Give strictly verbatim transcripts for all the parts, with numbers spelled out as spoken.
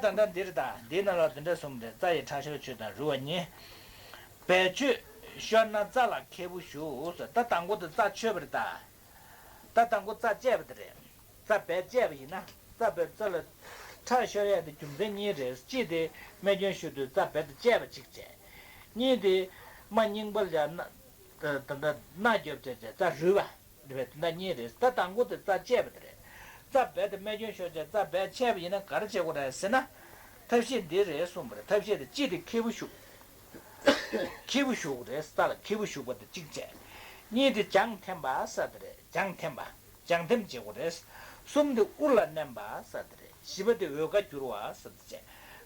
ད་ལྟ་འདིར་ད་འདིའི་ནང་ལ་འདི་འདྲ་གསུངས་རེད། རྩ་ཡི་ཕྲ་ཤོར་ཆོས་དང་རུལ་བ་གཉིས། སྦས་ཆོས་ཤོར་ན་རྩ་ལ་ཁེ་པོ་ཞུགས་ཟེར། ད་དང་པོ་དེ་རྩ་ཆོད་པ་རེད་ད། ད་དང་པོ་རྩ་བཅད་པ་དེ་རེད། རྩ་སྦས་བཅད་པ་ཡིན་ན་རྩ་སྦས་རྩ་ལ་ཕྲ་ཤོར་ཡས་དེ་རྒྱུ་མཚན་གཉིས་རེད། གཅིག་དེ་རྨས་སྐྱོན་ཤོར་དུས་རྩ་སྦས་དེ་བཅད་པ་གཅིག་བྱས། གཉིས་དེ་རྨ་རྙིང་པ་ལ་ཡང་ད་ད་ད་མནའ་རྒྱབ་བྱས་བྱས་རྩ་རུལ་བ། རེད་པས། དེ་འདྲ་གཉིས་རེད། ད་དང་པོ་དེ་རྩ་བཅད་པ་དེ་རེད། རྩ་སྦས་དེ་རྨས་སྐྱོན་ཤོར་བྱས་རྩ་སྦས་བཅད་པ་ཡིན་ན་ག་རེ་བྱེད་དགོས་རེད་ཟེར་ན། ཐབས་ཤེས་འདི་རེད་གསུངས་པ་རེད། ཐབས་ཤེས་དེ་གཅིག་དེ་ཁེ་པོ་ཞུགས། ཁེ་པོ་ཞུགས་རེད། རྩ་ལ་ཁེ་པོ་ཞུགས་པ་དེ་གཅིག་བྱས། གཉིས་དེ་བྱང་འཐེན་པ་ཟེར་དེ་རེད། བྱང་འཐེན་པ། བྱང་འཐེན་བྱེད་དགོས་རེད། གསུམ་དེ་དབུ་ལ་མནན་པ་ཟེར་དེ་རེད། བཞི་པ་དེ་འོལ་ཁ་བསྒྱུར་བ་ཟེར་དེ་བྱས།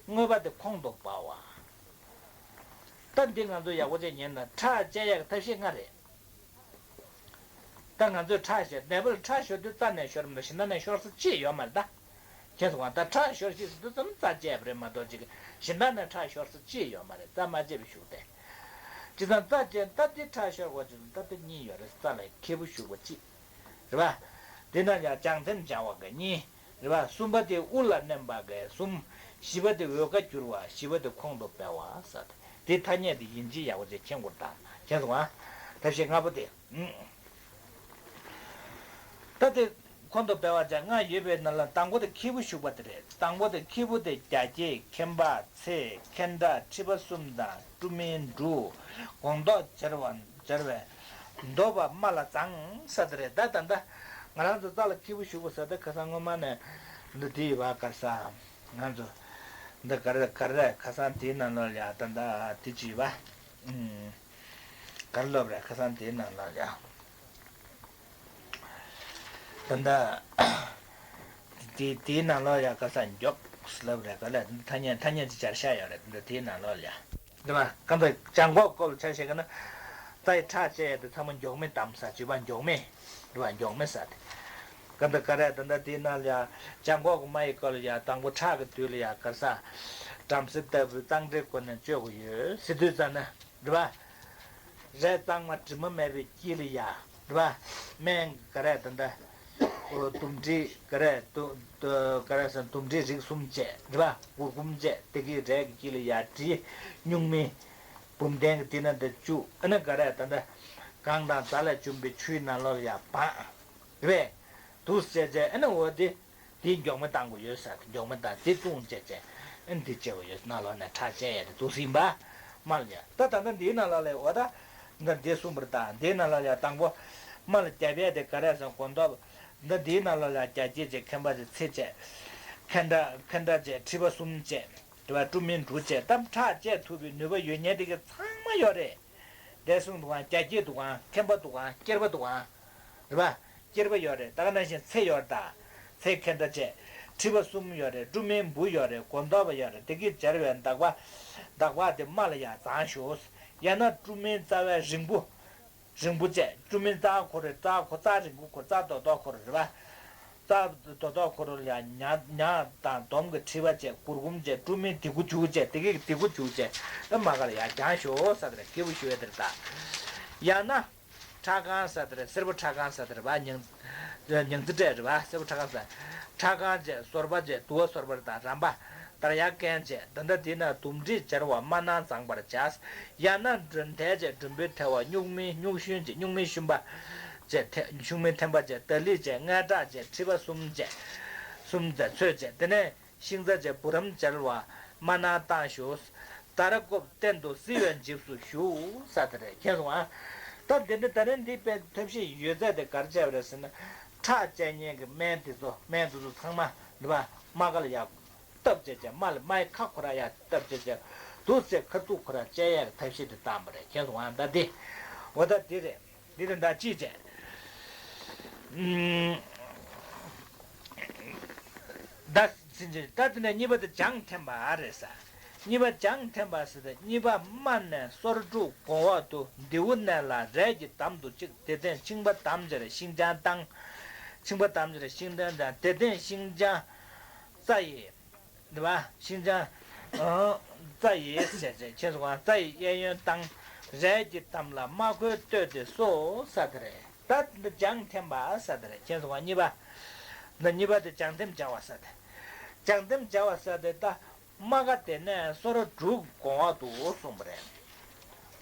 དངོས་པ་དེ་ཁོང་དུ་སྦ་བ། ད་འདི་ང་ཚོ་ཡག་པོ་བྱས་ཉན་ན་ཁྲག་བཅད་ཡག་གི་ཐབས་ཤེས་ལྔ་རེད། ད་ང་ཚོས་ཁྲག་བཤད་ནད་པ་ལ་ཁྲག་ཤོར་དུས་རྩ་ནས་ཤོར་མི་འདུག་གཞན་དག་ནས་ཤོར་ས་ཅི་ཡོད་མ་རེད་ད། མཁྱེན་སོང་ང་། ད་ཁྲག་ཤོར་ཤེས་སུ་འདུག་ཙམ་རྩ་བཅད་པ་རེད་མ་གཏོགས་ཅིག་གཞན་དག་ནས་ཁྲག་ཤོར་ས་ཅི་ཡོད་མ་རེད། རྩ་མ་བཅད་པའི་ཤུགས་དེ། ཅི་ཙམ་རྩ་བཅད་ད་འདི་ཁྲག་ཤོར་དགོས་ཅི་ཙམ་ད་འདི་གཉིས་ཡོད་རེད། རྩ་ལ་ཁེ་པོ་ཞུགས་པ་གཅིག་རེད་པ། དེ་ན་ཡང་བྱང་འཐེན་བྱ་བ་ག་གཉིས། རེད་པ། གསུམ་པ་དེ་དབུ་ལ་མནན་པ་ག་གསུམ། བཞི་པ་དེ་འོལ་ཁ་བསྒྱུར་བ། བཞི་པ་དེ་ཁོང་དུ་སྦ་བ་ཟེར་ཏེ། དེ་ཐ་སྙད་དེ་ཡིན་གཅིག་ཡག་པོ་བྱས་མཁྱེན་དགོས་དང་མཁྱེན་སོང་ང་། ཐབས་ཤེས་ལྔ་པོ་དེ། ད་དེ་ཁོང་དུ་སྦ་བ་བྱ་ལྔ་ཡོད་པའི་ནང་ལ་དང་པོ་དེ་ཁེ་པོ་ཞུགས་པ་དེ་རེད། དང་པོ་དེ་ཁེ་པོ་དེ་རྒྱ་སྐྱེགས་ཁེམ་པ་ཚེ་ཁེན་ཏྲ་མཁྲིས་པ་གསུམ་དང་བཀྲུ་སྨན་འབྲུ་སྒོང་རྡོག་སྦྱར་བ་སྦྱར་བའི་འདོད་པ་རྨ་ལ་བརྫངས་ས་དེ་རེད། ད་ད་ད་ང་རང་ཚོ་རྩ་ལ་ཁེ་པོ་ཞུགས་པ་ཟེར་ད་ཁ་སང་སྔོན་མ་ནས་འདི་དེ་ཡོད་པ་གར་ས་ང་ཚོ་འདི་གར་གར་རེད། ཁ་སང་དེའི་ནང་ལོགས་ལ་ཡ་ད་ད་དེ་ཅི་ཡོད་པ་ཨུམ་གར་ལོབ་རེད། ཁ་སང་དེའི་ནང་ལོགས་ལ་ཡ་ད་ད་དེ་དེའི་ནང་ལོགས་ལ་ཡ་ཁ་སང་མགྱོགས་ལབ་རེད། ག་ལ་ཐ་སྙད་ཐ་སྙད་ཅིག་སྦྱར་བཞག་ཡོད་རེད། ད་དེའི་ནང་ལོགས་ལ་ཡ། རེད་པ། གང་ལྟར་བྱང་ཁོག་སྐོར་ལ་ཆ་བཞག་ན། རྩ་ཡི་ཁྲག་བཅད་ཡས་དེ་ཚང་མ་མགྱོགས་མེ་བསྡམས་ས་བྱིས་པ་མགྱོགས་མེ། རེད་པ། མགྱོགས་མེ་ཟ་དེ། གང་ལྟར་ག་རེ་ད་ལྟ་དེའི་ནང་ལ་ཡ་བྱང་ཁོག་གི་རྨ་ཡི་སྐོར་ལ་ཡ་དང་པོ་ཁྲག་གི་དུས་ལ་ཡ་གར་ས། བྲམ་ཟེ་ལྟ་བུའི་གཙང་སྦྲའི་སྒོ་ནས་གཅོད་དགོས་ཡོད་ཟེར་དུས་ཙ་ན། རེད་པ། རས་གཙང་མ་དྲི་མ་མེད་པའི་དཀྱིལ་ལ་ཡ། རེད་པ། སྨན་ག་རེ་ད་ལྟ། ཨོ་ལྡུམ་འབྲས་ག་རེ་ལྡུ་ལྡུ་ག་རེ་ཟེར་ལྡུམ་འབྲས་རིགས་གསུམ་བཅས་རེད་པ། གུར་གུམ་བཅས་དེ་གི་རས་ཀྱི་དཀྱིལ་ལ་ཡ་དྲི་སྨྱུག་མའི་བུམ་གདན་གྱི་དེ་ན་དེ་བཅུག་ཨ་ནི་ག་རེ་ད་ལྟ་གངས་དང་རྫ་ལས་བྱུང་བའི་ཆུའི་ནང་ལོགས་ལ་ཡ་སྦངས། རེད་པས། འདུག་སེ་བྱས་བྱས་ཨ་ནི་འོ་དེ། དེ་མགྱོགས་མེ་བཏང་དགོས་ཡོད་ཟེར། མགྱོགས་མེ་བཏང་དེ་བཏུང་བྱས་བྱས་ཨ་ནི་དེ་བྱེད་དགོས་ཡོད། ནང་ལོགས་ནས་ཁྲག་བཅད་ཡས་དེ་འདུག་སེ་ཡིན་པ། མ་ལ་ཡ་ད་ད་ལྟ་འདིའི་ནང་ལོགས་ལ་འོ་ད། འདི་འདི་གསུངས་པར་ད་འདིའི་ནང་ལོགས་ལ་ཡ་དང་པོ། རྨ་ལ་རྒྱབ་ཡས་དེ་ག་རེ་ཟེར་སྒོང་རྡོག་འདི་འདིའི་ནང་ལོགས་ལ་རྒྱ་སྐྱེགས་བྱས་ཁེམ་པ་བྱས་ཚེ་བྱས། ཁེན་ཏྲ་ཁེན་ཏྲ་བྱས་མཁྲིས་པ་གསུམ་བྱས། དེ་བ་བཀྲུ་སྨན་འབྲུ་བྱས་གཏམ་ཁྲག་བཅད་ཐུབ་པའི་ནུས་པ་ཡོད་མཁན་དེ་ག་ཚང་མ་ཡོད་རེད། འདས་སོང་འདུག་ག་རྒྱ་སྐྱེགས་འདུག་ག་ཁེམ་པ་འདུག་ག་སྐྱེར་པ་འདུག་ག་རེད་པ། སྐྱེར་པ་ཡོད་རེད། ད་ག་ནང་བཞིན་ཚེ་ཡོད་རེད་ད། ཚེ་ཁེན་ཏྲ་བཅས། མཁྲིས་པ་གསུམ་ཡོད་རེད། བཀྲུ་སྨན་འབུ་ཡོད་རེད། སྒོང་རྡོག་པ་ཡོད་རེད། དེ་གི་སྦྱར་བའི་འདག་པ། འདག་པ་དེ་རྨ་ལ་ཡ་བརྫངས་ཤོག་ཡང་ན་བཀྲུ་སྨན་རྩ་བའི་རིང་པོ། རིང་པོ་བཅས་བཀྲུ་སྨན་རྩ་ཁོ་རེ་རྩ་ཁོ་རྩ་རིང་པོ་ཁོ་རྩ་རྡོག་རྡོག་ཁོ་རེ་རེད་པ། རྩ་རྡོག་རྡོག་ཁོ་རེ་ལ་ཡ་ཉ་ཉ་དང་འདོམ་གྱི་མཁྲིས་པ་བཅས་གུར་གུམ་བཅས་བཀྲུ་སྨན་ལྡེ་གུ་བྱུག་བཅས་དེ་གི་ལྡེ་གུ་བྱུག་བཅས་ཨ་མ་ག་ལ་ཡ་བརྫངས་ཤོག་ཟེར་དེ་རེད། སྐྱེས་བུ་ཞུ་བའི་དེར་ད། ཡང་ན། ཁྲག་ཁང་ཟེར་དེ་རེད། སེར་པོ་ཁྲག་ཁང་ཟེར་དེ་རེད་པ། ཉང་ཉང་ཙི་ཏྲས་རེད་པ། སེར་པོ་ཁྲག་ཁང་ཟེར། ཁྲག་ཁང་བཅས་སོར་པ་བཅས་དུ་བ་སོར་པ་དང་རམ་པ། དར་ཡག་མཁན་བཅས་ད་ལྟ་དེ་ན་ལྡུམ་འབྲས་སྦྱར་བ་རྨ་ནང་བརྫངས་པར་བྱ། ཡང་ན་མགྲོན་ཐལ་བཅས་མགྲོན་པོའི་ཐལ་བ་སྨྱུག་མའི་སྨྱུག་ཤུན་བཅས་སྨྱུག་མའི་ཤུན་པ་བཅས་ཐལ་སྨྱུག་མའི་ཐེམ་པ་བཅས་ད་ལི་བཅས་མངལ་ཁྲག་བཅས་མཁྲིས་པ་གསུམ་བཅས་གསུམ་བཅས་ཚོས་བཅས་དེ་ནས། ཤིང་རྩ་བཅས་བུ་རམ་སྦྱར་བ་རྨ་ནང་བཏང་ཞུ། དར་ཀོབ་སྟེང་དུ་བསིལ་བའི་འཇིབས་སུ་ཞུགས་ས་དེ་རེད། མཁྱེན་སོང་ཨ། ད་འདི་འདྲ་ད་རེས་འདི་དཔེ་ཐབས་ཤེས་ཡོད་ཚད་དེ་ག་རེ་བྱས་པ་རེད་ཟེར་ན། ཁྲག་བཅད་མཁན་གྱི་སྨན་དེ་ཚོ་སྨན་དེ་ཚོ་ཚང་མ་འདི་པ་རྨ་ཁ་ལ་ཡར་བཏབ་བྱས་བྱས་རྨ་ལ་རྨའི་ཁ་ཁོ་ར་ཡར་བཏབ་བྱས་བྱས་འདུག་སེ་ཁ་ཐུག་ཁོ་ར་བཅད་ཡས་ཀྱི་ཐབས་ཤེས་དེ་བཏང་པ་རེད། མཁྱེན་སོང་ཨ། ད་འདི་འོ་ད་འདི་རེད། འདི་དང་ད་ཅི་བྱས། ཨུམ། ད་ཟིན་ཅིང་ད་དེ་ནས་གཉིས་པ་དེ་བྱང་འཐེན་པ་རེད་ས། གཉིས་པ་བྱང་འཐེན་པ་ཟེར་ཏེ་གཉིས་པ་རྨ་ནས་སོར་དྲུག་གོང་འོག་ཏུ་མདེའུ་ནས་ལ་རས་ཀྱིས་བསྡམས་ཏེ་གཅིག་དེ་སྟེང་ཕྱིང་པ་བསྡམས་བྱས་ཤིང་བྱང་བཏང་། ཕྱིང་པ་བསྡམས་བྱས་ཤིང་བྱང་བཏང་དེ་སྟེང་ཤིང་བྱང་རྩ་ཡི། འདི་པ་ཤིང་བྱང་། ཨང་། རྩ་ཡི་ཟེར་བྱས་ཁྱེད་ཚོ་གང་རྩ་ཡི་གཡས་གཡོན་བཏང་། རས་ཀྱིས་བསྡམས་ལ་རྨ་ཁོལ་བཏོད་དེ་གསོ་ས་དེ་རེད། ད་འདི་བྱང་འཐེན་པ་ས་དེ་རེད། ཁྱེད་ཚོ་གང་གཉིས་པ། འདི་གཉིས་པ་དེ་བྱང་འཐེན་བྱ་བ་ས་དེ། བྱང་ལྡེམ་སྦྱར་བ་ཟེར་དེ་ད་རྨ་ཁ་དེ་ནས་སོ་ར་དྲུག་གོང་བ་དུ་གསུངས་པ་རེད།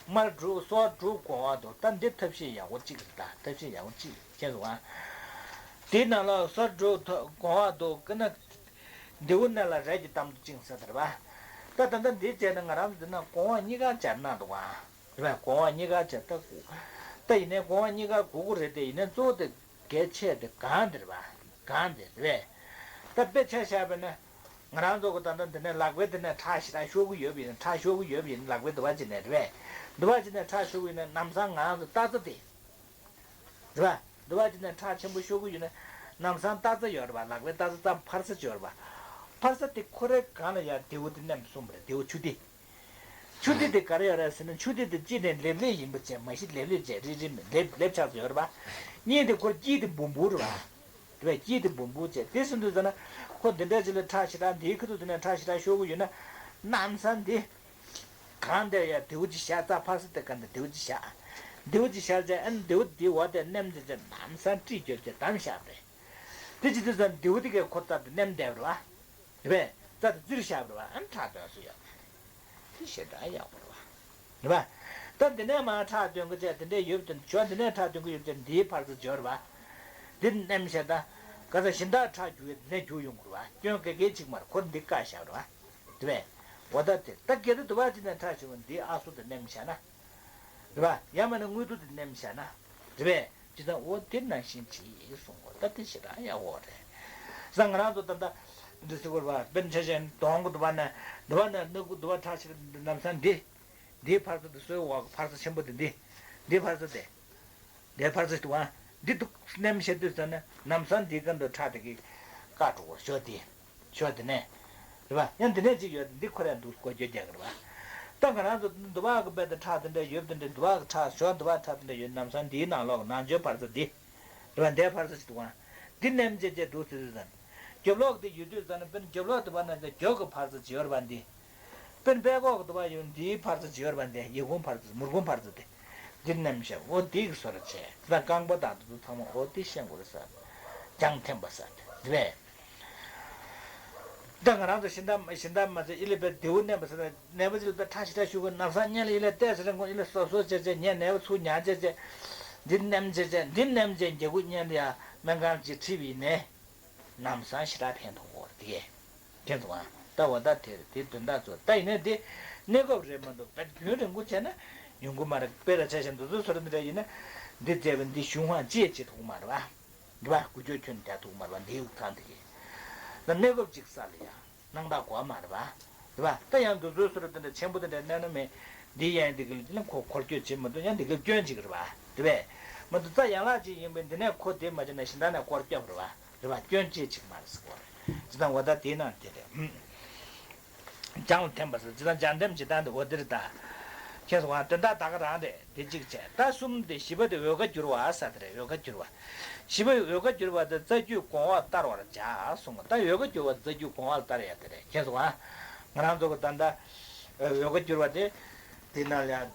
རྨ་དྲུག་སོ་དྲུག་གོང་བ་དུ་ད་འདི་ཐབས་ཤེས་ཡག་པོ་གཅིག་རེད། ད་ཐབས་ཤེས་ཡག་པོ་གཅིག་མཁྱེན་སོང་ཨ། དེའི་ནང་ལ་སོ་དྲུག་གོང་བ་དུ་ཀི་ན་མདེའུ་སྣེ་ལ་རས་ཀྱི་གཏམ་དུ་བཅིངས་ཟེར་དེ་རེད་པ། ད་ད་ལྟ་འདི་བྱས་ན་ང་རང་འདི་ན་གོང་བ་གཉིས་ཀ་སྦྱར་ན་འདུག་ཨ། རེད་པས། གོང་བ་གཉིས་ཀ་བྱས་ད། ད་ཡིན་ནའི་གོང་བ་གཉིས་ཀ་དགོས་ཀྱི་རེད་དེ། ཡིན་ནའི་གཙོ་བོ་དེ་གལ་ཆེ་དེ་གང་དེ་རེད་པ། གང་དེ་རེད་པས། ད་དཔེ་ཆ་བཞག་པ་ན། ང་རང་ཚོ་གི་ད་ལྟ་འདི་ནས་ལག་པའི་འདི་ནས་ཁྲག་ཞེ་དྲག་ཤོར་གྱི་ཡོད་པ་ཡིན་ན། ཁྲག་ཤོར་གྱི་ཡོད་པ་ཡིན་ན་ལག་པའི་འདི་པ་ཅིག་ནས་རེད་པས། འདི་པ་ཅིག་ནས་ཁྲག་ཤོར་གྱི་ཡོད་ན་ལམ་སང་ང་རང་ཚོ་སྟག་རྩེ་དེ། རེད་པ། འདི་པ་ཅིག་ནས་ཁྲག་ཆེན་པོ་ཤོར་གྱི་ཡོད་ན་ལམ་སང་སྟག་རྩེ་ཡོད་རེད་པ། ལག་པའི་སྟག་རྩེ་ཙམ་འཕར་རྩེ་ཡོད་རེད་པ། འཕར་རྩེ་དེ་ཁོ་རའི་སྒང་ལ་ཡར་མདེའུ་དེ་མནན་པ་གསུངས་པ་རེད། མདེའུ་ཆུ་དེ། ཆུ་དེ་དེ་ག་རེ་ཡོད་རེད་ཟེར་ན། ཆུ་དེ་དེ་གཅིག་ནས་ལེབ་ལེབ་ཡིན་པ་བྱས། མ་གཞི་ལེབ་ལེབ་བྱས་རིལ་རིལ་ལེབ་ལེབ་ཆགས་སུ་ཡོད་རེད་པ། གཉིས་དེ་ཁོ་དཀྱིལ་དེ་འབུར་འབུར་རེད་པ། དེ་བས་དཀྱིལ་དེ་འབུར་འབུར་བྱས། དེ་སུ་འདུག་ཟེར་ན། ཁོ་འདི་འདྲ་ཅིག་ལ་ཁྲག་ཞེ་དྲག་འདིའི་ཁ་ཐུག་དེ་ནས་ཁྲག་ཞེ་དྲག་ཤོར་གྱི་ཡོད་ན་ལམ་སང་འདི་གང་དེ་ཡར་མདེའུ་ཅིག་བཞག་རྩ་འཕར་ས་དེ་གང་དེ་མདེའུ་ཅིག་བཞག་མདེའུ་ཅིག་བཞག་བྱས། ཨ་ནི་མདེའུ་འདིའི་འོག་དེ་མནན་བྱས་བྱས་ལམ་སང་དཀྲིས་རྒྱོབ་བྱས་བསྡམས་བཞག་པ་རེད། དེ་ཅི་སྟེ་ཟེར་ན་མདེའུ་དེ་གས་ཁོ་རྩ་དེ་མནན་བསྡད་པ་རེད་པ། རེད་པས། རྩ་དེ་བཙིར་བཞག་པ་རེད་པ། ཨ་ནི་ཁྲག་འདོན་སྲོལ་ཡོད་པ་རེད། དེ་ཞེ་དྲག་ཡག་པོ་རེད་པ། རེད་པ། ད་འདི་ནས་མར་ཁྲག་འདོན་གྱི་བྱས་དེ་འདྲས་ཡོད་དེ། ཞོ་འདི་ནས་ཁྲག་འདོན་གྱི་ཡོད་དེ། འདིའི་འཕར་རྩ་འབྱོར་བ། འདི་མནན་བྱས་ད། ག་ས་གཞན་དག་ཁྲག་རྒྱུག་ཡས་འདི་ནས་རྒྱུག་ཡོང་གི་རེད་པ། སྐྱོན་ག་གེ་ཅིག་མ་རེད། ཁོ་འདི་བཀག་བཞག་རེད་པ། རེད་པས། འོ་ད་དེ་ད་གལ་ཏེ་དུ་བ་ཅིག་ནས་ཁྲག་བྱུང་བ་འདིའི་ཨ་སོ་དེ་མནན་བྱས་ན། རེད་པ། ཡང་མིན་ན་དངུལ་ཐུག་དེ་མནན་བྱས་ན། རེད་པས། ཅི་ཙམ་འོ་དེ་ནང་བཞིན་བྱེད་གསུང་གོ། ད་དེ་ཞེ་དྲག་ཡག་པོ་རེད། ས་ང་རང་ཚོ་ད་ལྟ་འདི་ཟེར་དགོས་པ། དཔེར་ན་ཆ་བཞག་ན་གདོང་གི་དུ་བ་ན། དུ་བ་ན་སྣ་ཁུག་དུ་བ་ཁྲག་ཆེ་ལམ་སང་འདི། འདིའི་འཕར་རྩ་དེ་སོའི་འོག་གི་འཕར་རྩ་ཆེན་པོ་དེ་འདི། འདིའི་འཕར་རྩ་དེ། འདིའི་འཕར་རྩ་དུ་བ། འདི་འདུག་མནན་བྱས་དུས་ཙམ་ན་ལམ་སང་འདིའི་སྒང་དུ་ཁྲག་དེ་གིས་བཀག་འགྲོ་གོ། ཞོ་དེ། ཞོ་དེ་ནས། རེད་པ། ཡང་འདི་ནས་ཅིག་ཡོད་དེ། འདི་ཁོ་རང་འདུག་སྒོ་རྒྱག་རྒྱག་གི་རེད་པ། ད་ང་རང་ཚོ་འདུ་བ་གི་དཔེ་དེ་ཁྲག་དེ་འདྲ་ཡོད་དེ་འདྲ། འདུ་བ་གི་ཁྲག་ཞོ་འདུ་བ་ཁྲག་དེ་འདྲ་ཡོད་ལམ་སང་འདིའི་ནང་ལོགས་ནང་ཆོས་འཕར་རྩ་འདི། རེད་པ། འདིའི་འཕར་རྩ་ཅིག་འདུག་ཨང་། འདི་མནན་བྱས་བྱས་འདུག་ཟེར་ཟེར་ཙང་། རྒྱབ་ལོགས་དེ་ཡོད་དུས་ཙམ་ན། དཔེར་ན་རྒྱབ་ལོགས་དུ་བ་ན་ད་རྒྱབ་ཀྱི་འཕར་རྩ་ཅིག་ཡོད་རེད་པ་འདི། དཔེར་ན་པད་ཀོག་གི་དུ་བ་ཡོད་འདིའི་འཕར་རྩ་ཅིག་ཡོད་རེད་པ་འདི། ཡི་གུང་འཕར་རྩ། མུར་གུང་འཕར་རྩ་དེ། འདི་མནན་བྱས་འོ་འདི་གི་བཟོ་འདྲ་བྱས། ད་རྐང་པ་དང་དེ་ཚོ་ཚང་མ་འོ་འདི་ཤེས་དགོས་རེད་ཟེར། རྒྱང་འཐེན་པ་ཟེར་དེ་རེད་པས། ད་ང་རང་ཚོ་གཞན་དག་གཞན་དག་མ་ཚད་ཨི་ལེ་པའི་མདེའུ་མནན་པ་ཟེར་ན། ནད་པ་ཅིག་ལ་དཔེ་ཁྲག་ཞེ་དྲག་ཤོར་གྱི་ལམ་སང་སྔོན་ལ་ཨི་ལེ་བལྟས་ཟེར་ན། ཁོ་ཨི་ལེ་སོབ་སོབ་བྱས་བྱས། ངས་ནད་པ་ཚུར་ཉར་བྱས་བྱས། འདི་མནན་བྱས་བྱས། འདི་མནན་བྱས་མཇུག་ཏུ་སྔོན་ལ་ཡ་སྨན་ཁང་ཅིག་ཁྲིད་པ་ཡིན་ནའི་ལམ་སང་ཞེ་དྲག་ཕན་ཐོགས་ཀྱི་རེད་དེ། ཕན་ཐོགས་ཨ། ད་འོ་ད་དེ་རེད། དེ་དོན་དག་ཚོ་ད་ཡིན་ནའི་དེ་གནས་སྐབས་རེད་མ་གཏོགས་དཔེ་རྒྱུན་རིང་པོ་བྱས་ན་ཡོང་གི་མ་རེད། དཔེ་ལ་ཆ་བཞག་ན་འདི་ཚོ་བཟོ་འདྲ་འདི་འདྲ་ཡིན་ན། འདི་བྱས་པ་འདི་གཞུང་དབང་ཅི་ཡང་བྱེད་ཐུབ་ཀྱི་མ་རེད་པ། རེད་པ། འགུལ་སྐྱོད་ཁྱོན་ནས་རྒྱག་ཐུབ་ཀྱི་མ་རེད་པ། འདིའི་ཐང་དེ་གི། ད་གནས་སྐབས་གཅིག་ས་ལ་ཡ་སྣང་དག་གོ་བ་མ་རེད་པ། རེད་པ། ད་ཡང་འདི་ཚོའི་བཟོ་འདྲ་འདི་འདྲ་ཆེན་པོ་འདི་འདྲ་མནན་ན་མེད། འདི་ཡང་འདི་གི་ལ་ཁོ་འཁོར་སྐྱོད་བྱེད་མི་ཐུབ། ཡང་འདི་གི་སྐྱོན་གཅིག་རེད་པ། རེད་པས། མ་གཏོགས་རྩ་ཡན་ལག་གཅིག་ཡིན་པས་འདི་ནས་ཁོ་དེ་མ་བྱས་ན་གཞན་དག་ནས་སྐོར་སྐྱོད་རེད་པ། རེད་པ། སྐྱོན་ཅི་ཡང་གཅིག་མ་རེད་ཟེར་གོ་རེད། ཇི་ལྟར་འོ་ད་དེའི་ནང་དེ་རེད། རྒྱང་ལ་འཐེན་པ་ཟེར། ཇི་ལྟར་རྒྱང་འཐེན་ཇི་ལྟར་འདི་འོ་དེ་རེད་ད། ཁྱེད་ཚོ་དབང་དོན་དག་ད་ག་རང་རེད། དེ་གཅིག་བྱས། ད་གསུམ་དེ་བཞི་པ་དེ་འོལ་ཁ་བསྒྱུར་བ་ཟེར་དེ་རེད། འོལ་ཁ་བསྒྱུར་བ། བཞི་པ་འོལ་ཁ་བསྒྱུར་བ་དེ་རྩ་རྒྱུད་གོང་འོག་བསྟར་བར་བྱ་གསུངས་པ། ད་འོལ་ཁ་བསྒྱུར་བ་རྩ་རྒྱུད་གོང་འོག་ལ་བསྟར་ཡ་དེ་རེད། ཁྱེད་ཚོ་དབང་ང་རང་ཚོ་གི་ད་ལྟ་འོལ་ཁ་བསྒྱུར་བ་དེ། དེ་ནང་ལ་ཡང་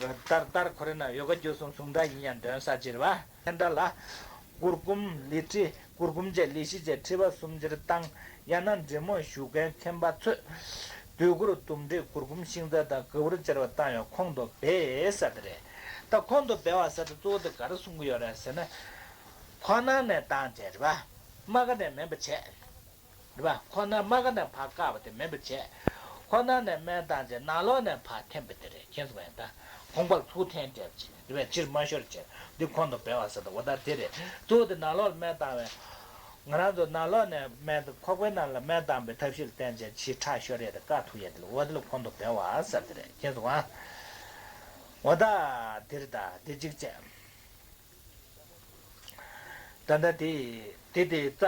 བསྟར་བསྟར་ཁོ་རེ་ན་འོལ་ཁ་བསྒྱུར་གསུམ་གཟུང་སྒྲ་ཡིན་ཡང་འདོན་ས་ཅི་རེད་པ། ལྷན་སྒྲ་ལ། གུར་གུམ་ལི་ཁྲི། གུར་གུམ་བཅས་ལི་ཤི་བཅས་ཁྲི་པ་གསུམ་ཅིར་བཏང་། ཡང་ན་འབྲི་མོ་བཞུགས་མཁན་མཁན་པ་ཚོས་དུས་འཁོར་དུམ་སྒྲིལ་གུར་གུམ་ཤིང་རྩ་དང་ག་བུར་སྦྱར་བ་བཏང་བའི་ཁོང་དུ་སྦས་ཟེར་དེ་རེད། ད་ཁོང་དུ་སྦས་པ་ཟེར་དེ་གཙོ་བོ་དེ་ག་རེ་གསུང་གི་ཡོད་རེད་ཟེར་ན། ཁོག་ནང་ནས་བཏང་བྱས་རེད་པ། རྨ་ཁ་ནས་མནན་པ་བྱས། རེད་པ། ཁོག་ནང་རྨ་ཁ་ནས་ཕར་བཀག་པ་དེ་མནན་པ་བྱས། ཁོག་ནང་ནས་སྨན་བཏང་བྱས་ནང་ལོགས་ནས་ཕར་འཐེན་པ་དེ་རེད། མཁྱེན་སོང་ངས་ད། གོང་པར་ཚུར་འཐེན་བྱས་པ་ཅིག་རེད་པས། ཕྱིར་མ་ཤོར་བྱས། འདི་ཁོང་དུ་སྦས་པ་ཟེར་ད་འོ་ད་དེ་རེད། གཙོ་བོ་དེ་ནང་ལོགས་ལ་སྨན་བཏང་བས། ང་རང་ཚོ་ནང་ལོགས་ནས་སྨན་ཁོག་པའི་ནང་ལ་སྨན་བཏང་པའི་ཐབས་ཤེས་ལ་བརྟེན་བྱས་ཕྱིར་ཁྲག་ཤོར་ཡས་དེ་བཀག་ཐུབ་ཡས་དེ་ལ་འོ་དེ་ལ་ཁོང་དུ་སྦས་པ་ཟེར་དེ་རེད། མཁྱེན་སོང་ཨ། འོ་ད་དེ་རེད་ད། དེ་གཅིག་བྱས། ད་ལྟ་དེ་དེ་དེ་རྩ་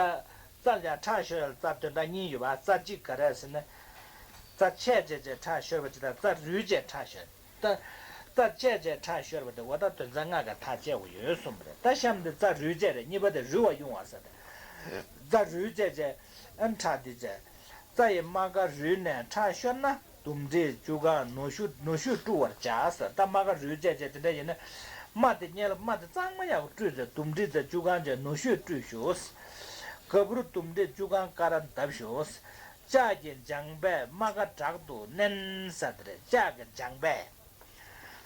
རྩ་ལ་ཡང་ཁྲག་ཤོར་ཡ་ལ་རྩ་དོན་དག་གཉིས་ཡོད་པ། རྩ་གཅིག་ག་རེ་ཟེར་ན། རྩ་ཆད་བྱས་བྱས་ཁྲག་ཤོར་བ་ཅིག་དང་རྩ་རུལ་བྱས་ཁྲག་ཤོར། ད་རྩ་ཆད་བྱས་ཁྲག་ཤོར་བ་དེ་འོ་ད་དོན་རྩ་ལྔ་ག་ཐག་བཅད་དགོས་ཡོད་གསུངས་པ་རེད། ད་གཤམ་དེ་རྩ་རུལ་བྱས་རེད། གཉིས་པ་དེ་རུལ་བ་དབྱུང་བ་ཟེར་ཏེ། རྩ་རུལ་བྱས་བྱས་ཨ་ཁྲག་དེ་བྱས། རྩ་ཡི་རྨ་ཁ་རུལ་ནས་ཁྲག་ཤོར་ན། དུམ་སྒྲིལ་བཅུ་གང་ནུ་ཞོས་ནུ་ཞོས་བཀྲུ་བར་བྱ་ཟེར། ད་རྨ་ཁ་རུལ་བྱས་བྱས་དེ་འདྲ་ཡིན་ན། རྨ་དེ་སྔོན་ལ་རྨ་དེ་གཙང་མ་ཡག་པོ་བཀྲུས་ཏེ་དུམ་སྒྲིལ་དེ་བཅུ་གང་བྱས་ནུ་ཞོས་བཀྲུས་ཞོག་ག་བུར་དུམ་འདྲེ་བཅུ་གང་ཀ་ར་འདབ་ཞོག། ལྕགས་ཀྱི་ལྗང་པས་རྨ་ཁ་དྲག་ཏུ་མནན་ས་དེ་རེད། ལྕགས་ཀྱི་ལྗང་པས།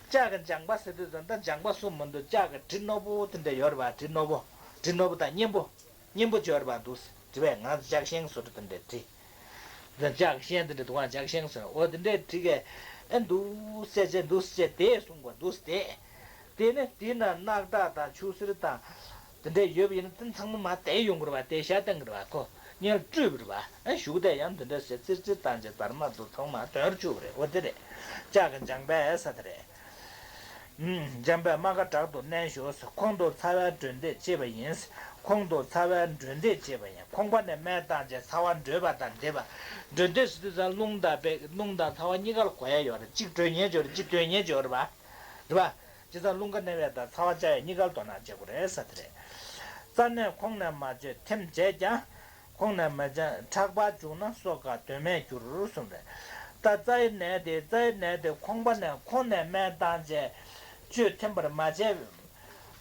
ལྕགས་ཀྱི་ལྗང་པ་ཟེར་དུས་ཙམ་ད་ལྗང་པ་གསུམ་མི་འདུག། ལྕགས་ཀྱི་གྲི་རྣོ་པོ་དེ་འདྲ་ཡོད་རེད་པ། གྲི་རྣོ་པོ། གྲི་རྣོ་པོ་དང་སྙན་པོ། སྙན་པོ་ཅིག་ཡོད་རེད་པ། འདུག་སེ་རེད་པས། ང་ཚོ་ལྕགས་ཤིང་བཟོ་འདྲ་དེ་འདྲ་གྲི། ལྕགས་ཤིང་དེ་འདྲ་འདུག་ག། ལྕགས་ཤིང་ཟེར། འོ་དེ་འདྲའི་གྲི་གས་ཨེ་འདུག་སེ་བྱས། འདུག་སེ་བྱས་དེ་གསུང་གོ། འདུག་སེ་དེ། དེ་ནས་དེ་ན་རྣག་དག་དང་ཆུ་སེར་དང་དེ་འདྲས་ཡོད་པ་ཡིན་ན། དེ་ཚང་མ་མར་དེད་ཡོང་གི་རེད་པ། དེ་ཤ་སྟེང་གི་རེད་པ། ཁོ་གཉེར་སྤྲུལ་པ་རེད་པ། ཨ་གཞུག་དེ་ཡང་དེ་འདྲས་ཟེར་ཙིར་ཙིར་བཏང་བྱས་རྫ་མ་དེ་ཚང་མ་དོན་བཅུག་པ་རེད། འོ་དེ་རེད། ལྕགས་ཀྱི་ལྗང་པས་ས་དེ་རེད། ཨུམ། ལྗང་པས་རྨ་ཁ་དྲག་ཏུ་མནན་ཞོག། ཁོང་དུ་ཚ་བའི་སྒྲོན་འདེབས་བྱེད་པ་ཡིན། ཁོང་དུ་ཚ་བའི་སྒྲོན་འདེབས་བྱེད་པ་ཡིན། ཁོང་པ་ནས་སྨན་བཏང་བྱས་ཚ་བ་འགྲོས་པ་དང་འདེབས་པ། སྒྲོན་འདེབས་ཟེར་དུས་ཙམ་རླུང་དང་བེ་རླུང་དང་ཚ་བ་གཉིས་ཀ་ལ་གོ་ཡ་ཡོད་རེད། གཅིག་སྒྲོན་ཉེན་ཅིག་ཡོད་རེད། གཅིག་སྟོན་ཉེན་ཅིག་ཡོད་རེད་པ། རེད་པ། བྱས་ཙང་རླུང་ཁ་མནན་པ་དང་ཚ་བ་བཅའ་ཡ་གཉིས་ཀ་ལ་དོ་སྣང་བྱེད་དགོས་རེད་ས་དེ་རེད། རྩ་ནས་ཁོང་ནས་མ་བཅོས་ཐེམ་བྱས་ཀྱང་། ཁོང་ནས་མ་བཅོས་ཁྲག་པ་བྱུང་ན་སོ་ག་དོན་མེད་འགྱུར་གསུངས་རེད། ད་རྩ་ཡི་ནད་དེ། རྩ་ཡི་ནད་དེ་ཁོང་པ་ནས། ཁོང་ནས་སྨན་བཏང་བྱས་བཅོས་ཐེམ་པར་མ་བྱས།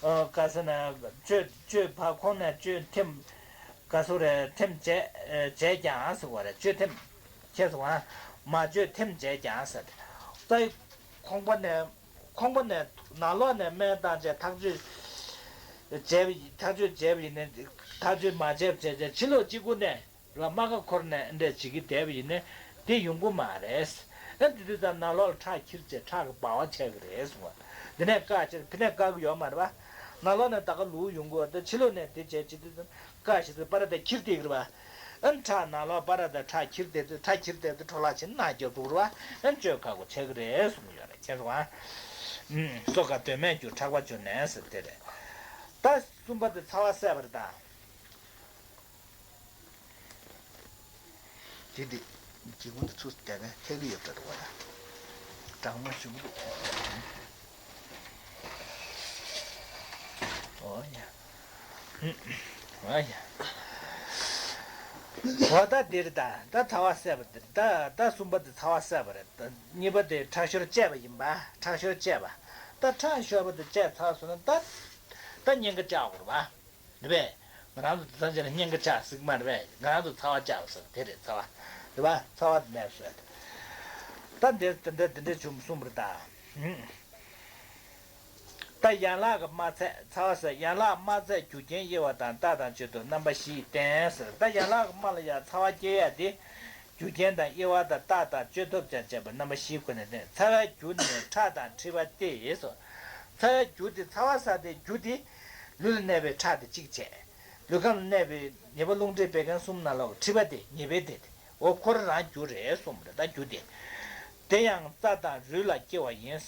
ཨ་ག་ཟེར་ན། བཅོས་བཅོས་ཕ་ཁོང་ནས་བཅོས་ཐེམ། ག་ཟེར་རེད། ཐེམ་བྱས་བྱས་ཀྱང་ཟེར་བ་རེད། བཅོས་ཐེམ། ཁྱེད་ཚོ་ཨ། མ་བཅོས་ཐེམ་བྱས་ཀྱང་ཟེར་ཏེ། རྩ་ཡི་ཁོང་པ་ནས། ཁོང་པ་ནས་ནང་ལོགས་ནས་སྨན་བཏང་བྱས་ཐག་གཅོད་བྱས་པ་ཡིན། ཐག་གཅོད་བྱས་པ་ཡིན་ནའི། ཐག་གཅོད་མ་བྱས་པ་བྱས་བྱས་ཕྱི་ལོགས་གཅིག་པུ་ནས་ར་རྨ་ཁ་འཁོར་ནས་འདྲ་བྱེད་ཀྱི་བསྡད་པ་ཡིན་ནའི་དེ་ཡོང་གི་མ་རེད། ཨ་དེ་དུས་ཙམ་ནང་ལོགས་ལ་ཁྲག་འཁྱིལ་བྱས་ཁྲག་གི་འབར་བ་ཆགས་ཀྱི་རེད་གསུངས་པ། འདི་ནས་བཀག་ཕྱིར་འདི་ནས་བཀག་གི་ཡོད་མ་རེད་པ། ནང་ལོགས་ནས་ད་ག་ལུག་ཡོང་གི་ཡོད་དེ། ཕྱི་ལོགས་ནས་དེ་བྱས་བྱེད་དུས་ཙམ། ཀ་ཞིག་ཏུ་པ་ར་དེ་འཁྱིལ་བསྡད་ཀྱི་རེད་པ། ཨ་ཁྲག་ནང་ལོགས་པ་ར་དེ་ཁྲག་འཁྱིལ་བསྡད་དུས། ཁྲག་འཁྱིལ་བསྡད་དུས་འཕྲོ་བརླག་ཕྱིན་ན་རྒྱག་འདུག་རེད་པ། ཨ་བཅོས་ཁག་པོ་ཆགས་ཀྱི་རེད་གསུངས་ཡོད་རེད། མཁྱེན་སོང་ཨ། ཨུམ། སོ་ག་དོན་མེད་འགྱུར། ཁྲག་པ་བྱུང་ནས་ཟེར་དེ་རེད། ད་གསུམ་པ་དེ་ཚ་བ་བསད་པ་རེད་ད། དེ་དེ་སྒེའུ་ཁུང་དེ་ཚུར་བསྡད་ན་ཐད་ཀྱི་ཡོད་པ་འདྲ་འདུག་པ་ལ། གྲང་མོ་ཞུ་གི་འདུག། ཨོ་ཡ། ཨོ་ཡ། འོ་ད་འདིར་ད་ད་ཚ་བ་བསད་པ་འདིར་ད། ད་གསུམ་པ་དེ་ཚ་བ་བསད་པ་རེད། ད་གཉིས་པ་དེ་ཁྲག་ཤོར་བཅད་པ་ཡིན་པ། ཁྲག་ཤོར་བཅད་པ། ད་ཁྲག་ཤོར་བ་དེ་བཅད་ཚར་སོང་ན་ད་ད་གཉན་ཁ་བཅག་དགོས་རེད་པ། རེད་པས། ང་རང་ཚོ་དེང་སང་བྱས་ན་གཉན་ཁ་བཅག་ཟེར་གི་མ་རེད་པས། ང་རང་ཚོ་ཚ་བ་བཅག་པ་ཟེར་དེ་རེད། ཚ་བ། རེད་པ། ཚ་བ་མེད་བཟོས། ད་འདིར་དེ་འདྲ་དེ་འདྲ་བྱུང་གསུངས་པ་རེད་ད། ད་ཡན་ལག་གི་རྨ་ཚད། ཚ་བ་ཟེར། ཡན་ལག་རྨ་ཚད་རྒྱུ་རྐྱེན་དབྱེ་བ་དང་རྟགས་དང་བཅོས་ཐབས་རྣམ་པ་བཞི་ཡིས་བསྟན་ཟེར། ད་ཡན་ལག་གི་རྨ་ལ་ཡང་ཚ་བ་སྐྱེ་ཡ་དེ་རྒྱུ་རྐྱེན་དང་དབྱེ་བ་དང་རྟགས་དང་བཅོས་ཐབས་བཅས་བྱས་པ་རྣམ་པ་བཞིའི་སྒོ་ནས་བསྟན། ཚ་བའི་རྒྱུ་ནི་ཁྲག་དང་མཁྲིས་པ་སྟེ་ཟེར། ཚ་བའི་རྒྱུ་དེ། ཚ་བ་ཟེར་དེ་རྒྱུ་དེ་ལུས་ལ་གནས་པའི་ཁྲག་དེ་གཅིག་བྱས། ལུས་ཁམས་ལ་གནས་པའི་ཉེས་པ་རླུང་མཁྲིས་བད་ཀན་གསུམ་ནང་ལོགས་མཁྲིས་པ་དེ་ཉེས་པའི་དེ་དེ། འོ་ཁོ་རང་རྒྱུ་རེད་གསུངས་པ་རེད། ད་རྒྱུ་དེ། དེ་ཡང་རྩ་དང་རུས་ལ་སྐྱེ་བ་ཡིན།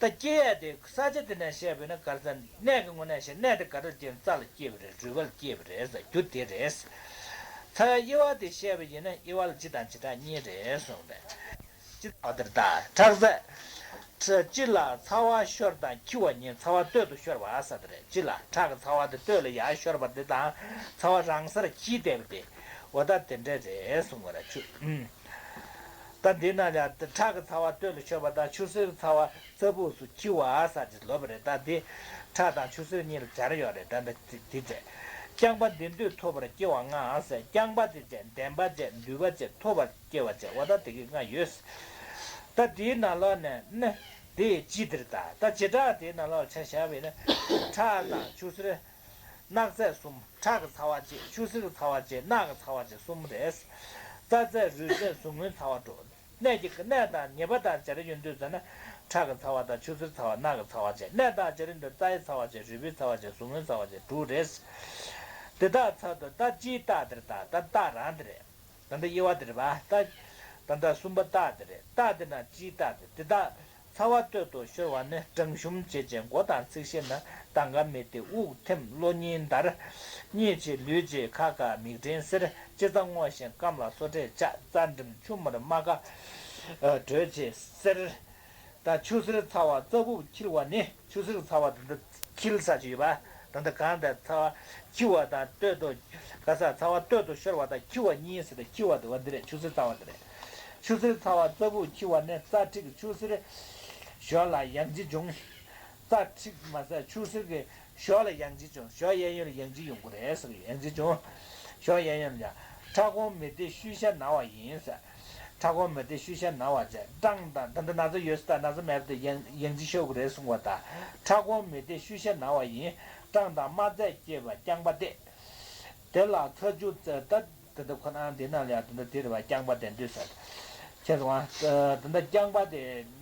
ད་སྐྱེ་ཡས་དེ་ས་ཆ་དེ་ནས་བཤད་པ་ཡིན་ན་ག་རེ་ཟེར། གནས་ཀྱི་ངོས་ནས་བཤད། གནས་དེ་ག་རེ་སྐྱེ། རྩ་ལ་སྐྱེ་བ་རེད། རུས་པ་ལ་སྐྱེ་བ་རེད་ཟེར། རྒྱུ་དེ་རེད། ཚ་བའི་དབྱེ་བ་དེ་བཤད་པ་ཡིན་ན་དབྱེ་བ་ལ་སྤྱི་དང་བྱེ་བྲག་གཉིས་རེད་གསུངས་པས། སྤྱི་ལ་དེར་ད་ཁྲག་རྩ། སྤྱི་ལ་ཚ་བ་ཤོར་དང་འཁྱིལ་བ་གཉིས། ཚ་བ་སྟོད་དུ་ཤོར་བ་ཟེར་དེ་རེད། སྤྱི་ལ་ཁྲག་གི་ཚ་བ་དེ་སྟོད་ལ་ཡར་ཤོར་བ་དེ་དང་། ཚ་བ་རང་སར་འཁྱིལ་བསྡད་པ་དེ། འོ་ད་དེ་འདྲ་རེད་གསུང་བ་རེད། ཆུ། ཨུམ། ད་འདི་ན་ཡང་ཁྲག་གི་ཚ་བ་སྟོད་ལ་ཤོར་བ་དང་ཆུ་སེར་ཚ་བ་རྩ་སྦུག་སུ་འཁྱིལ་བ་ཟེར་གྱི་ལབ་པ་རེད། ད་འདི་ཁྲག་དང་ཆུ་སེར་གཉིས་ལ་སྦྱར་ཡོད་རེད། ད་འདི་འདི་བྱས། རྐྱང་པ་འདི་འདུས་ཐོབ་པར་སྐྱེ་བ་ལྔ་ཟེར། རྐྱང་པ་དེ་བྱས། ལྡན་པ་བྱས། འདུས་པ་བྱས། ཐོབ་པར་སྐྱེ་བ་བྱས། འོ་ད་དེ་གི་ལྔ་ཡོད། ད་དེའི་ནང་ལོགས་ནས་ནི་དེ་སྤྱི་དེར་ད། ད་བྱེ་བྲག་དེའི་ནང་ལོགས་ཆ་བཞག་པ་ཡིན་ན། ཁྲག་དང་ཆུ་སེར། རྣག་ཚད་གསུམ། ཁྲག་གི་ཚ་བ་གཅིག། ཆུ་སེར་གྱི་ཚ་བ་གཅིག། རྣག་གི་ཚ་བ་གཅིག། གསུམ་རེད། རྩ་ཚད། རུས་ཚད། ཟུག་རྔུའི་ཚ་བ་དྲུག། གནས་ཀྱི་གནས་དང་ཉེས་པ་དང་སྦྱར་ཡོང་དུས་ཙམ་ན། ཁྲག་གི་ཚ་བ་དང་ཆུ་སེར་ཚ་བ། རྣག་གི་ཚ་བ་བཅས། གནས་དང་སྦྱར་ཡོང་དུས་རྩ་ཡི་ཚ་བ་བཅས། རུས་པའི་ཚ་བ་བཅས། ཟུག་རྔུའི་ཚ་བ་བཅས། དྲུག་རེད། དེ་དག་ཚར་དུ་ད་སྤྱིའི་རྟགས་དེར་ད། ད་རྟགས་རང་དེ་རེད། ད་ལྟ་དབྱེ་བ་དེ་རེད་པ། ད་ད་ལྟ་གསུམ་པ་རྟགས་དེ་རེད། རྟགས་དེ་ན་སྤྱིའི་རྟགས་དེ། དེ་དག་ཚ་བ་སྟོད་དུ་ཤོར་བ་ནི། གྲང་ཤུམ་བྱེད་ཅིང་མགོ་དང་ཚིགས་བཞི་ན། དང་ག་མི་བདེ། དབུགས་ཐིམ། གློ་སྙིང་འདར། གཉིད་ཆེ། ལུས་བརྗེད། ཁ་འགག་མིག་སྤྲིན་སེར། ལྕེ་རྩ་སྔོ་ཞིང་རྐངམ་ལ་སོ་འདྲེས་ཆགས། རྩ་འགྲིམ། ཆུ་མར་རྨ་ཁ་དྲོད་ཆེ་སེར། ད་ཆུ་སེར་ཚ་བ་རྩ་སྦུབ་འཁྱིལ་བ་ནི། ཆུ་སེར་ཚ་བ་དེ་འདྲ་འཁྱིལ་ས་ཅིག་ཡོད་པ། ད་ལྟ་གང་དེ་ཚ་བ་འཁྱིལ་བ་དང་སྟོད་དུ། ག་ས་ཚ་བ་སྟོད་དུ་ཤོར་བ་དང་འཁྱིལ་བ་གཉིས་ཟེར་ཏེ། འཁྱིལ་བ་དེ་བ་འདི་རེད། ཆུ་སེར་ཚ་བ་དེ་རེད། ཆུ་སེར་ཚ་བ་རྩ་སྦུབ་འཁྱིལ་བ་ནི། རྩ་མཁྲིས་ཀྱི་ཆུ་སེར་ཞོ་ལ་ཡང་ལྗིད་འབྱུང་། རྩ་མཁྲིས་མ་ཟད་ཆུ་སེར་གྱི་ཞོ་ལ་ཡང་ལྗིད་འབྱུང་། ཞོ་གཡས་གཡོན་ལ་ཡང་ལྗིད་ཡོང་གི་རེད་ཟེར། ཡང་ལྗིད་འབྱུང་ ཞོག་ཡང་ཡང་ཡང་། ཁྲག་ཀོང་མི་བདེ་བཤུལ་ཤ་ན་བ་ཡིན་ཟེར། ཁྲག་ཀོང་མི་བདེ་བཤུལ་ཤ་ན་བ་ཟེར། སྐྲངས་དང་ད་ལྟ་ན་ཚ་ཡོད་ས་དང་ན་ཚ་མེད་པ་དེ་ཡང་ཡང་ཅིག་ཤོད་དགོས་རེད་གསུངས་པ་དང་། ཁྲག་ཀོང་མི་བདེ་བཤུལ་ཤ་ན་བ་ཡིན། སྐྲངས་དང་དམར་རྫས་སྐྱེས་པ་རྐྱང་པ་སྟེ། དེ་ལ་ཚ་ཆུ་རྩ་ད་ད་ལྟ་ཁོ་ན་འདི་ན་ལ་ཡང་ད་ལྟ་དེ་རེད་བ། རྐྱང་པ་ལྡན་འདུས་ཟེར། ཁྱེད་ཚོ་ད་ལྟ་རྐྱང་པ་དེ་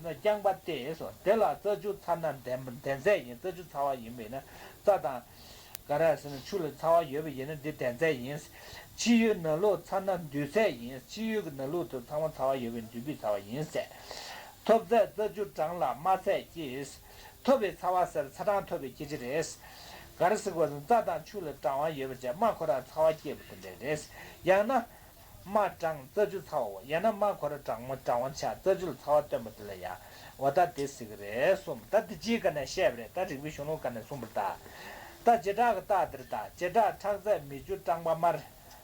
རྐྱང་པ་སྟེ་སོ། དེ་ལ་རྩ་ཆུ་ཚ་ན་ལྡན་ལྡན་ཚད་ཡིན། རྩ་ཆུ་ཚ་བ་ཡིན་པས་ན་རྩ་དང་། ག་རེ་ཟེར་ན་ཆུ་ལ་ཚ་བ་ཡོད་པ་ཡིན་ན་འདི་ལྡན་ཚད་ཡིན། ཕྱི་ཡུལ་ནང་ལུགས་ཚ་ན་འདུས་ཚད་ཡིན། ཕྱི་ཡུལ་གྱི་ནང་ལུགས་དུ་ཚང་མ་ཚ་བ་ཡོད་པས་འདུས་པའི་ཚ་བ་ཡིན་ཟེར། ཐོབ་ཚད་རྩ་ཆུ་གྲང་ལ་དམར་ཚད་ཀྱིས། ཐོབ་པའི་ཚ་བ་ཟེར་ཚ་གྲང་ཐོབ་པའི་སྐད་ཆ་རེད། ག་རེ་ཟེར་དགོས་ཟེར་ན་རྩ་དང་ཆུ་ལ་གྲང་བ་ཡོད་པ་བྱས་རྨ་ཁོ་རང་ཚ་བ་སྐྱེས་པ་དེ་འདྲ་རེད། ཡང་ན། རྨ་གྲང་རྩ་ཆུ་ཚ་བའོ། ཡང་ན་རྨ་ཁོ་རང་གྲང་མོ་གྲང་བ་ཆགས་རྩ་ཆུ་ལ་ཚ་བ་སྟོན་པ་དེ་ལ་ཡང་འོ་ད་དེ་ཟེར་གི་རེད་གསུངས། ད་དེ་ཅིའི་སྒང་ནས་བཤད་པ་རེད། ད་རིགས་པའི་གཞུང་ལུགས་སྒང་ནས་གསུངས་པ་རེད་ད། ད་བྱེ་བྲག་གི་རྟགས་འདིར་ད་བྱེ་བྲག་ཁྲག་རྫས་མི་འགྱུར་སྐྲངས་པ་དམར།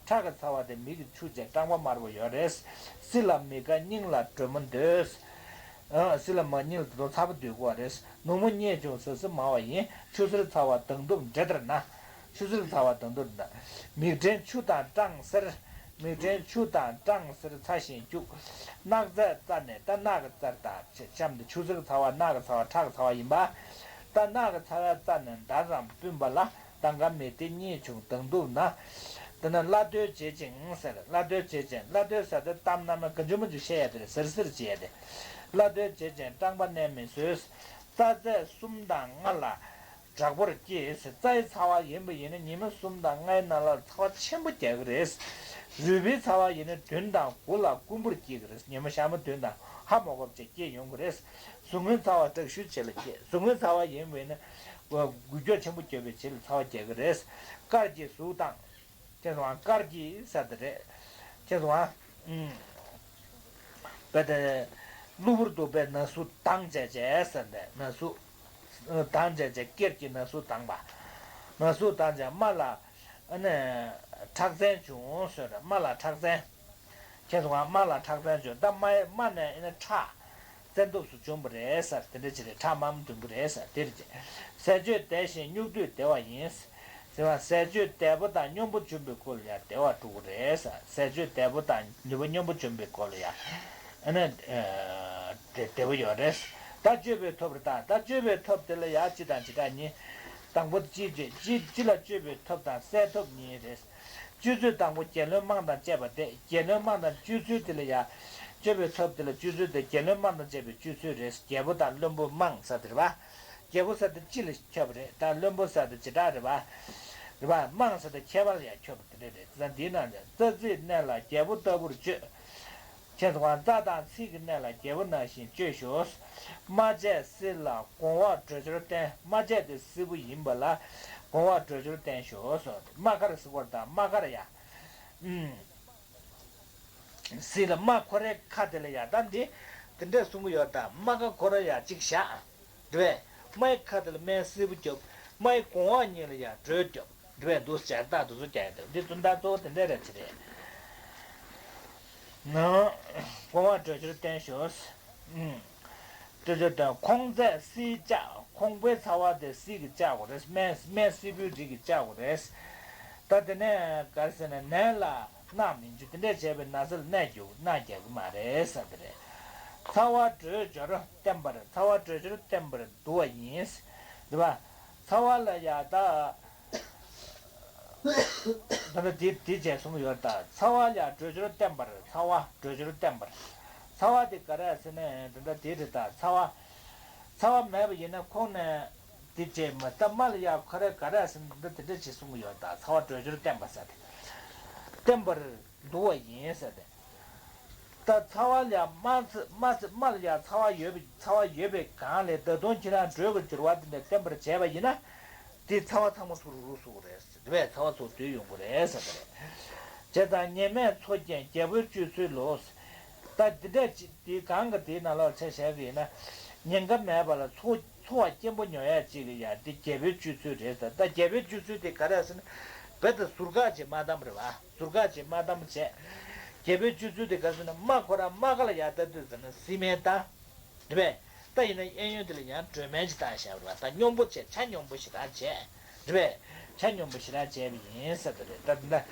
ཁྲག་གི་ཚ་བ་དེ་མིག་གི་ཆུ་བཅས་སྐྲངས་པ་དམར་པོ་ཡོད་རེད། བསིལ་ལ་མི་དགའ་སྙིང་ལ་དྲོན་མོ་འདོད། ཨ་བསིལ་ལ་མ་སྙིང་ལ་ད་དུང་ཚ་པོ་འདོད་དགོས་རེད། ནུབ་མོ་མཉེད་བྱུང་ཟ་ཟི་མང་བ་ཡིན། ཆུ་སེར་ཚ་བ་མདངས་སྟོབས་འདྲེ་ལྟར་ན། ཆུ་སེར་ཚ་བ་མདངས་སྟོབས་འདྲེ། མིག་ཕྲན་ཆུ་དང་སྐྲངས་སེར། མིག་ཕྲན་ཆུ་དང་སྐྲངས་སེར་ཚ་ཞིང་སྐྱུག། རྣག་རྫས་རྩ་ནས་ད་རྣག་གི་རྩར་དང་གཤམ་དུ་ཆུ་སེར་ཚ་བ་རྣག་གི་ཚ་བ་ཁྲག་གི་ཚ་བ་ཡིན་པ། ད་རྣག་གི་ཚ་བའི་རྩ་ནས་འདར་རམ་སྤུན་པ་ལ། ད་ག་མི་དེ་གཉིད་བྱུང་མདངས་སྟོབས་ན། དེ་ན་སླར་སྡོད་བྱེད་ཅིང་ཟེར། སླར་སྡོད་བྱེད་ཅིང་། སླར་སྡོད་ཟེར་དེ་གཏམ་རྣམ་པ་གང་བྱུང་མང་བྱུང་བཤད་ཡ་དེ་རེད། ཟེར་ཟེར་བྱེད་ཡ་དེ། སླར་སྡོད་བྱེད་ཅིང་སྐྲངས་པ་གནས་མི་བཟོད། རྩ་རྫས་གསུམ་དང་ལྔ་ལ་དྲག་པོར་སྐྱེས། རྩ་ཡི་ཚ་བ་ཡིན་པ་ཡིན་ན་ཉི་མ་གསུམ་དང་ལྔའི་ནང་ལ་ཚ་བ་ཆེན་པོ་རྒྱག་གི་རེད། རུས་པའི་ཚ་བ་ཡིན་ན་བདུན་དང་དགུ་ལ་དཀོན་པོར་སྐྱེ་གི་རེད། ཉི་མ་ཞག་མ་བདུན་དང་ཧ་མ་གོ་བ་བྱས་སྐྱེ་ཡོང་གི་རེད། གཟུགས་སྔོན་ཚ་བ་དྲག་ཤུལ་བྱེད་ལ་སྐྱེ། གཟུགས་སྔོན་ཚ་བ་ཡིན་པ་ཡིན་ན། འགུལ་སྐྱོད་ཆེན་པོ་བརྒྱབ་པའི་བྱེད་ལ་ཚ་བ་རྒྱག་གི་རེད། དཀར་གྱི་གཟུགས་དང་། ཁྱེད་ཚོ་ཨང་དཀར་གྱི་ས་དེ་རེད། ཁྱེད་ཚོ་ཨང་། ཨུམ། བས་དེ། གློ་བུར་དུ་བས་ན་ཟུག་དྭངས་བྱས་བྱས་ཟེར་ནས་ན་ཟུག་དྭངས་བྱས་བྱས་སྐེར་གྱི་ན་ཟུག་དྭངས་པ། ན་ཟུག་དྭངས་བྱས་རྨ་ལ། ཨ་ནི། ཁྲག་མཚན་བྱུང་ཟེར་རེད། རྨ་ལ་ཁྲག་མཚན། ཁྱེད་ཚོ་ཨང་རྨ་ལ་ཁྲག་མཚན་བྱུང་། ད་རྨ་རྨ་ནས་ཨ་ནི་ཁྲག་བཙན་ཐབས་སུ་བྱུང་བ་རེད་ཟེར། དེ་འདྲ་ཅིག་རེད། ཁྲག་རྨ་མ་འདུན་པ་རེད་ཟེར། དེ་རེད་ཅེས། ཟས་སྤྱོད་བདེ་ཞིང་སྨྱུག་རྡུལ་བདེ་བ་ཡིན། ཟེར་བ། ཟས་སྤྱོད་བདེ་པོ་དང་སྙོམས་པོ་འབྱུང་བའི་སྐོར་ལ་ཡང་བདེ་བ་སྤྲོད་དགོས་རེད་ཟེར། ཟས་སྤྱོད་བདེ་པོ་དང་ནུས་པ་སྙོམས་པོ་འབྱུང་བའི་སྐོར་ལ་ཡང་ཨ་ནི་བདེ་བདེ་པོ་ཡོད་རེད། ད་སྤྱོད་པའི་ཐབས་རེད། ད་ད་སྤྱོད་པའི་ཐབས་དེ་ལ་ཡང་སྤྱི་དང་བྱེ་བྲག་གཉིས། དང་པོ་སྤྱི་སྤྱི་སྤྱི་ལ་སྤྱོད་པའི་ཐབས་དང་སེལ་ཐབས་གཉིས་རེད། སྤྱོད་ཚུལ་དང་པོ་རྒྱལ་བློན་དམངས་དང་བཅས་པ་སྟེ། རྒྱལ་བློན་དམངས་དང་སྤྱོད་ཚུལ་དེ་ལ་ཡང་། སྤྱོད་པའི་ཐབས་དེ་ལ་སྤྱོད་ཚུལ་དེ་རྒྱལ་བློན་དམངས་དང་བཅས་པའི་སྤྱོད་ཚུལ་རེད། རྒྱལ་པོ་དང་བློན་པོ་དམངས་ཟེར་དེ་རེད་པ། རྒྱལ་པོ་ཟེར་དེ་སྤྱི་ལ་ཁྱབ་པ་རེད། ད་བློན་པོ་ཟེར་དེ་བྱེ་བྲག་རེད་པ། རེད་པ། དམངས་ཟེར་དེ་ཁྱད་པར་ལ་ཡང་ཁྱབ་པ་དེ་འདྲ་རེད། དེ་ཙང་འདིའི་ནང་ནས་རྩ་རྩིས་གནས་ལ་རྒྱལ་པོ་ལྟ་བུར་སྤྱོད། ཁྱེད་ཚོ་གང་རྩ་དང་ཚིགས་ཀྱི་གནས་ལ་རྒྱལ་པོ་ནང་བཞིན་སྤྱོད་ཤོག། རྨ་བྱས་བསིལ་ལ་གོང་འོག་བྲོས་བྱོལ་བསྟན། རྨ་བྱས་དེ་བསིལ་པོ་ཡིན་པ་ལ་གོང་འོག་བྲོས་བྱོལ་བསྟན་ཤོག་སོ། རྨ་ཁར་ཟེར་བ་དང་རྨ་ཁར་ཡ། ཨུམ། བསིལ་ལ་རྨ་ཁོ་རའི་ཁ་དེ་ལ་ཡ། ད་འདི་དེ་འདྲས་གསུང་གི་ཡོད། ད་རྨ་ཁ་ཁོ་ར་ཡ་གཅིག་བཞག། རེད་པས། རྨའི་ཁ་དེ་ལ་སྨན་བསིལ་པོ་རྒྱོབ། རྨའི་གོང་འོག་གཉིས་ལ་ཡ་བྲོས་རྒྱོབ། རེད་པས། འདུག་སེ་བྱས་རྟགས་འདུག་སེ་རྒྱག་ཡ། འདི་ཚོ་ད་གཙོ་བོ་དེ་འདྲས་རེད་ཅེས་རེད། ན། གོང་འོག་བྲོས་བྱོལ་བསྟན་ཤོག། ཨུམ། བྲོས་བྱོལ་བསྟན། ཁོང་རྫས་བསིལ་ལྕགས། ཁོང་པའི་ཚ་བ་དེ་བསིལ་གྱིས་བཅག་དགོས་རེད། སྨན་སྨན་བསིལ་པོའི་རིགས་ཀྱིས་བཅག་དགོས་རེད། ད་དེ་ནས་ག་རེ་ཟེར་ན་ནད་ལ། རྣག་མི་འཇུ། དེ་འདྲས་བྱས་པའི་ན་ཚ་ལ་རྣག་རྒྱུག་རྣག་རྒྱག་གི་མ་རེད་ཟེར་གི་རེད། ཚ་བ་བྲོས་བྱོལ་བསྟན་པར། ཚ་བ་བྲོས་བྱོལ་བསྟན་པར་འདུ་བ་ཡིན། རེད་པ། ཚ་བ་ལ་ཡ་ད། ད་ལྟ་འདི་འདི་བྱས་གསུངས་ཡོད་ད། ཚ་བ་ལ་ཡ་བྲོས་བྱོལ་བསྟན་པར། ཚ་བ་བྲོས་བྱོལ་བསྟན་པར། ཚ་བ་དེ་ག་རེ་ཟེར་ན་ད་ལྟ་འདི་རེད་ད། ཚ་བ། ཚ་བ་མེད་པ་ཡིན་ན་ཁོང་ནས། འདི་བྱས་མ་ད་རྨ་ལ་ཡ་ཁོ་རེ་ག་རེ་ཟེར་ན་འདི་དེ་འདྲ་ཅིག་གསུང་གི་ཡོད་ད། ཚ་བ་བྲོས་བྱོལ་བསྟན་པ་ཟེར་ཏེ། བསྟན་པར་འདུ་བ་ཡིན་ཟེར་ཏེ། ད་ཚ་བ་ལ་ཡ་རྨ་ཚ་རྨ་ཚ་རྨ་ལ་ཡ་ཚ་བ་ཡོད་པའི་ཚ་བ་ཡོད་པའི་སྒང་ལས་ད་དུང་ཁྱེད་རང་བྲོས་ཀྱི་འགྱུར་བ་དེ་འདྲ་བསྟན་པར་བྱས་པ་ཡིན་ན། དེ་ཚ་བ་ཚང་མ་ཚུར་རུ་སུ་རེད་ཟེར་ཏེ། བས་ཚ་བ་ཚུར་དུས་ཡོང་གི་རེད་ཟེར་ཏེ། བྱས་ཙང་ཉེས་མེད་འཚོ་རྐྱེན་རྒྱལ་པོའི་སྤྱོད་ཚུལ་ལོ། ད་འདི་འདྲ་ཅིག་དེའི་སྒང་གི་དེའི་ནང་ལོགས་ཆ་བཞག་གི་ཡིན་ན། ཉེན་ཁ་མེད་པ་ལ་འཚོ་འཚོ་བ་སྐྱེན་པོ་ཉོ་ཡ་ཅིག་གི་ཡ་འདི་རྒྱལ་པོའི་སྤྱོད་ཚུལ་རེད་ཟེར། ད་རྒྱལ་པོའི་སྤྱོད་ཚུལ་དེ་ག་རེ་ཟེར་ན། རྦད་དེ་ཟུར་བཀག་ཅིག་མ་བཏང་བ་རེད་བ། ཟུར་བཀག་ཅིག་མ་བཏང་བ་བྱས། རྒྱལ་པོའི་སྤྱོད་ཚུལ་དེ་ག་རེ་ཟེར་ན། རྨ་ཁོ་ར་རྨ་ཁ་ལ་ཡ་ལྟ་དུས་ཟེར་ན་བསིལ་སྨན་བཏང་། རེད་པས། ད་ཡིན་ན་གཡས་གཡོན་དེ་ལ་ཡང་དྲོད་སྨན་ཅིག་བཏང་བཞག་པ་རེད་བ། ད་སྙོམས་པོ་བྱས། ཆ་སྙོམས་པོ་ཞེ་དྲག་བྱས། རེད་པས། ཆ་སྙོམས་པོ་ཞེ་དྲག་བྱས་པ་ཡིན་ཟེར་བ་རེད། ད་འདི་འདྲ།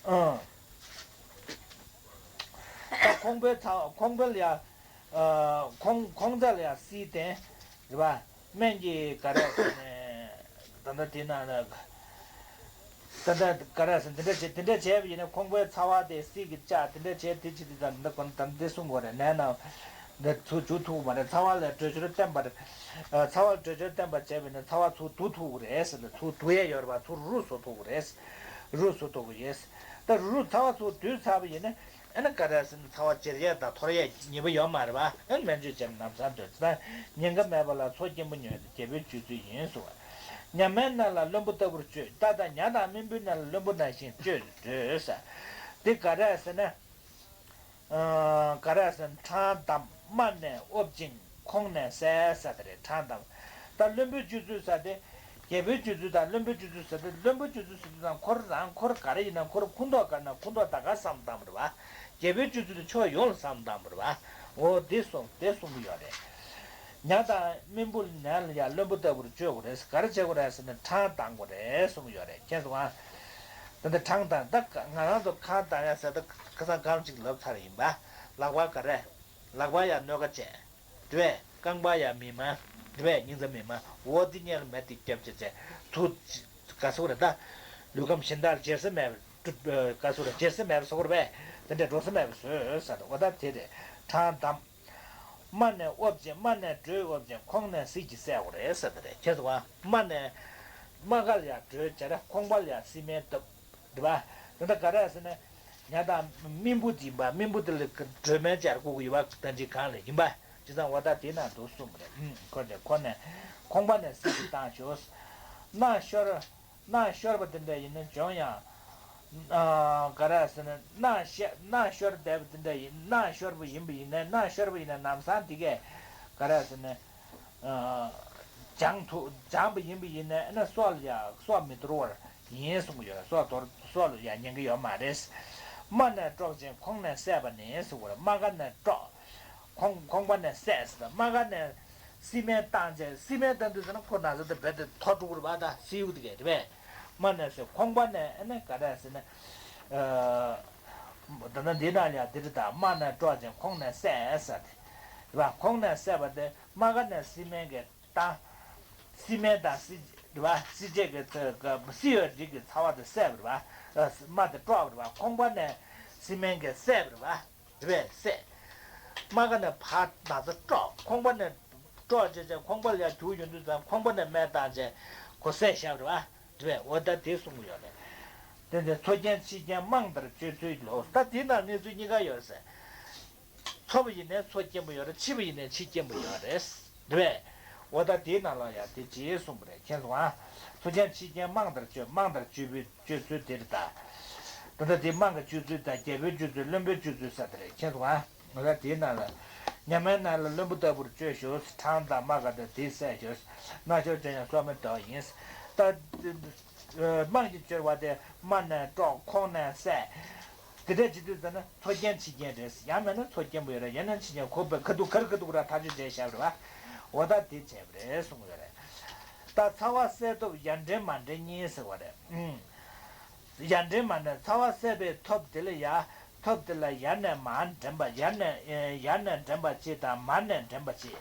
ཨང་། ད་ཁོང་པའི་ཚ་ཁོང་པའི་ལ་ཡ། ཨ། ཁོང་ཁོང་ཚ་ལ་ཡ་བསིལ་ཏེ། རེད་པ། སྨན་གྱི་ག་རེ་ཟེར་ནས། ད་ལྟ་དེ་ན་ལ། ད་ལྟ་ག་རེ་ཟེར། འདི་འདྲ་བྱེད། དེ་འདྲ་བྱས་པ་ཡིན་ན་ཁོང་པའི་ཚ་བ་དེ་བསིལ་གྱིས་བཅག་དེ་འདྲ་བྱས། དེ་བྱེད་དུས་ད་ལྟ་ཁོང་ད་འདི་གསུང་དགོས་རེད། ནས་ན་འདི་ཚུར་འཇུ་ཐུབ་ཀྱི་མ་རེད། ཚ་བ་ལ་དྲོད་ཚད་བརྟན་པར། ཚ་བ་ལ་དྲོད་ཚད་བརྟན་པར་བྱས་པ་ཡིན་ན་ཚ་བ་ཚུར་བསྡུ་ཐུབ་ཀྱི་རེད་ཟེར། ཚུར་བསྡུ་ཡས་ཡོད་རེད་པ། ཚུར་རུ་བཟོ་ཐུབ་ཀྱི་རེད། རུ་བཟོ་ཐུབ་ཀྱི་ཡོད། ད་རུ་རུ་ཚ་བ་ཚུར་བསྡུས་ཚར་བ་ཡིན་ན། ཨ་ནི་ག་རེ་ཟེར་ན། ཚ་བ་འཇལ་ཡས་དང་འཐོར་ཡས་ཉེས་པ་ཡོད་མ་རེད་པ། ཨ་ནི་སྨན་བཅོས་བྱས་ན་ལམ་སང་འདོད་ཚེ། ད་ཉེན་ཁ་མེད་པ་ལ་མཚོ་སྐྱེན་པོ་ཉོས་ཏེ་རྒྱལ་པོའི་སྤྱོད་ཚུལ་ཡིན་གསུངས་པ། ཉ་སྨན་རྣམས་ལ་བློན་པོ་ལྟ་བུར་སྤྱོད། རྟ་དང་ཉ་དང་རྨེན་བུ་རྣམས་ལ་བློན་པོ་ནང་བཞིན་སྤྱོད་འདོད་ཟེར། འདི་ག་རེ་ཟེར་ན། ཨ། ག་རེ་ཟེར་ན། ཕྲང་བསྡམས། རྨ་ནས་དབབ་ཅིང་ཁོང་ནས་བསད་ཟེར་དེ་རེད། ཕྲང་བསྡམས། ད་བློན་པོའི་སྤྱོད་ཚུལ་ཟེར་དེ། རྒྱལ་པོའི་སྤྱོད་ཚུལ་དང་བློན་པོའི་སྤྱོད་ཚུལ་ཟེར་དེ། བློན་པོའི་སྤྱོད་ཚུལ་ཟེར་དུས་ཙང་ཁོ་རང་ཁོ་རང་ག་རེ་ཡིན་ན་ཁོ་རང་ཁུངས་གཏོགས་ག་རེ་ན་ཁུངས་གཏོགས་ད་ག་བསམ་བཏང་བ་རེད་པ། རྒྱལ་པོའི་སྤྱོད་ཚུལ་དེ་ཕྱོགས་ཡོངས་ལ་བསམ་བཏང་བ་རེད་པ། འོ་དེ་གསུངས་དེ་གསུང་གི་ཡོད་རེད། ཉ་དང་རྨེན་བུ་ནས་ལ་ཡ་བློན་པོ་ལྟ་བུར་སྤྱོད་དགོས་རེད། ག་རེ་བྱེད་དགོས་རེད་ཟེར་ན་ཕྲང་བསྡམས་དགོས་རེད་གསུང་གི་ཡོད་རེད། མཁྱེན་སོང་ང་། ད་ལྟ་ཕྲང་བསྡམས། ད་ང་རང་ཚོ་ཁ་བསྡམས་ཡ་ཟེར། ད་ཁ་སང་སྒམ་གཅིག་ལབ་ཚར་ཡིན་པ། ལག་པ་ག་རེ། ལག་པ་ཡ་སྣོད་ཀ་བཅས། དེ་བས་རྐང་པ་ཡ་མིག་མ། དེ་བས་སྙིང་རྩ་མིག་མ། འོ་དེ་གཉིས་ལ་མེ་དེ་བརྒྱབ་བྱས་བྱས། ཚུར་ག་ཟེར་དགོས་རེད། ད་ལུས་ཁམས་གཞན་དག་ལ་བརྗེ་ས་མེད་པ། ག་ཟེར་དགོས་རེད། བརྗེ་ས་མེད་པ་ཟེར་དགོས་རེད་པས། དེ་འདྲ་འགྲོ་ས་མེད་པ་བཟོས་ཟེར། འོ་ད་དེ་རེད། ཕྲང་བསྡམས། རྨ་ནས་དབབ་ཅིང་། རྨ་ནས་དྲོད་དབབ་ཅིང་ཁོང་ནས་བསིལ་གྱིས་བསད་དགོས་རེད་ཟེར་དེ་རེད། མཁྱེན་སོང་ང་། རྨ་ནས། རྨ་ཁ་ལ་ཡ་དྲོད་སྦྱར། ཁོང་པ་ལ་ཡ་བསིལ་སྨན་བཏབ། རེད་པ། དེ་འདྲ་ག་རེ་ཟེར་ན། ཉ་དང་རྨེན་བུ་དེ་ཡིན་པ། རྨེན་བུ་དེ་ལ་དྲོད་སྨན་སྦྱར་དགོས་ཀྱི་ཡོད་པ། ད་ཅི་གང་ལ་ཡིན་པ། བྱས་ཙང་འོ་ད་དེ་ནང་དུ་གསུངས་པ་རེད། ཨུམ། ཁོ་དེ་ཁོ་ནས་ཁོང་པ་ནས་བསིལ་གྱིས་བཏང་ཞོག། རྣག་ཤོར། རྣག་ཤོར་བ་དེ་འདྲ་ཡིན་ན་གྱོང་ཡང་། ཨ། ག་རེ་ཟེར་ན། རྣག་ཤ་རྣག་ཤོར་བསྡད་པ་དེ་འདྲ་ཡིན། རྣག་ཤོར་བ་ཡིན་པ་ཡིན་ན། རྣག་ཤོར་བ་ཡིན་ན་ལམ་སང་དེ་གས་ག་རེ་ཟེར་ན། ཨ། སྦྱང་ཐུབ། སྦྱངས་པ་ཡིན་པ་ཡིན་ན་ཨ་ནི་སྲོག་ལ་ཡ་སྲོག་མི་འདོར་བར་ཡིན་གསུང་གི་ཡོད་རེད། སྲོག་འདོར། སྲོག་ལ་ཡ་ཉེན་ཁ་ཡོད་མ་རེད། རྨ་ནས་དཀྲོག་ཅིང་ཁོང་ནས་བསད་པ་ནི་གསུང་གི་རེད། རྨ་ཁ་ནས་དཀྲོག། ཁོང་ཁོང་པ་ནས་བསད་ཟེར། རྨ་ཁ་ནས་བསིལ་སྨན་བཏང་བྱས། བསིལ་སྨན་བཏང་དུས་ཙམ་ན་ཁོ་ན་ཚ་དེ་རྦད་དེ་འཐོར་འགྲོ་གི་རེད་པ། ད་བསིལ་བ་དེ་གས་རེད་པས། རྨ་ནས་བསད། ཁོང་པ་ནས་ཨ་ནི་ག་རེ་ཟེར་ན། ཨ། ད་ལྟ་འདི་ན་ཡ་འདི་རེད། ད་རྨ་ནས་དཀྲོག་ཅིང་ཁོང་ནས་བསད་ཟེར་དེ་རེད་པ། ཁོང་ནས་བསད་པ་དེ། རྨ་ཁ་ནས་བསིལ་སྨན་གྱིས་བཏང་། བསིལ་སྨན་དང་བསིལ། རེད་པ། བསིལ་བྱེད་ཀྱི་ཚ། བསིལ་བའི་རིགས་ཀྱི་ཚ་བ་དེ་བསད་པ་རེད་པ། རྨ་དེ་དཀྲོགས་པ་རེད་པ། ཁོང་པ་ནས་བསིལ་སྨན་གྱིས་བསད་པ་རེད་པ། རེད་པས། བསད། རྨ་ཁ་ནས་ཕར་ན་ཚ་དཀྲོགས། ཁོང་པ་ནས་དཀྲོགས་བྱས་བྱས་ཁོང་པ་ལ་ཡ་རྒྱུག་ཡོང་དུས་ཙམ་ཁོང་པ་ནས་སྨན་བཏང་བྱས་ཁོ་བསད་བཞག་པ་རེད་པ། རེད་པས། འོ་ད་དེ་གསུང་གི་ཡོད་རེད། དེ་ནས་མཚོ་སྐྱེན་ཕྱི་སྐྱེན་རྨང་ལྟར་གཅོད་ཚུལ་ལོ། ད་དེའི་ནང་གནས་ཚུལ་གཉིས་ཀ་ཡོད་ཟེར། མཚོ་བ་ཡིན་ནའི་མཚོ་སྐྱེན་པོ་ཡོད་རེད། ཕྱི་བ་ཡིན་ནའི་ཕྱི་སྐྱེན་པོ་ཡོད་རེད། རེད་པས། འོ་ད་དེའི་ནང་ལ་ཡང་དེ་ཅེས་གསུངས་པ་རེད། མཁྱེན་སོང་ཨ། མཚོ་སྐྱེན་ཕྱི་སྐྱེན་རྨང་ལྟར་གཅོད། རྨང་ལྟར་གཅོད་པའི་གཅོད་ཚུལ་དེ་རེད་ད། ད་ལྟ་དེ་རྨང་གི་གཅོད་ཚུལ་དང་རྒྱལ་པོའི་གཅོད་ཚུལ། བློན་པོའི་གཅོད་ཚུལ་ཟེར་དེ་རེད། མཁྱེན་སོང་ཨ། འོ་ད་དེའི་ནང་ལ། ཉ་སྨན་རྣམས་ལ་བློན་པོ་ལྟ་བུར་སྤྱོད་ཞོག། ཁྲང་དང་རྨ་ཁ་དང་དེས་བསད་ཞོག། རྣག་ཤོར་གྱོང་ཡང་སྲོག་མི་འདོར་བ་ཡིན། ད། རྨང་གིས་བཅོས་པ་དེ་རྨ་ནས་དཀྲོགས། ཁོང་ནས་བསད། དེ་འདྲ་བྱེད་དུས་ཙམ་ན་མཚོ་སྐྱེན་ཕྱི་སྐྱེན་རེད། ཡང་མིན་ན་མཚོ་སྐྱེན་པོ་ཡོད་རེད། ཡང་ན་ཕྱི་སྐྱེན། ཁོ་པའི་ཁ་ཐུག་ག་རེ་ཁ་ཐུག་ར་ཐག་གཅོད་བྱས་བཞག་པ་རེད་པ། འོ་ད་དེ་བྱས་པ་རེད་གསུངས་ཡོད་རེད། ད་ཚ་བ་བསད་ཐབས་ཡར་འདྲེན་མར་འདྲེན་གཉིས་ཟེར་བ་རེད། ཨང་། ཡར་འདྲེན་མར་འདྲེན། ཚ་བ་བསད་པའི་ཐབས་དེ་ལ་ཡ། ཐབས་དེ་ལ་ཡར་ནས་མར་འདྲེན་པ། ཡར་ནས། ཡར་ནས་འདྲེན་པ་གཅིག་དང་མར་ནས་འདྲེན་པ་གཅིག།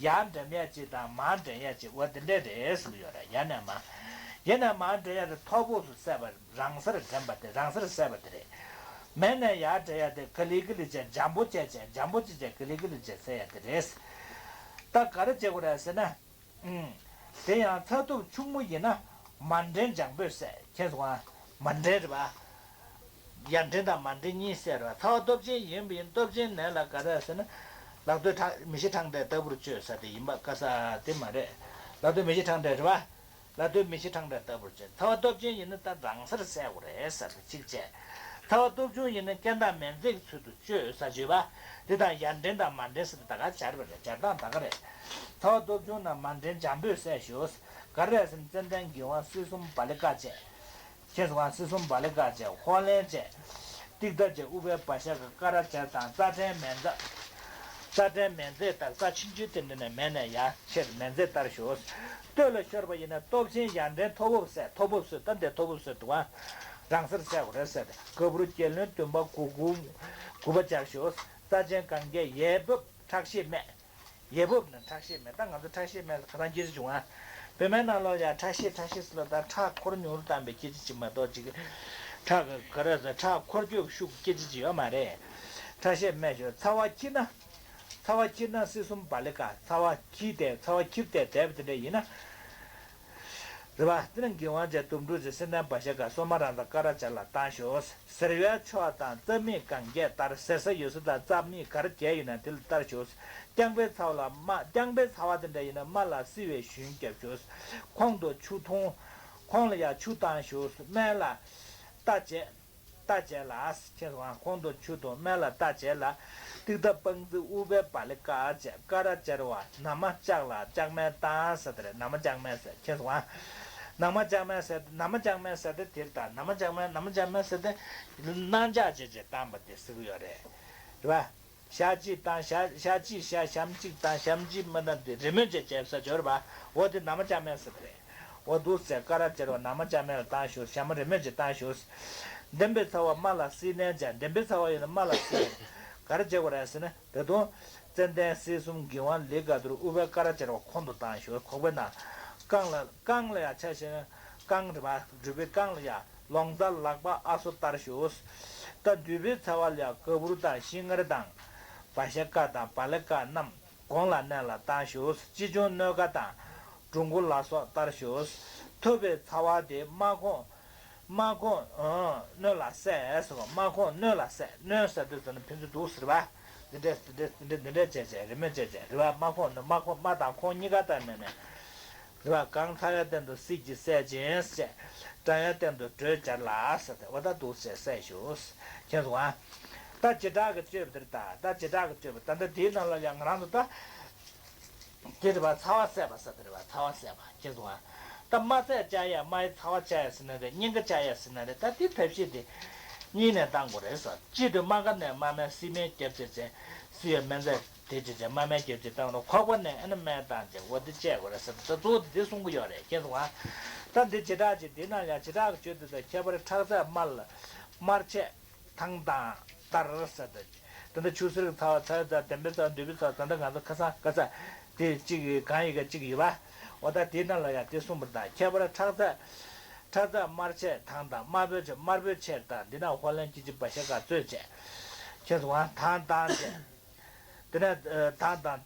ཡར་འདྲེན་ཡ་གཅིག་དང་མར་འདྲེན་ཡ་གཅིག། འོ་དེ་འདྲ་རེད་ཟེར་གྱི་ཡོད་རེད། ཡར་ནས་མར། ཡར་ནས་མར་འདྲེན་ཡ་དེ་ཐོ་བབས་སུ་བསད་པ། རང་སར་འདྲེན་པ་དེ། རང་སར་བསད་པ་དེ་རེད། མར་ནས་ཡར་འདྲེན་ཡ་དེ་ག་ལེ་ག་ལེ་བྱས། འཇམ་པོ་བྱས་བྱས། འཇམ་པོ་བྱས་བྱས་ག་ལེ་ག་ལེ་བྱས་བསད་ཡ་དེ་རེད། ད་ག་རེ་བྱེད་དགོས་རེད་ཟེར་ན། ཨང་། དེ་ཡང་ཚ་ཐབས་ཆུང་ངུ་ཡིན་ན་མར་འདྲེན་འཇམ་པོས་བསད། མཁྱེན་སོང་ཨ། མར་འདྲེན་རེད་པ། ཡར་འདྲེན་དང་མར་འདྲེན་གཉིས་བསད་རེད་པ། ཚ་བ་སྟོབས་ཆེན་ཡིན་པ་ཡིན། སྟོབས་ཆེན་ནས་ལ་ག་རེ་ཟེར་ན། ལག་རྡོལ་ཁྲག་མེ་བཞི་ཕྲེང་འབྲས་ལྟ་བུར་གཅོད་ཟེར་དེ་ཡིན་པ། ག་ས་དེ་མ་རེད། ལག་རྡོལ་མེ་བཞི་ཕྲེང་འབྲས་རེད་པ། ལག་རྡོལ་མེ་བཞི་ཕྲེང་འབྲས་ལྟ་བུར་གཅོད། ཚ་བ་སྟོབས་ཆེན་ཡིན་ན་ད་རང་སར་བསད་དགོས་རེད་ཟེར་དེ་གཅིག་བྱས། ཚ་བ་སྟོབས་ཆུང་ཡིན་ན་རྐྱེན་དང་མེ་འཛེགས་ཚུལ་དུ་གཅོད་ཟེར་བརྗོད་པ། དེ་དང་ཡར་འདྲེན་དང་མར་འདྲེན་ཟེར་དེ་ད་ག་སྦྱར་བ་རེད། སྦྱར་སྟངས་ད་ག་རེད། ཚ་བ་སྟོབས་ཆུང་ན་མར་འདྲེན་འཇམ་པོས་བསད་ཞོག། ག་རེ་ཟེར་ན་ཙན་དན་གྱི་ཝང་། སྲིད་གསུམ་བ་ལི་ཀ་བཅས། མཁྱེན་སོང་ང་། སྲིད་གསུམ་བ་ལི་ཀ་བཅས། ཧོར་ལན་བཅས། ཏིག་ཏ་བཅས། ཨུཏྤལ་བ་ཞ་ག་ཀ་ར་བཅས་དང་། རྩ་ཕྲན་མེ་འཛག། རྩ་ཕྲན་མེ་འཛེགས་ལྟར། རྩ་ཆུང་ཆུང་དེ་འདྲ་ནས་མེ་ནས་ཡར་ཁྱེར། མེ་འཛེགས་ལྟར་ཞོག། སྟོད་ལ་ཤོར་བ་ཡིན་ན་སྟོབས་ཆེན་ཡར་འདྲེན་ཐོ་བབས་བསད། ཐོ་བབས་བསད། ད་འདི་ཐོ་བབས་བསད་འདུག་ཨ། རང་སར་བསལ་དགོས་རེད་ཟེར་ཏེ། ག་བུར་རྒྱལ་བློན་བདུན་པ་དགུ་དགུ་དགུ་པ་སྦྱར་ཞོག། རྩ་ཆེན་གན་རྐྱལ་ཡས་བབས་ཁྲག་ཤེད་སྨད། ཡས་བབས་ནི་ཁྲག་ཤེད་སྨད། ད་ང་ཚོ་ཁྲག་ཤེད་སྨད་ཁ་ཐང་སྐད་ཆ་བྱུང་ང་། བོད་སྨད་ནང་ལོགས་ཡ་ཁྲག་ཤེད་ཁྲག་ཤེད་ཟེར་ལ་ད་ཁྲག་འཁོར་ཉུང་རུ་བཏང་བའི་སྐད་ཆ་ཅིག་མ་གཏོགས་ཅིག། ཁྲག་གི་ག་རེ་ཟེར། ཁྲག་འཁོར་སྐྱོད་ཤུགས་སྐད་ཆ་ཅིག་ཡོད་མ་རེད། ཁྲག་ཤེད་སྨད་ཞོག། ཚ་བ་འཁྱིལ་ན། ཚ་བ་འཁྱིལ་ན་སྲིད་གསུམ་བ་ལི་ཀ། ཚ་བ་འཁྱིལ་ཏེ་ཚ་བ་འཁྱིལ་ཏེ་བསྡད་པ་དེ་འདྲ་ཡིན་ན། རེད་པ། དེ་ནས་གི་དབང་བྱས་དུམ་གྲུ་ཅན་སེམས་ལྡན་བ་ཤ་ཀ། སོ་མ་རང་དང་ཀ་ར་སྦྱར་ལ་བཏང་ཞོག། གཟེར་བའི་ཕྱོགས་དང་རྩ་མིག་གན་རྐྱལ་ལྟར། གཟེར་ས་ཡོད་ས་དང་རྩ་མིག་ག་རེ་བྱས་ཡོད་ན་དེ་ལ་ལྟར་ཞོག། རྐྱང་པའི་ཚ་བ་ལ་རྨ། རྐྱང་པའི་ཚ་བ་དེ་འདྲ་ཡིན་ན་རྨ་ལ་བསིལ་བའི་ཞུན་བརྒྱབ་ཞོག། ཁོང་དུ་ཆུ་འཐུང་། ཁོང་ལ་ཡང་ཆུ་བཏང་ཞོག། སྨན་ལ་རྟ་བྱས། རྟ་བྱས་ལ། ཁྱེད་སོང་ང་། ཁོང་དུ་ཆུ་འཐུང་། སྨན་ལ་རྟ་བྱས་ལ། ཏིག་ཏ་སྤང་རྩི་ཨུཏྤལ་བ་ལི་ཀ་བྱས། ཀ་ར་སྦྱར་བ། ན་མ་ལྕགས་ལ་ལྕགས་སྨན་བཏང་ཟེར་དེ་རེད། ན་མ་ལྕགས་སྨན་ཟེར། ཁྱེད་སོང་ང་། ན་མ་ལྕགས་སྨན་ཟེར། ན་མ་ལྕགས་སྨན་ཟེར་དེ་དེ་རེད་ད། ན་མ་ལྕགས་སྨན། ན་མ་ལྕགས་སྨན་ཟེར་དེ་སྣ་ལྕགས་བྱས་བྱས་བཏང་བ་དེ་ཟེར་གི་ཡོད་རེད། རེད་པ། ཞག་གཅིག་བཏང་། ཞག་ཞག་གཅིག་ཞག་ཞག་གཅིག་བཏང་། ཞག་གཅིག་མ་བཏང་དེ་རེས་མོས་བྱས་བྱས་ས་སྦྱོར་བ། འོ་དེ་ན་མ་ལྕགས་སྨན་ཟེར་དེ་རེད། འོ་འདུག་སེ་ཀ་ར་སྦྱར་བ། ན་མ་ལྕགས་སྨན་ལ་བཏང་ཞོག། ཞག་མ་རེས་མོས་བྱས་བཏང་ཞོག། ལྡན་པའི་ཚ་བ་རྨ་ལ་བསིལ་ནན་བྱས། ལྡན་པའི་ཚ་བ་ཡོད་ན་རྨ་ལ་བསིལ། ག་རེ་བྱེད་དགོས་རེད་ཟེར་ན། ད་དུང་ཙནྡན་སྲིད་གསུམ་གི་དབང་ལི་ཀ་དུར་ཨུཏྤལ་ཀ་ར་སྦྱར་བ་ཁོང་དུ་བཏང་ཞོག། ཁོག་པའི་ནང་། རྐང་ལ། རྐང་ལ་ཡ་ཆ་བཞག་ན་རྐང་རེད་པ། རུས་པའི་རྐང་ལ་ཡ། ལོང་རྩ་ལག་པ་ཨ་སོ་ལྟར་ཞོག། ད་འདུས་པའི་ཚ་བ་ལ་ཡ་ག་བུར་དང་ཤིང་མངར་དང་། བ་ཤ་ཀ་དང་བ་ལི་ཀ་རྣམས། དགོང་ལ་གནས་ལ་བཏང་ཞོག། ཅི་བྱུང་སྣོད་ཀ་དང་། འབྲུ་མགོ་ལ་སོགས་ལྟར་ཞོག། ཐུབ་པའི་ཚ་བ་དེ་རྨ་ཁོང་། རྨ་ཁོང་། ཨང་། སྣོད་ལ་བསལ་ཟེར་བ། རྨ་ཁོང་སྣོད་ལ་བསལ། སྣོད་ཟེར་དུས་ཙམ་ན་ཕན་ཚུན་འདུག་ཟེར་བ། འདི་འདྲས་འདི་འདྲས་འདི་འདྲས་འདི་འདྲས་བྱས་བྱས་རེས་མོས་བྱས་བྱས་རེད་བ། རྨ་ཁོང་ནི་རྨ་ཁོང་། རྨ་དང་ཁོང་གཉིས་ཀ་ལྟར་མེད་ནས། རེད་བ། གང་ཚ་བའི་སྟེང་དུ་བསིལ་གྱིས་བསལ་ཅིང་ཞེས། སྐྲངས་པའི་སྟེང་དུ་དྲོད་སྦྱར་ལ་ཟེར་ཏེ། འོ་ད་འདུག་སེ་བསལ་ཞོག། མཁྱེན་སོང་ཨ། ད་བྱེ་བྲག་གི་གཅོད་པ་དེར་ད། ད་བྱེ་བྲག་གི་གཅོད་པ་ད་ལྟ་དེའི་ནང་ལ་ཡང་ང་རང་ཚོ་ད། དེ་རེད་བ། ཚ་བ་བསལ་བ་ཟེར་དེ་རེད་བ། ཚ་བ་བསལ་བ། མཁྱེན་སོང་ཨ། ད་རྨ་བསལ་བཅག་ཡ། རྨའི་ཚ་བ་བཅག་ཡ་ཟེར་ན་རེད། སྙིང་ག་བཅག་ཡ་ཟེར་ན་རེད། ད་དེ་ཐབས་ཤེས་དེ་གཉིས་ནས་བཏང་དགོས་རེད་ཟེར། གཅིག་ཏུ་རྨ་ཁ་ནས་རྨ་སྨད་བསིལ་སྨན་བརྒྱབ་བྱས་བྱས། བསིལ་བའི་སྨན་རྫས་དེ་བྱས་བྱས་རྨ་སྨད་བརྒྱབ་བྱས་བཏང་རོགས། ཁོག་པ་ནས་ཨ་ནི་སྨན་བཏང་བྱས། འོ་དེ་བཅག་དགོས་རེད་ཟེར། ད་གཙོ་བོ་དེ་དེ་གསུང་གི་ཡོད་རེད། མཁྱེན་སོང་ཨ། ད་འདི་བྱེ་བྲག་ཅིག་དེ་ནང་ཡང་བྱེ་བྲག་གི་གཅོད་དེ་ད་ཁྱད་པར་ཁྲག་རྩ་དམར་ལ་དམར་ཆས་ཐང་དང་ལྟར་ཟེར་ཏེ། དེ་འདྲ་ཆུ་སེར་གྱི་ཚ་བ། ཚ་བའི་ཚ། ལྡན་པའི་ཚ། འདུས་པའི་ཚ། ད་ལྟ་ང་ཚོ་ཁ་སང་ཁ་སང་དེ་གཅིག་གང་ཡི་ག་གཅིག་ཡོད་པ། འོ་ད་དེའི་ནང་ལ་ཡང་དེ་གསུངས་པ་དང་། ཁྱད་པར་ཁྲག་རྩ། ཁྲག་རྩ་དམར་ཆས་ཐང་དང་། དམར་པོའི་ཆས། དམར་པོའི་ཆས་དང་། འདི་ན་ཧོར་ལན་སྐྱེ་མཆེད་བ་ཤ་ཀ་བཙོས་བྱས། མཁྱེན་སོང་ཨ། ཐང་དང་བྱས། དེ་ནས་ཐང་དང་།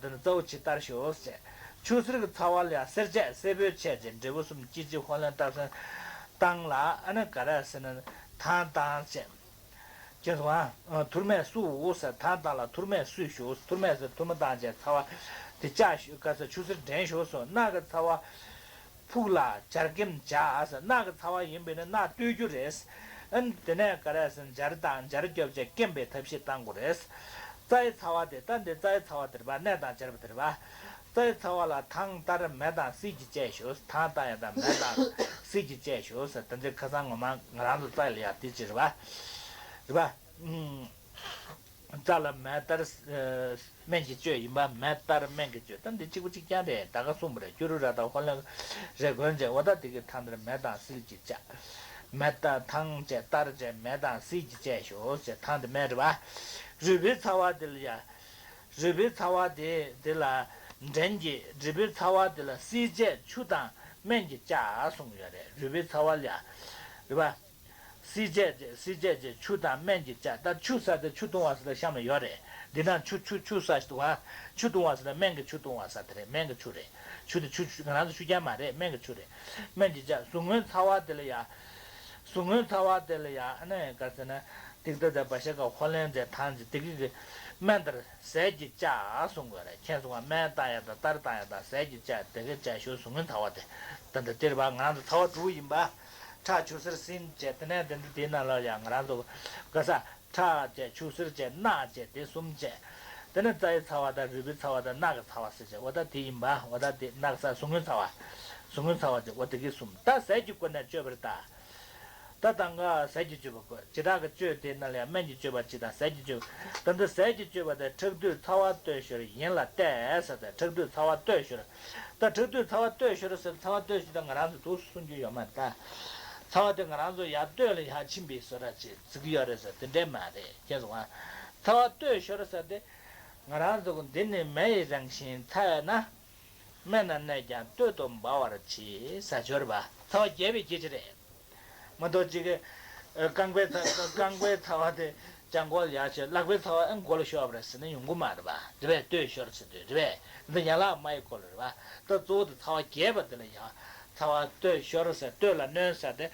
དེ་ནས་རྩ་བོ་ཆེ་ལྟར་ཞོག་ཟེར། ཆུ་སེར་གྱི་ཚ་བ་ལ་ཡང་སེར་ཆས། སེར་པོའི་ཆས་ཀྱི་འབྲས་བུ་གསུམ། སྐྱེ་མཆེད་ཧོར་ལན་སྟག་སེང་བཏང་ལ། ཨ་ནི་ག་རེ་ཟེར་ན་ཐང་བཏང་བྱས། མཁྱེན་སོང་ཨ། ཐུར་མས་བསུ་འོ་ཟེར། ཐང་བཏང་ལ་ཐུར་མས་བསུས་ཞོག། ཐུར་མས་ཟེར་ཐུར་མ་བཏང་བྱས་ཚ་བ་དེ་བཅག་ཞོག། ག་ས་ཆུ་སེར་འདྲེན་ཞོག་སོ། རྣག་གི་ཚ་བ་ཕུག་ལ་སྦྱར་སྐེམ་བྱ་ཟེར། རྣག་གི་ཚ་བ་ཡིན་པས་ན་རྣག་གཏོད་རྒྱུ་རེད། ཨ་ནི་དེ་ནས་ག་རེ་ཟེར་ན་སྦྱར་དང་། སྦྱར་རྒྱོབ་བྱས་སྐེམ་པའི་ཐབས་ཤེས་བཏང་དགོས་རེད། རྩ་བའི་ཚ་བ་དེ། ད་འདི་རྩ་བའི་ཚ་བ་དེ་རེད་པ། གནས་དང་སྦྱར་བ་དེ་རེད་པ། རྩ་བའི་ཚ་བ་ལ་ཐང་ལྟར་མེ་དང་བསིལ་གྱིས་བཅད་ཞོག། ཐང་བཏང་ཡ་དང་མེ་དང་བསིལ་གྱིས་བཅད་ཞོག་ཟེར། ད་འདི་ཁ་སང་ངོ་མ་ང་རང་ཚོ་རྩ་ལ་ཡ་དེ་ཅི་རེད་པ། རེད་པ། ཨུམ། རྩ་ལ་མེ་ལྟར་སྨན་གྱིས་བཅོས་ཡིན་པ། མེ་ལྟར་སྨན་གྱིས་བཅོས། ད་འདི་གཅིག་པ་གཅིག་རྐྱང་རེད། ད་ག་གསུངས་པ་རེད། སྐྱུ་རུ་ར་དང་ཧོར་ལན་རེ་གོན་བྱས། འོ་ད་དེ་གི་ཐང་ལྟར་མེ་དང་བསིལ་གྱིས་བཅད། མེ་ལྟར་ཐང་བཅད་ལྟར་བཅད་མེ་དང་བསིལ་གྱིས་བཅད་ཞོག་ཟེར། ཐང་དེ་མེ་རེད་པ། རུས་པའི་ཚ་བ་དེ་ལ་ཡ། རུས་པའི་ཚ་བ་དེ་དེ་ལ་འདྲེན་གྱི། རུས་པའི་ཚ་བ་དེ་ལ་བསིལ་བྱས་ཆུ་དང་སྨན་གྱིས་བཅག་གསུངས་ཡོད་རེད། རུས་པའི་ཚ་བ་ལ་ཡ། རེད་པ། བསིལ་བྱས་བྱས། བསིལ་བྱས་བྱས་ཆུ་དང་སྨན་གྱིས་བཅག། ད་ཆུ་ཟེར་དེ་ཆུ་བཏུང་བ་ཟེར་དེ་གཤམ་ལ་ཡོད་རེད། འདི་ན་ཆུ་ཆུ་ཆུ་ཟེར་ཞིག་འདུག་ཨ། ཆུ་བཏུང་བ་ཟེར་དེ་སྨན་གྱི་ཆུ་བཏུང་བ་ཟེར་དེ་རེད། སྨན་གྱི་ཆུ་རེད། ཆུ་དེ་ཆུ་ཆུ་ང་རང་ཚོ་ཆུ་རྐྱལ་མ་རེད། སྨན་གྱི་ཆུ་རེད། སྨན་གྱིས་བཅག། ཟུག་རྔུའི་ཚ་བ་དེ་ལ་ཡ། ཟུག་རྔུའི་ཚ་བ་དེ་ལ་ཡ་ཨ་ནི་ག་ཟེར་ན། ཏིག་ཏོ་དང་བ་ཤ་ཀ་ཧོར་ལན་དང་ཐང་ཅིག་དེ་གི་གི་སྨན་ལྟར་ཟས་ཀྱིས་བཅག་གསུང་དགོས་རེད། མཁྱེན་སོང་ང་། སྨན་བཏང་ཡ་དང་ལྟར་བཏང་ཡ་དང་ཟས་ཀྱིས་བཅག། དེ་གི་བཅག་ཞོག། ཟུག་རྔུའི་ཚ་བ་དེ། ད་ལྟ་དེ་རེད་པ། ང་རང་ཚོ་ཚ་བ་དྲུག་ཡིན་པ། ཁྲག་ཆུ་སེར་སྲིན་བཅས། དེ་ནས་དེ་འདྲ་དེའི་ནང་ལ་ཡང་ང་རང་ཚོ་ག་ས་ཁྲག་བཅས་ཆུ་སེར་བཅས་རྣག་བཅས་དེ་གསུམ་བཅས། དེ་ནས་རྩ་བའི་ཚ་བ་དང་རུས་པའི་ཚ་བ་དང་རྣག་གི་ཚ་བ་ཟེར་བྱས། འོ་ད་དེ་ཡིན་པ། འོ་ད་དེ་རྣག་ས་ཟུག་རྔུའི་ཚ་བ། ཟུག་རྔུའི་ཚ་བ་དེ། འོ་དེ་གི་གསུམ། ད་ཟས་ཀྱི་སྒོ་ནས་བཅོས་པར་ལྟ། ད་དང་ག་ཟས་ཀྱི་སྤྱོད་པ་དགོས། བྱེ་བྲག་གི་གཅོད་དེ་ནང་ལ་ཡང་སྨན་གྱི་སྤྱོད་པ་གཅིག་དང་ཟས་ཀྱི་སྤྱོད་པ། ད་ལྟ་ཟས་ཀྱི་སྤྱོད་པ་དེ་ཁྲག་དུས་ཚ་བ་གཏོད་ཞོར་ཡིན་ལ་བལྟས་ཟེར་ཏེ། ཁྲག་དུས་ཚ་བ་གཏོད་ཞོར། ད་ཁྲག་དུས་ཚ་བ་གཏོད་ཞོར་ཟེར། ཚ་བ་གཏོད་ཞོར་ད་ང་རང་ཚོ་དུས་སུ་གསུང་རྒྱུ་ཡོད་མ་རེད་ད། ཚ་ ཚ་བ་དེ་ང་རང་ཚོ་ཡར་སྟོད་ལ་ཡར་ཕྱིན་པའི་བཟོ་འདྲ་ཅིག་བརྩི་གི་ཡོད་རེད་ཟེར། དེ་འདྲས་མ་རེད། ཁྱེད་ཚོ་ང་ཚ་བ་སྟོད་ཤོར་ཟེར་དེ་ང་རང་ཚོ་གི་འདི་ནི་མེ་ཡི་རང་བཞིན་ཚ་བས་ན། སྨན་ན་གནས་ཀྱང་སྟོད་དུ་འབར་བར་བྱེད་ཟེར་ཆོག་རེད་པ། ཚ་བ་རྒྱས་པའི་སྐད་ཆ་རེད། མ་གཏོགས་གཅིག་གི་རྐང་པའི་ཚ་རྐང་པའི་ཚ་བ་དེ་ལྗང་ཁོག་ཡར་ཕྱིན། ལག་པའི་ཚ་བ་ཨེ་མགོ་ལ་ཤོར་བ་རེད་ཟེར་ན་ཡོང་གི་མ་རེད་པ། རེད་པས། སྟོད་ཤོར་ཟེར་དུས་རེད་པས། འདི་ཡན་ལག་མ་ཡི་སྐོར་ལ་རེད་པ། ད་གཙོ་བོ་དེ་ཚ་བ་རྒྱས་པ་དེ་ལ་ཡང་ཚ་བ་སྟོད་ཤོར་ཟེར། སྟོད་ལ་གནོན་ཟེར་དེ།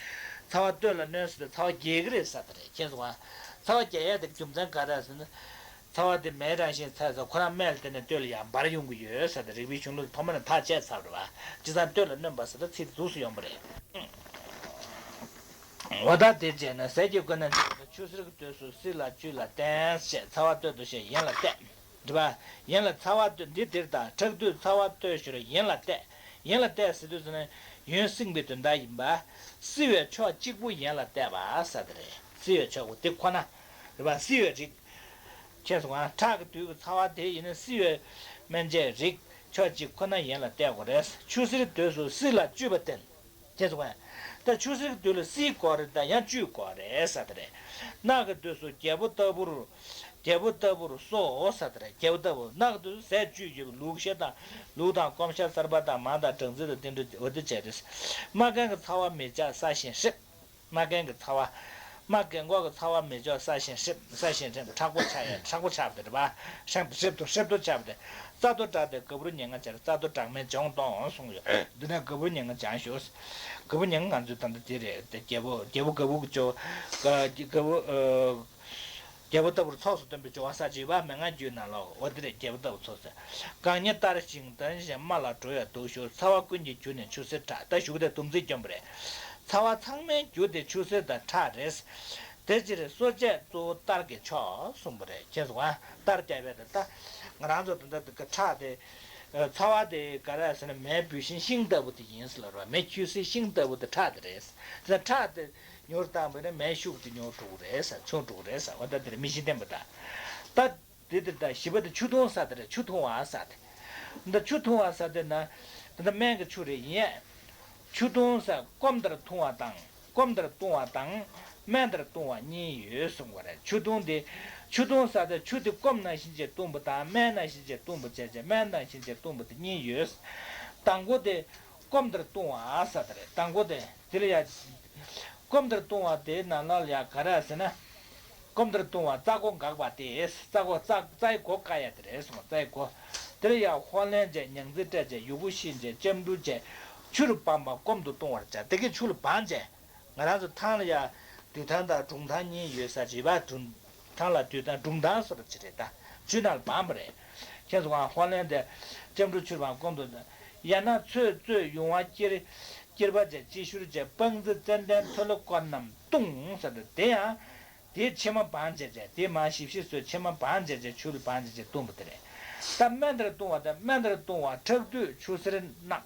ཚ་བ་སྟོད་ལ་གནོན་ཟེར་དེ་ཚ་བ་རྒྱས་ཀྱི་རེད་ཟེར་དེ་རེད། ཁྱེད་ཚོ་ཚ་བ་རྒྱས་ཡས་དེ་རྒྱུ་མཚན་ག་རེ་ཟེར་ན། ཚ་བ་དེ་མེའི་རང་བཞིན་ཚ་ཟེར་ཁོ་རང་སྨན་ལ་བརྟེན་ནས་སྟོད་ལ་ཡང་འབར་ཡོང་གི་ཡོད་ཟེར་དེ། རིག་པའི་གཞུང་ལུགས་ཐོག་མ་ནས་ཐག་བཅད་ཚར་བ་རེད་པ། བྱས་ཙང་སྟོད་ལ་གནོན་པ་ཟེར་དེ་ཚིག་འཛུགས་སུ་ཡོང་པ་རེད། འོ་ད་དེ་བྱས་ན་ཟས་ཀྱི་སྐོར་ན་ཆུ་སེར་གྱི་དུས་སུ་བསིལ་ལ་བཅུད་ལ་བརྟེན་ཞེས་ཚ་བ་སྟོད་དུ་ཞེས་ཡན་ལ་གཏད། འདི་པ། ཡན་ལ་ཚ་བ་སྟོད་འདི་འདིར་དང་ཁྲག་དུས་ཚ་བ་སྟོད་ཞོར་ཡན་ལ་གཏད། ཡན་ལ་གཏད་ཟེར་དུས་ཟེར་ན་ཡུན་བསྲིངས་པའི་དོན་དག་ཡིན་པ། བསིལ་བའི་ཕྱོགས་གཅིག་པུ་ཡན་ལ་གཏད་པ་ཟེར་དེ་རེད། བསིལ་བའི་ཕྱོགས་པོ་དེ་ཁོ་ན་རེད་པ། བསིལ་བའི་རིགས། ཁྱེད་སོང་ང་ཁྲག་གི་དུས་ཀྱི་ཚ་བ་དེ་ཡིན་ན་བསིལ་བའི་སྨན་དཔྱད་རིགས་ཕྱོགས་གཅིག་ཁོ་ན་ཡན་ལ་གཏད་དགོས་རེད། ཆུ་སེར་དུས་སུ་བསིལ་ལ་བཅུད་པ་བསྟེན། ཁྱེད་སོང་ང་། ད་ཆུ་སེར་གྱི་དུས་ལ་བསིལ་དགོས་རེད། ད་ཡང་བཅུད་དགོས་རེད་ཟེར་དེ་རེད། ནག་གི་དུས་སུ་རྒྱལ་པོ་ལྟ་བུར། རྒྱལ་པོ་ལྟ་བུར་གསོ་ཟེར་དེ་རེད། རྒྱལ་པོ་ལྟ་བུ་ནག་གི་དུས་སུ་ཟས་བཅུད་ཀྱི་ལུག་ཤ་དང་ལུག་དང་སྐོམ་ཤ་གསར་པ་དང་མར་དང་སྦྲང་རྩི་དང་དེ་འདྲ་འོ་དེ་བྱས་རེད། མ་རྒན་གྱི་ཚ་བ་མི་འཇགས་ས་ཞིང་ཧྲིབ། མ་རྒན་གྱི་ཚ་བ། མ་རྒན་གོག་གི་ཚ་བ་མི་འཇགས་ས་ཞིང་ཧྲིབ། ས་ཞིང་ཧྲིབ་མཁྲེགས་པོ་ཆགས་ཡ་མཁྲེགས་པོ་ཆགས་པ་དེ་རེད་པ། ཧྲིབ་ཧྲིབ་ཏུ་ཧྲིབ་ཏུ་ཆགས་པ་དེ། རྩ་ཐོ་དྲགས་ཏེ་ག་བུར་ཉེ་ང་བྱར། རྩ་ཐོ་དྲགས་མེད་སྦྱོང་གཏོང་གསུངས་ཡོད། འདི་ནས་ག་བུར་ཉེ་ང་བྱང་ཞུ། ག་བུར་ཉེ་ང་ང་ཚོའི་ད་ལྟ་དེ་རེད་དེ། རྒྱལ་པོ་རྒྱལ་པོ་ག་བུར་གྱི་ཅོ། ག་ག་བུ། ཨ། རྒྱལ་པོ་ལྟ་བུར་ཚོགས་སུ་སྟོན་པའི་སྦྱོར་བ་ས་བཅུ་པ་མན་ངག་རྒྱུད་ནང་ལོགས་འོ་དེ་རེད། རྒྱལ་པོ་ལྟ་བུ་ཚོགས་ཟེར། གང་ཉིད་ལྟར་ཞིང་དོན་གཞན་སྨྲ་ལ་གྲོ་ཡང་སྡུག་ཞུ། ཚ་བ་ཀུན་གྱི་རྒྱུ་ནི་ཆུ་སེར་ཁྲག་ད་ཞུ་གི་དེ་སྡོམ་ཚིག་སྐྱོན་པ་རེད། ཚ་བ་ཚང་མའི་རྒྱུ་དེ་ཆུ་སེར་དང་ཁྲག་རེད། དེ་ཕྱིར་གསོ་དཔྱད་གཙོ་བོ་གཏར་གྱི་མཆོག་གསུངས་པ་རེད། ཁྱེད་ཚོ་ང་གཏར་རྒྱག་པའི་དེ་ད་ང་རང་ཚོ་ད་ལྟ་ཁྲག་དེ། ཚ་བ་དེ་ག་རེ་ཟེར་ན་མེའི་བུད་ཤིང་ཤིང་ལྟ་བུ་དེ་ཡིན་ཟེར་ལབ་རེད་པ། མེ་ཁྱོད་སའི་ཤིང་ལྟ་བུ་དེ་ཁྲག་དེ་རེད། དེ་ཁྲག་དེ་ཉུང་རུ་བཏང་བས་ན་མེའི་ཤུགས་དེ་ཉུང་རུ་འགྲོ་གི་རེད་ཟེར། ཆུང་འགྲོ་གི་རེད་ཟེར། འོ་ད་དེར་མི་ཤི་བསྟན་པ་དང་། ད་དེ་དེ་ད་བཞི་པ་དེ་ཆུ་འཐུང་ས་དེ་རེད། ཆུ་འཐུང་བ་ཟེར་དེ། ད་ཆུ་འཐུང་བ་ཟེར་དེ་ན་ད་ད་སྨན་གྱི་ཆུ་རེད་ཡིན། ཆུ་འཐུང་ས་སྐོམ་ལྟར་འཐུང་བ་དང་། སྐོམ་ལྟར་བཏུང་བ་དང་། སྨན་ལྟར་བཏུང་བ་གཉིས་ཡོད་གསུངས་པ་རེད། ཆུ་འཐུང་དེ། ཆུ་འཐུང་ས་དེ་ཆུ་དེ་སྐོམ་ནང་བཞིན་བྱས་བཏུང་བ་དང་སྨན་ནང་བཞིན་བྱས་བཏུང་བ་བྱས་བྱས་སྨན་ནང་བཞིན་བྱས་བཏུང་བ་དེ་གཉིས་ཡོད། དང་པོ་དེ། སྐོམ་ལྟར་བཏུང་བ་ཟེར་དེ་རེད། དང་པོ་དེ། དེ་ལ་ཡ། སྐོམ་ལྟར་བཏུང་བ་དེའི་ནང་ལ་ཡ་ག་རེ་ཟེར་ན། སྐོམ་ལྟར་བཏུང་བ་རྩ་སྒོ་འགགས་པ་སྟེ། རྩ་སྒོ་རྩ་རྩའི་སྒོ་བཀག་ཡ་དེ་རེད་གསུངས། རྩའི་སྒོ། དེ་ལ་ཡ་ཧོར་ལན་བྱས་མྱང་རྩི་སྤྲད་བྱས་ཡུ་གུ་ཤིན་བྱས་ལྕམ་འབྲུ་བྱས། ཆུ་རུ་སྦངས་པ་སྐོམ་དུ་བཏུང་བར་བྱ། དེ་གིས་ཆུ་ལ་སྦངས་བྱས། ང་རང་ཚོ་ཐང་ལ་ཡ་དུད་ཐང་དང་སྒྲུང་ཐང་གཉིས་ཡོད་ས་རེད་པ། སྒྲུང་ཐང་ལ་དུད་ཐང་སྒྲུང་ཐང་སོགས་ཅིག་རེད་ད། ཆུ་ནང་ལ་སྦངས་པ་རེད། ཁྱེད་ཚོ་གང་ཧོར་ལན་དེ་ལྕམ་འབྲུ་ཆུ་རུ་སྦངས་སྐོམ་དུ། ཡང་ན་ཚོད་བཙོས་ཡུང་བ་སྐྱེར། སྐྱེར་པ་བྱས་ཅི་ཤུར་བྱས་སྤང་རྩི་ཙན་དན་ཐོད་ལ་བསྐོལ་རྣམས་བཏུང་ཟེར་ཏེ་དེ་ཡང་། དེའི་ཕྱེ་མ་སྦངས་བྱས་བྱས་དེ་མར་ཞིབ་ཞིབ་བཟོས་ཕྱེ་མ་སྦངས་བྱས་བྱས་ཆུ་ལ་སྦངས་བྱས་བྱས་བཏུང་བ་དེ་རེད། ད་སྨན་ལྟར་བཏུང་བ་དང་སྨན་ལྟར་བཏུང་བ་ཁྲག་དུས་ཆུ་སེར་གནག་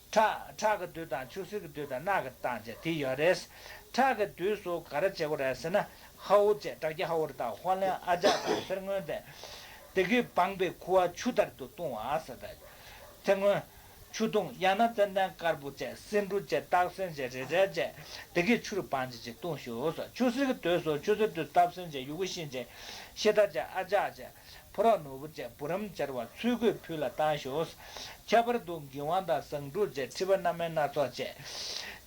ཁྲག་ཁྲག་གི་དུས་དང་ཆུ་སེར་གྱི་དུས་དང་གནག་གི་སྟངས་བྱས་དེ་ཡོད་རེད། ཁྲག་གི་དུས་སུ་ག་རེ་བྱེད་དགོས་རེད་ཟེར་ན་ཧ་འུ་བྱས་དྲག་སྐྱེད་ཧ་འུ་རེད་ད་ཧོར་ལན་ཨ་ཅག་དང་གསེར་དངུལ་དེ། དེ་གིས་སྦངས་པའི་ཁུ་བ་ཆུ་ལྟར་དུ་བཏུང་བ་ཟེར་ད། ཚེ་སྔོན། ཆུ་བཏུང་ཡང་ན་ཙན་དན་དཀར་པོ་བཅས་སེ་འབྲུ་བཅས་སྟག་སེང་བཅས་རེ་རལ་བཅས་དེ་གིས་ཆུ་རུ་སྦངས་བྱས་ཅིག་བཏུང་ཞུ་ཟེར། ཆུ་སེར་གྱི་དུས་སུ་ཆུ་སེར་དུས་སྟག་སེང་བཅས་ཡུ་གུ་ཤིང་བཅས་ཤེལ་ཏ་བཅས་ཨ་ཅག་བཅས་ཕོ་རོག་ནོར་བུ་བཅས་བུ་རམ་སྦྱར་བ་ཚུལ་གྱིས་ཕུལ་ལ་བཏང་ཞུ་ཟེར། ཁྱད་པར་དུ་མགི་དབང་དང་ཟངས་འབྲུ་བཅས་མཁྲིས་པ་སྣ་མིན་སྣ་ཚོགས་བཅས་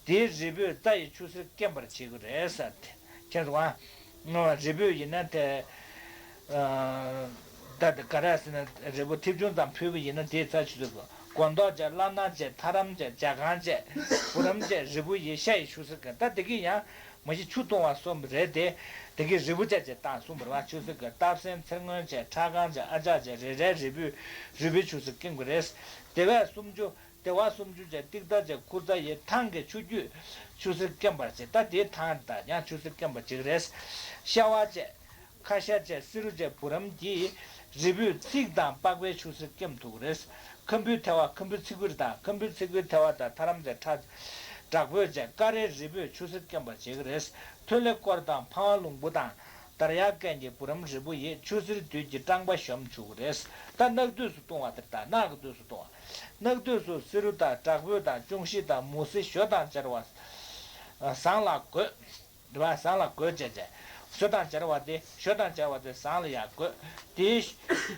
དེའི་རིལ་བུས་རྩ་ཡི་ཆུ་སེར་སྐེམ་པར་བྱེད་ཀྱི་རེད་ཟེར་ཏེ། ཁྱེད་ཚོ་ཨ། རིལ་བུ་ཡིན་ན་དེ། ད་དེ་ག་རེ་ཟེར་ན་རིལ་བུ་ཐིབས་ཆུང་ཙམ་ཕུལ་བ་ཡིན་ན་དེའི་རྩ་ཆུ་ཚོད་དགོས། སྒོང་རྡོག་བཅས་བླ་ན་བཅས་ཐ་རམ་བཅས་ཇ་གང་བཅས་བུ་རམ་བཅས་རིལ་བུ་ཡིས་ཤ་ཡི་ཆུ་སེར་སྐེམ། ད་དེ་གི་ཡང་མ་གཞི་ཆུ་བཏུང་བ་གསུམ་རེད་དེ། དེ་གི་རིལ་བུ་བཅས་བཅས་བཏང་གསུམ་རེད་བ། ཆུ་སེར་སྐེམ་སྟག་སེང་ཚེར་སྔོན་བཅས་ཁྲག་ཁང་བཅས་ཨ་ཅག་བཅས་རེ་རལ་རིལ་བུས་རིལ་བུའི་ཆུ་སེར་སྐེམ་གྱི་རེད། དེ་བས་སུམ་ཅུ། དེ་བ་སུམ་ཅུ་བཅས་ཏིག་ཏ་བཅས་ཁུར་ཚ་ཡི་ཐང་གི་ཆུ་རྒྱུས་ཆུ་སེར་སྐེམ་པར་བྱེད། ད་དེའི་ཐང་དང་ཡང་ཆུ་སེར་སྐེམ་པར་བྱེད་ཀྱི་རེད། ཤ་བ་བཅས་ཁ་ཤ་བཅས་བསེ་རུ་བཅས་བུ་རམ་གྱིས་རིལ་བུས་ཚིགས་དང་པགས་པའི་ཆུ་སེར་སྐེམ་ཐུབ་ཀྱི་རེད། ཁམ་བུའི་ཐལ་བ་ཁམ་བུའི་ཚིག་བུར་དང་ཁམ་བུའི་ཚིག་བུའི་ཐལ་བ་དང་ཐ་རམ་བཅས་ཁྲག་དྲག་པོས་བཅས་ཀ་རའི་རིལ་བུས་ཆུ་སེར་སྐེམ་པར་བྱེད་ཀྱི་རེད། ཐོད་ལེ་སྐོར་དང་འཕང་བ་ལུང་པོ་དང་དར་ཡག་རྐན་གྱི་བུ་རམ་རིལ་བུ་ཡིས་ཆུ་སེར་དུས་ཀྱི་སྐྲངས་པ་གཞོམ་བཅུག་གི་རེད། ད་གནག་དུས་སུ་བཏུང་བ་དེར་ད་གནག་གི་དུས་སུ་བཏུང་བ། གནག་དུས་སུ་བསེ་རུ་དང་དྲག་པོ་དང་ཅུང་ཤི་དང་མུ་ཟི་ཞོ་དང་སྦྱར་བ། ཟངས་ལ་བགོས། རེད་བ། ཟངས་ལ་བགོས་བྱས་བྱས། ཞོ་དང་སྦྱར་བ་དེ། ཞོ་དང་སྦྱར་བ་དེ་ཟངས་ལ་ཡར་བགོས། དེ་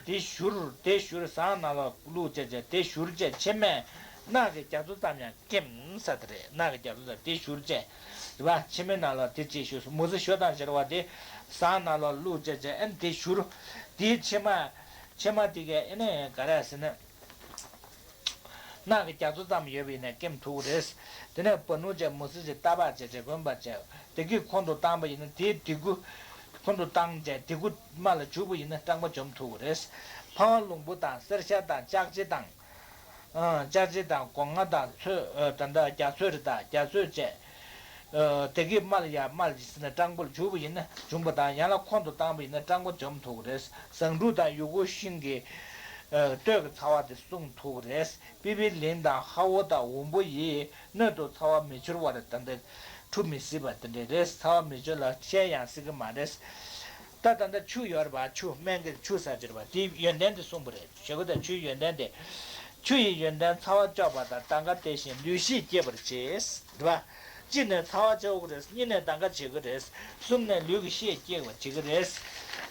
དེ་བཞུར། དེ་བཞུར། ཟངས་ནང་ལ་བླུགས་བྱས་བྱས། དེ་བཞུར་བྱས་ཕྱེ་མས་རྣག་གི་རྒྱ་མཚོ་ཙམ་ཡང་སྐེམ་ས་དེ་རེད། རྣག་གི་རྒྱ་མཚོ་ཙམ། དེ་བཞུར་བྱས། རེད་བ། ཕྱེ་མའི་ནང་ལ་དེ་ཅིག་བཞུར། མུ་ཟི་ཞོ་དང་སྦྱར་བ་དེ་ཟངས་ནང་ལ་བླུགས་བྱས་བྱས། ཨ་ནི་དེ་བཞུར། དེའི་ཕྱེ་མ། ཕྱེ་མ་དེ་གས་ཨ་ནི་ག་རེ་ཟེར་ན། རྣག་གི་རྒྱ་མཚོ་ཙམ་ཡོད་པ་ཡིན་ན་སྐེམ་ཐུབ་ཀྱི་རེད། དེ་ནས་བ་ནུ་བྱས། མུ་ཟི་བྱས། ཏ་པ་བྱས་བྱས། གོན་པ་བྱས། དེ་གིས་ཁོང་དུ་བཏང་པ་ཡིན་ན། དེའི་དེ་གུ་ཁོང་དུ་བཏང་བྱས། དེ་གུ་རྨ་ལ་བྱུག་པ་ཡིན་ན་སྐྲངས་པ་འཇོམས་ཐུབ་ཀྱི་རེད། ཕ་བ་ལུང་པོ་དང་། གསེར་ཞྭ་དང་། ལྕགས་ཕྱེ་དང་། ཨ། ལྕགས་ཕྱེ་དང་། སྒོ་ང་དང་། ཚོད། ཨ། ད་ལྟ་རྒྱ་ཚོད་རེད་ད། རྒྱ་ཚོད་བྱས། ཨ། དེ་གིས་རྨ་ལ་ཡ། རྨ་ལ་ཟེར་ན་སྐྲངས་པ་ལ་བྱུག་པ་ཡིན་ན། བྱུག་པ་དང་། ཡང་ལ་ཁོང་དུ་བཏང་པ་ཡིན་ན་སྐྲངས་པ་འཇོམས་ཐུབ་ཀྱི་རེད། ཟངས་དྲུག་དང་ཡུ་གུ་ཤིང་གི། ཨ། སྟོད་ཀྱི་ཚ་བ་དེ་བསྲུང་ཐུབ་ཀྱི་རེད། པི་པི་ལིང་དང་ཧ་འོ་དང་འོམ་བུ་ཡིས། སྣོད་དུ་ཚ་བ་མི་འཆོར་བར། ད་ལྟ་འཁྲུ་མི་སྲིད་པ་དེ་འདྲ་རེད། ཚ་བ་མི་འཆོར་ལ་བཤལ་ཡང་སྲིད་ཀྱི་མ་རེད། ད་ད་ལྟ་ཆུ་ཡོད་རེད་པ། ཆུ། སྨན་གྱི་ཆུ་ཟེར་གྱི་རེད་པ། དེའི་ཡོན་ཏན་དེ་གསུངས་པ་རེད། ཞེ་དགུ་དང་ཆུའི་ཡོན་ཏན་དེ། ཆུ་ཡི་ཡོན་ཏན། ཚ་བ་གཅོག་པ་དང་། དང་ག་དེ་བཞིན་ལུས་ཤེད་བསྐྱེད་པར་བྱེད། རེད་པ། གཅིག་ནས་ཚ་བ་གཅོག་གི་རེད། གཉིས་ནས་དང་ག་བྱེད་ཀྱི་རེད། གསུམ་ནས་ལུས་ཀྱི་ཤེད་བསྐྱེད་པར་བྱེད་ཀྱི་རེད།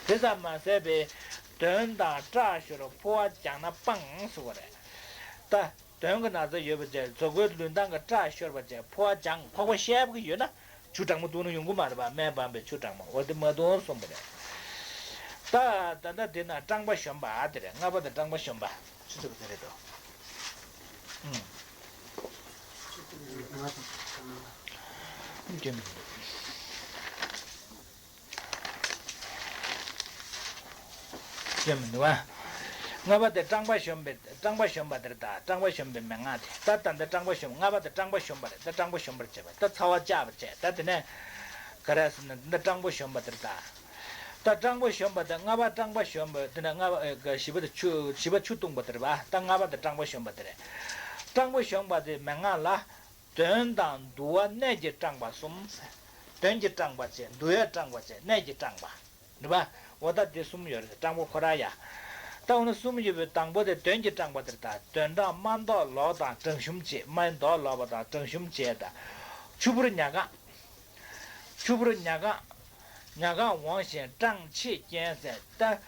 དེ་ཙམ་མ་ཟད་པའི། གདོན་དང་སྐྲག་ཤོར་ཕོ་བ་སྦྱངས་ན་སྤང་ཟེར་བ་རེད། ད། གདོན་གྱི་ན་ཚ་ཡོད་པ་བྱས། གཟུགས་པོའི་ལུས་མདངས་ཀྱི་སྐྲག་ཤོར་བ་བྱས། ཕོ་བ་སྦྱངས། ཁོག་པ་བཤལ་གྱི་ཡོད་ན། ཆུ་གྲང་མོ་བཏུང་ན་ཡོང་གི་མ་རེད་པ། སྨན་སྦམ་པའི་ཆུ་གྲང་མོ། འོ་དེ་མ་བཏུང་གསུངས་པ་རེད། ད་ད་ལྟ་འདི་ན་སྐྲངས་པ་གཞོམ་པ་དེ་རེད། ལྔ་པ་དེ་སྐྲངས་པ་གཞོམ་པ། ཆུ་ཚོད་དེ་རེད་དོ། ཨུམ། ཨུམ། སྐྱོན་མི་འདུག་སྐྱོན་མི་འདུག་ཨ། ལྔ་པ་དེ་སྐྲངས་པ་གཞོམ་པའི། སྐྲངས་པ་གཞོམ་པ་དེ་རེད་ད། སྐྲངས་པ་གཞོམ་པའི་མན་ངག་དེ། ད་ད་ལྟ་སྐྲངས་པ་གཞོམ། ལྔ་པ་དེ་སྐྲངས་པ་གཞོམ་པ་རེད། ད་སྐྲངས་པ་གཞོམ་པར་བྱེད་པ། ད་ཚ་བ་བཅག་པར་བྱེད། ད་དེ་ནས་ག་རེ་ཟེར་ན། འདི་སྐྲངས་པ་གཞོམ་པ་དེ་རེད་ད། ད་སྐྲངས་པ་གཞོམ་པ་དེ། ལྔ་པ་སྐྲངས་པ་གཞོམ་པ་དེ་ནས། ལྔ་པ། ཨེ། བཞི་པ་དེ་ཆུ། བཞི་པ་ཆུ་བཏུང་པ་དེ་རེད་པ། ད་ལྔ་པ་དེ་སྐྲངས་པ་གཞོམ་པ་དེ་རེད། སྐྲངས་པ་གཞོམ་པ་དེ་མན་ངག་ལ། གདོན་དང་འདུ་བ་གནད་ཀྱིས་སྐྲངས་པ་གསུམ། གདོན་གྱིས་སྐྲངས་པ་བྱས། འདུ་བས་སྐྲངས་པ་བྱས། གནད་ཀྱིས་སྐྲངས་པ། རེད་པ། འོ་ད་དེ་གསུམ་ཡོད་རེད། སྐྲངས་པ་ཁོ་རང་ཡ། ད་འོ་ན་གསུམ་ཡོད་པའི་དང་པོ་དེ་གདོན་གྱིས་སྐྲངས་པ་དེ་རེད་ད། གདོན་སྐྲངས། རྨ་མདོག་ལོག་དང་གྲང་ཤུམ་བྱེད། རྨ་མདོག་ལོག་པ་དང་གྲང་ཤུམ་བྱེད་དང་། ཆུ་བུར་ཉ་གང་། ཆུ་བུར་ཉ་གང་། ཉ་གང་འོང་ཞིང་སྐྲངས་ཕྱེད་བསྐྱེད་ཟེར། ད་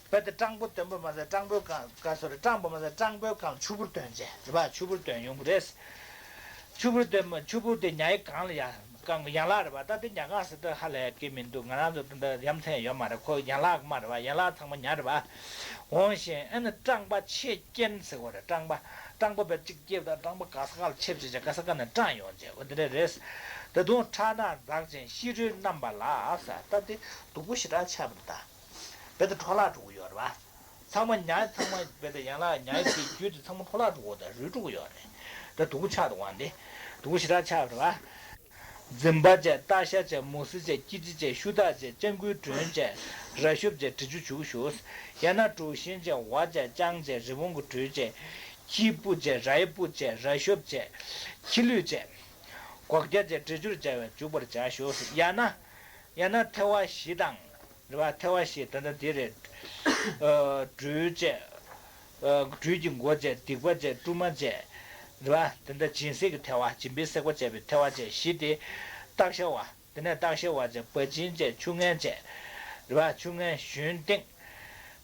རྦད་དེ་སྐྲངས་པ་འདོན་པ་མ་ཟད། སྐྲངས་པའི་སྐབས། ག་སོ་རེ། སྐྲངས་པ་མ་ཟད། སྐྲངས་པའི་སྐབས་ཆུ་བུར་འདོན་བྱས། རེད་པ། ཆུ་བུར་འདོན་ཡོང་གི་རེད། ཆུ་བུར་འདོན་མ། ཆུ་བུར་དེ་ཉའི་སྒང་ལ་ཡ། སྒང་ཡན་ལག་རེད་པ། ད་དེ་ཉ་གང་ཟེར་དུས་ཧ་ལས་ཀྱི་མི་འདུག་ང་རང་ཚོ་ད་ལྟ་ཡ་མཚན་ཡོད་མ་རེད། ཁོ་ཡན་ལག་མ་རེད་པ། ཡན་ལག་ཚང་མ་ཉ་རེད་པ། འོང་ཞིང་། ཨ་ནི་སྐྲངས་པ་ཕྱེད་བསྐྱེད་ཟེར་བ་རེད། སྐྲངས་པ། སྐྲངས་པ་བས་གཅིག་བསྐྱེད་དང་། སྐྲངས་པ་ག་ས་ག་ལ་ཕྱེད་བྱས་བྱས། ག་ས་ག་ནས་སྐྲངས་ཡོང་བྱས། འོ་དེ་འདྲ་རེད། ད་དུང་ཁྲག་རྣག་འཛག་ཅིང་ཤི་རོའི་རྣམ་པ་ལ་ཟེར། ད་དེ་སྡུག་པོ་ཞེ་དྲག་ཆགས་པ་རེད་ད། རྦད་དེ་འཕྲོ་བརླག་འགྲོ་གི་ཡོད་རེད་པ། ཚང་མ་ཉ། ཚང་མ་རྦད་དེ་ཡན་ལག་ཉའི་དེ་རྒྱུད་དེ་ཚང་མ་འཕྲོ་བརླག་འགྲོ་གི། ད་རུལ་འགྲོ་གི་ཡོད་རེད། ད་སྡུག་པོ་ཆགས་འདུག་ག་འདི། སྡུག་པོ་ཞེ་དྲག་ཆགས་པ་རེད་པ། འཛིན་པ་བྱས། སྟག་ཤར་བྱས། མུ་ཟི་བྱས། སྐྱི་ལྕི་བྱས། ཤུ་དག་བྱས། སྤྱང་ཀིའི་སྒྲོན་བྱས། ར་ཤོབ་བྱས། དྲི་ཆུ་བྱུག་ཞུ། ཡང་ན་གྲུ་བཞིན་བྱས། ཝ་བྱས། ལྕང་བྱས། རི་བོང་གི་སྦྲུལ་བྱས། ཁྱི་སྤུ་བྱས། རའི་སྤུ་བྱས། ར་ཤོབ་བྱས། ཁྱི་ལུད་བྱས། སྒོག་སྐྱ་བྱས། དྲི་ཆུར་སྦྱར་བས་བྱུག་པར་བྱ་ཞུ། ཡང་ན། ཡང་ན་ཐལ་བ་བཞི་དང་། རེད་པ། ཐལ་བ་བཞི་ད་ལྟ་འདི་རེད། ཨ། སྦྲུལ་བྱས། ཨ། སྦྲུལ་གྱི་མགོ་བྱས། སྡིག་པ་བྱས། ཀྲུ་མ་བྱས། རེད་པ། ད་ལྟ་སྦྱིན་སྲེག་གི་ཐལ་བ། སྦྱིན་པའི་སྲེག་པ་བྱས་པའི་ཐལ་བ་བྱས་བཞི་དེ། སྟག་ཤར་བ། དེ་ནས་སྟག་ཤར་བ་བྱས། བ་བྱིན་བྱས། ཆུ་ངན་བྱས། རེད་པ། ཆུ་ངན་ཞུན་སྟེང་།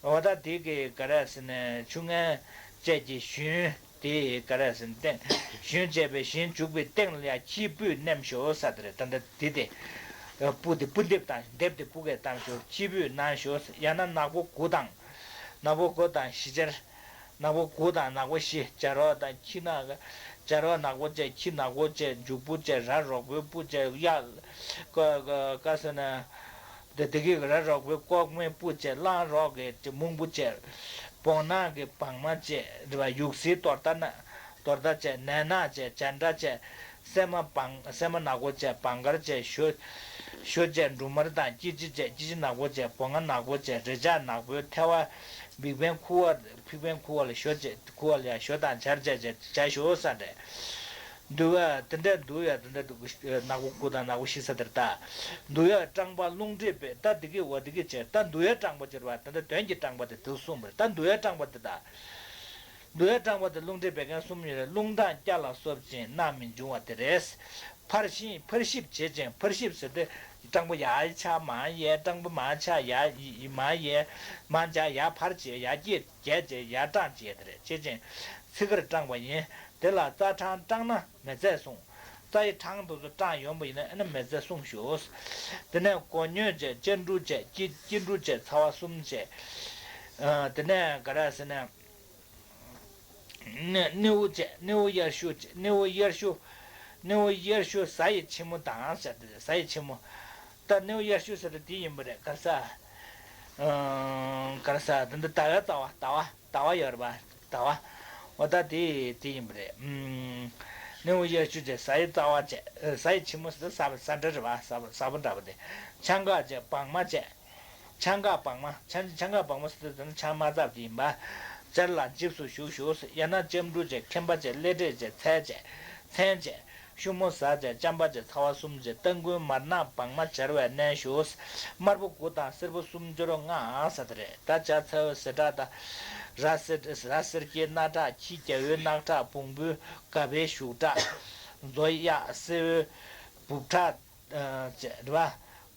འོ་ད་དེ་གི་ག་རེ་ཟེར་ན། ཆུ་ངན་བཅས་ཀྱི་ཞུན། དེ་ག་རེ་ཟེར་ན་སྟེང་། ཞུན་བཅས་པའི་ཞུན་བྱུག་པའི་སྟེང་ལ་ཡང་ཁྱི་སྤུས་མནན་ཞོག་ཟེར་དེ་རེད། ད་ལྟ་དེ་དེ། སྤུ་དེ་སྤུ་འདེབས་དང་། འདེབས་དེ་སྤུ་གས་བཏང་ཞོག་ཁྱི་སྤུས་གནང་ཞོག་ཡང་ན་ནག་པོ་དགུ་དང་། ནག་པོ་དགུ་དང་བཞི་སྦྱར། ནག་པོ་དགུ་དང་ནག་པོ་བཞི། སྦྱར་བ་དང་ཁྱི་ནག་སྦྱར་བ་ནག་པོ་བཅས། ཁྱི་ནག་པོ་བཅས། འཇུག་སྤུ་བཅས། ར་རོག་པོའི་སྤུ་བཅས། གཡག་ཀ་ཀ་ཀ་ཟེར་ན། དེ་དེ་གི་ར་རོག་པོའི་ལྐོག་མའི་སྤུ་བཅས། གླང་རོག་གི་མུང་སྤུ་བཅས། བོང་ནག་གི་བང་མ་བཅས། རེད་པ། ཡུག་སའི་དོར་ད་ན། དོར་ད་བཅས། ནས་ནག་བཅས། བྱ་འདྲ་བཅས། སྲན་མ་བང་། སྲན་མ་ནག་པོ་བཅས། བང་དཀར་བཅས། ཞོ། ཞོ་བཅས། འབྲུ་མར་དང་སྐྱི་ལྕི་བཅས། སྐྱི་ལྕི་ནག་པོ་བཅས། སྦོ་ང་ནག་པོ་བཅས། རེ་ལྕག་ནག་པོའི་ཐལ་བ། བིག་པན་ཁུ་བ། ཕིག་པན་ཁུ་བ་ལ་ཞོ་བཅས། ཁུ་བ་ལ་ཡང་ཞོ་དང་སྦྱར་བཅས་བཅས་བྱ་ཞོ་ཟེར་རེད། འདུལ་བ་དེ་འདྲ་འདུལ་བ་དེ་འདྲ་འདུག་ནག་པོ་དགུ་དང་ནག་པོ་བཞི་ཟེར་དེར་ད། འདུལ་བ་སྐྲངས་པ་རླུང་མཁྲིས་པས། ད་འདི་གི་འོ་འདི་གི་བྱས། ད་འདུལ་བ་སྐྲངས་པ་བྱེད་པ་ད་ལྟ་གདོན་གྱིས་སྐྲངས་པ་དེ་དུག་གསུངས་པ་རེད། ད་འདུལ་བ་སྐྲངས་པ་དེ་ད། འདུལ་བ་སྐྲངས་པ་དེ་རླུང་མཁྲིས་པས་མཁན་གསུམ་ཡོད་རེད། རླུང་དང་སྐྱ་ལ་སོགས་ཅན་རྣག་མི་འབྱུང་བ་དེ་རེད། ཕར་ཕྱིན་ཕར་ཕྱིན་བྱེད་ཅིང་། ཕར་ཕྱིན་ཟེར་ཏེ་སྤྲང་པོ་ཡར་ཆགས་མར་ཡལ། སྤྲང་པོ་མར་ཆགས་ཡར་མར་ཡལ། མར་འཇགས་ཡར་ཕར་བྱེད། ཡར་རྒྱས་རྒྱས་བྱེད། ཡར་སྤྲང་བྱེད་དེ་རེད། བྱེད་ཅིང་ཚིག་ཁར་སྤྲང་བ་ཡིན། དེ་ལ་རྩ་ཕྲང་སྤྲང་ན་མི་ཚད་གསུངས། རྩ་ཡི་ཕྲང་དུ་སྤྲང་ཡོང་བ་ཡིན་ན་ཨ་ནི་མི་ཚད་གསུངས་ཞུ། དེ་ནས་གོ་ཉོན་བྱེད། སྐྱིད་འགྲོ་བྱེད། སྐྱིད་སྐྱིད་འགྲོ་བྱེད། ཚ་བ་གསུམ་བྱེད། ཨ་དེ་ནས་ག་རེ་ཟེར་ན། ནེ་ནེའུ་བྱས། ནེའུ་གཡར་ཤུ་བྱས། ནེའུ་གཡར་ཤུ། ནེའུ་གཡར་ཤུ་གཟའ་ཡི་ཕྱི་མོ་དང་ཟེར་ཏེ། གཟའ་ཡི་ཕྱི་མོ། ད་ནེའུ་གཡར་ཤུ་ཟེར་ཏེ་དེ་ཡིན་པ་རེད། ག་རེ་ཟ། ཨང་། ག་རེ་ཟ། ད་འདི་ཟླ་བའི་ཟླ་བ། ཟླ་བ། ཟླ་བ་ཡོད་རེད་པ། ཟླ་བ། འོ་ད་དེ་དེ་ཡིན་པ་རེད། ཨང་། ནེའུ་གཡར་ཤུ་བྱས། གཟའ་ཡི་ཟླ་བ་བྱས། གཟའ་ཡི་ཕྱི་མོ་ཟེར་ཏེ་གཟའ་གཟའ་འདྲ་རེད་པ། གཟའ་གཟའ་པོ་འདྲ་པོ་དེ། ཆང་ག་བྱས། སྦྲང་མ་བྱས། ཆང་ག་སྦྲང་མ། ཆང་ཆང་ག་སྦྲང་མ་ཟེར་དུས་ཆང་མ་ཚབ་དེ་ཡིན་པ། སྦྱར་ལ་འཇིབས་སུ་ཞུགས་ཞུགས། ཡང་ན་ལྕེམ་དྲུག་བྱས། ཁེམ་པ་བྱས། ལེ་བྲེ་བྱས། ཚལ་བྱས། མཚན་བྱས། ཤུ་མོ་ཟ་བྱས། ལྕམ་པ་བྱས། ཚ་བ་གསུམ་བྱས། སྟ་གོན་མར་ནག་སྦྲང་མ་སྦྱར་བས་མནན་ཞུགས། དམར་པོ་དགུ་དང་སེར་པོ་སུམ་སྦྱོར་ལྔ་ཟེར་དེ་རེད། ད་བྱ་ཚ་བོ་ཟེ་དྲག་དང་། ར་སེར་ར་སེར་སྐྱའི་སྣ་ཁྲག་ཁྱི་རྒྱ་བོའི་རྣག་ཁྲག་བོང་བུའི་སྒ་བའི་ཞུགས་ཁྲག་མཛོ་གཡག་སེར་བོའི་འབུབ་ཁྲག་ཨ་བྱས་རེད་པ།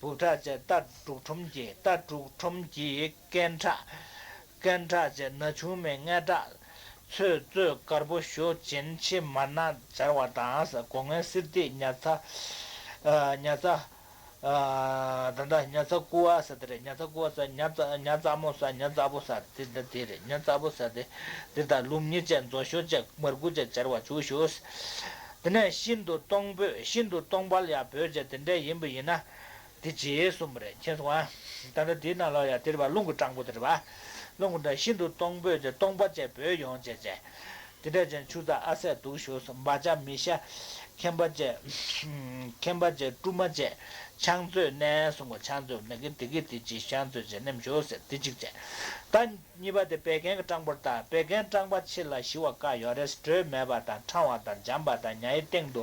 འབུབ་ཁྲག་བྱས། རྟ་འབྲུག་ཁྲོམ་གྱི། རྟ་འབྲུག་ཁྲོམ་གྱི་རྐན་ཁྲག་རྐན་ཁྲག་བྱས། ན་ཆུང་མའི་མངལ་ཁྲག་ཚོས་གཙོད་དཀར་པོ་ཞོ་བྱིན་ཕྱེ་མར་ནག་སྦྱར་བ་དང་། སྒོ་ངའི་གསེར་ཐིག་ཉ་ཚ། ཨ་ཉ་ཚ། ཨ་ད་ལྟ་ཉ་ཚ་ཀུ་བ་ཟེར་དེ་རེད། ཉ་ཚ་ཀུ་བ་ཟེར། ཉ་ཚ་ཉ་ཚ་མོ་ཟེར། ཉ་ཚ་པོ་ཟེར་དེ་འདྲ་དེ་རེད། ཉ་ཚ་པོ་ཟེར་དེ་དེ་དང་ལུག་མཉེ་བྱས། མཛོ་ཞོ་བྱས། མར་ཁུ་བྱས་སྦྱར་བ་བྱུགས་ཞུགས། དེ་ནས་ཤིན་ཏུ་སྟོང་འབོད། ཤིན་ཏུ་སྟོང་པ་ལ་ཡང་འབོད་བྱས། དེ་འདྲ་ཡིན་པ་ཡིན་ན། དེ་རྗེས་གསུངས་པ་རེད། མཁྱེན་སོང་ཨ། ད་ལྟ་དེའི་ནང་ལ་ཡང་དེ་རེད་པ། རླུང་གི་སྤྲང་པོ་དེ་རེད་པ། རླུང་གི་སྤྲང་། ཤིན་ཏུ་སྟོང་འབོད་ཅེས། སྟོང་པ་བྱས་འབོད་ཡོང་བྱས་བྱས། དེ་འདྲ་ཅན་ཆུ་ཚ་ཨ་སད་འདུག་ཞུ། འབའ་ཆ་མི་ཤ་ཁེམ་པ་བྱས། ཁེམ་པ་བྱས། ཀྲུ་མ་བྱས། ཆང་མཛོད་མནན་གསུངས་པ། ཆང་མཛོད་མནན་གྱིན་དེ་གི་དེ་ཅི་ཤང་མཛོད་བྱས་མནན་ཞུ་ཟེར་དེ་གཅིག་བྱས། ད་གཉིས་པ་དེ་བད་ཀན་གྱི་སྤྲང་པོར་ལྟ། བད་ཀན་སྤྲང་པ་ཕྱི་ལ་ཞི་བ་བཀག་ཡོད་རེད། དྲོད་མེད་པ་དང་། ཕྲང་བ་དང་། འཇམ་པ་དང་། ཉའི་སྟེང་དུ་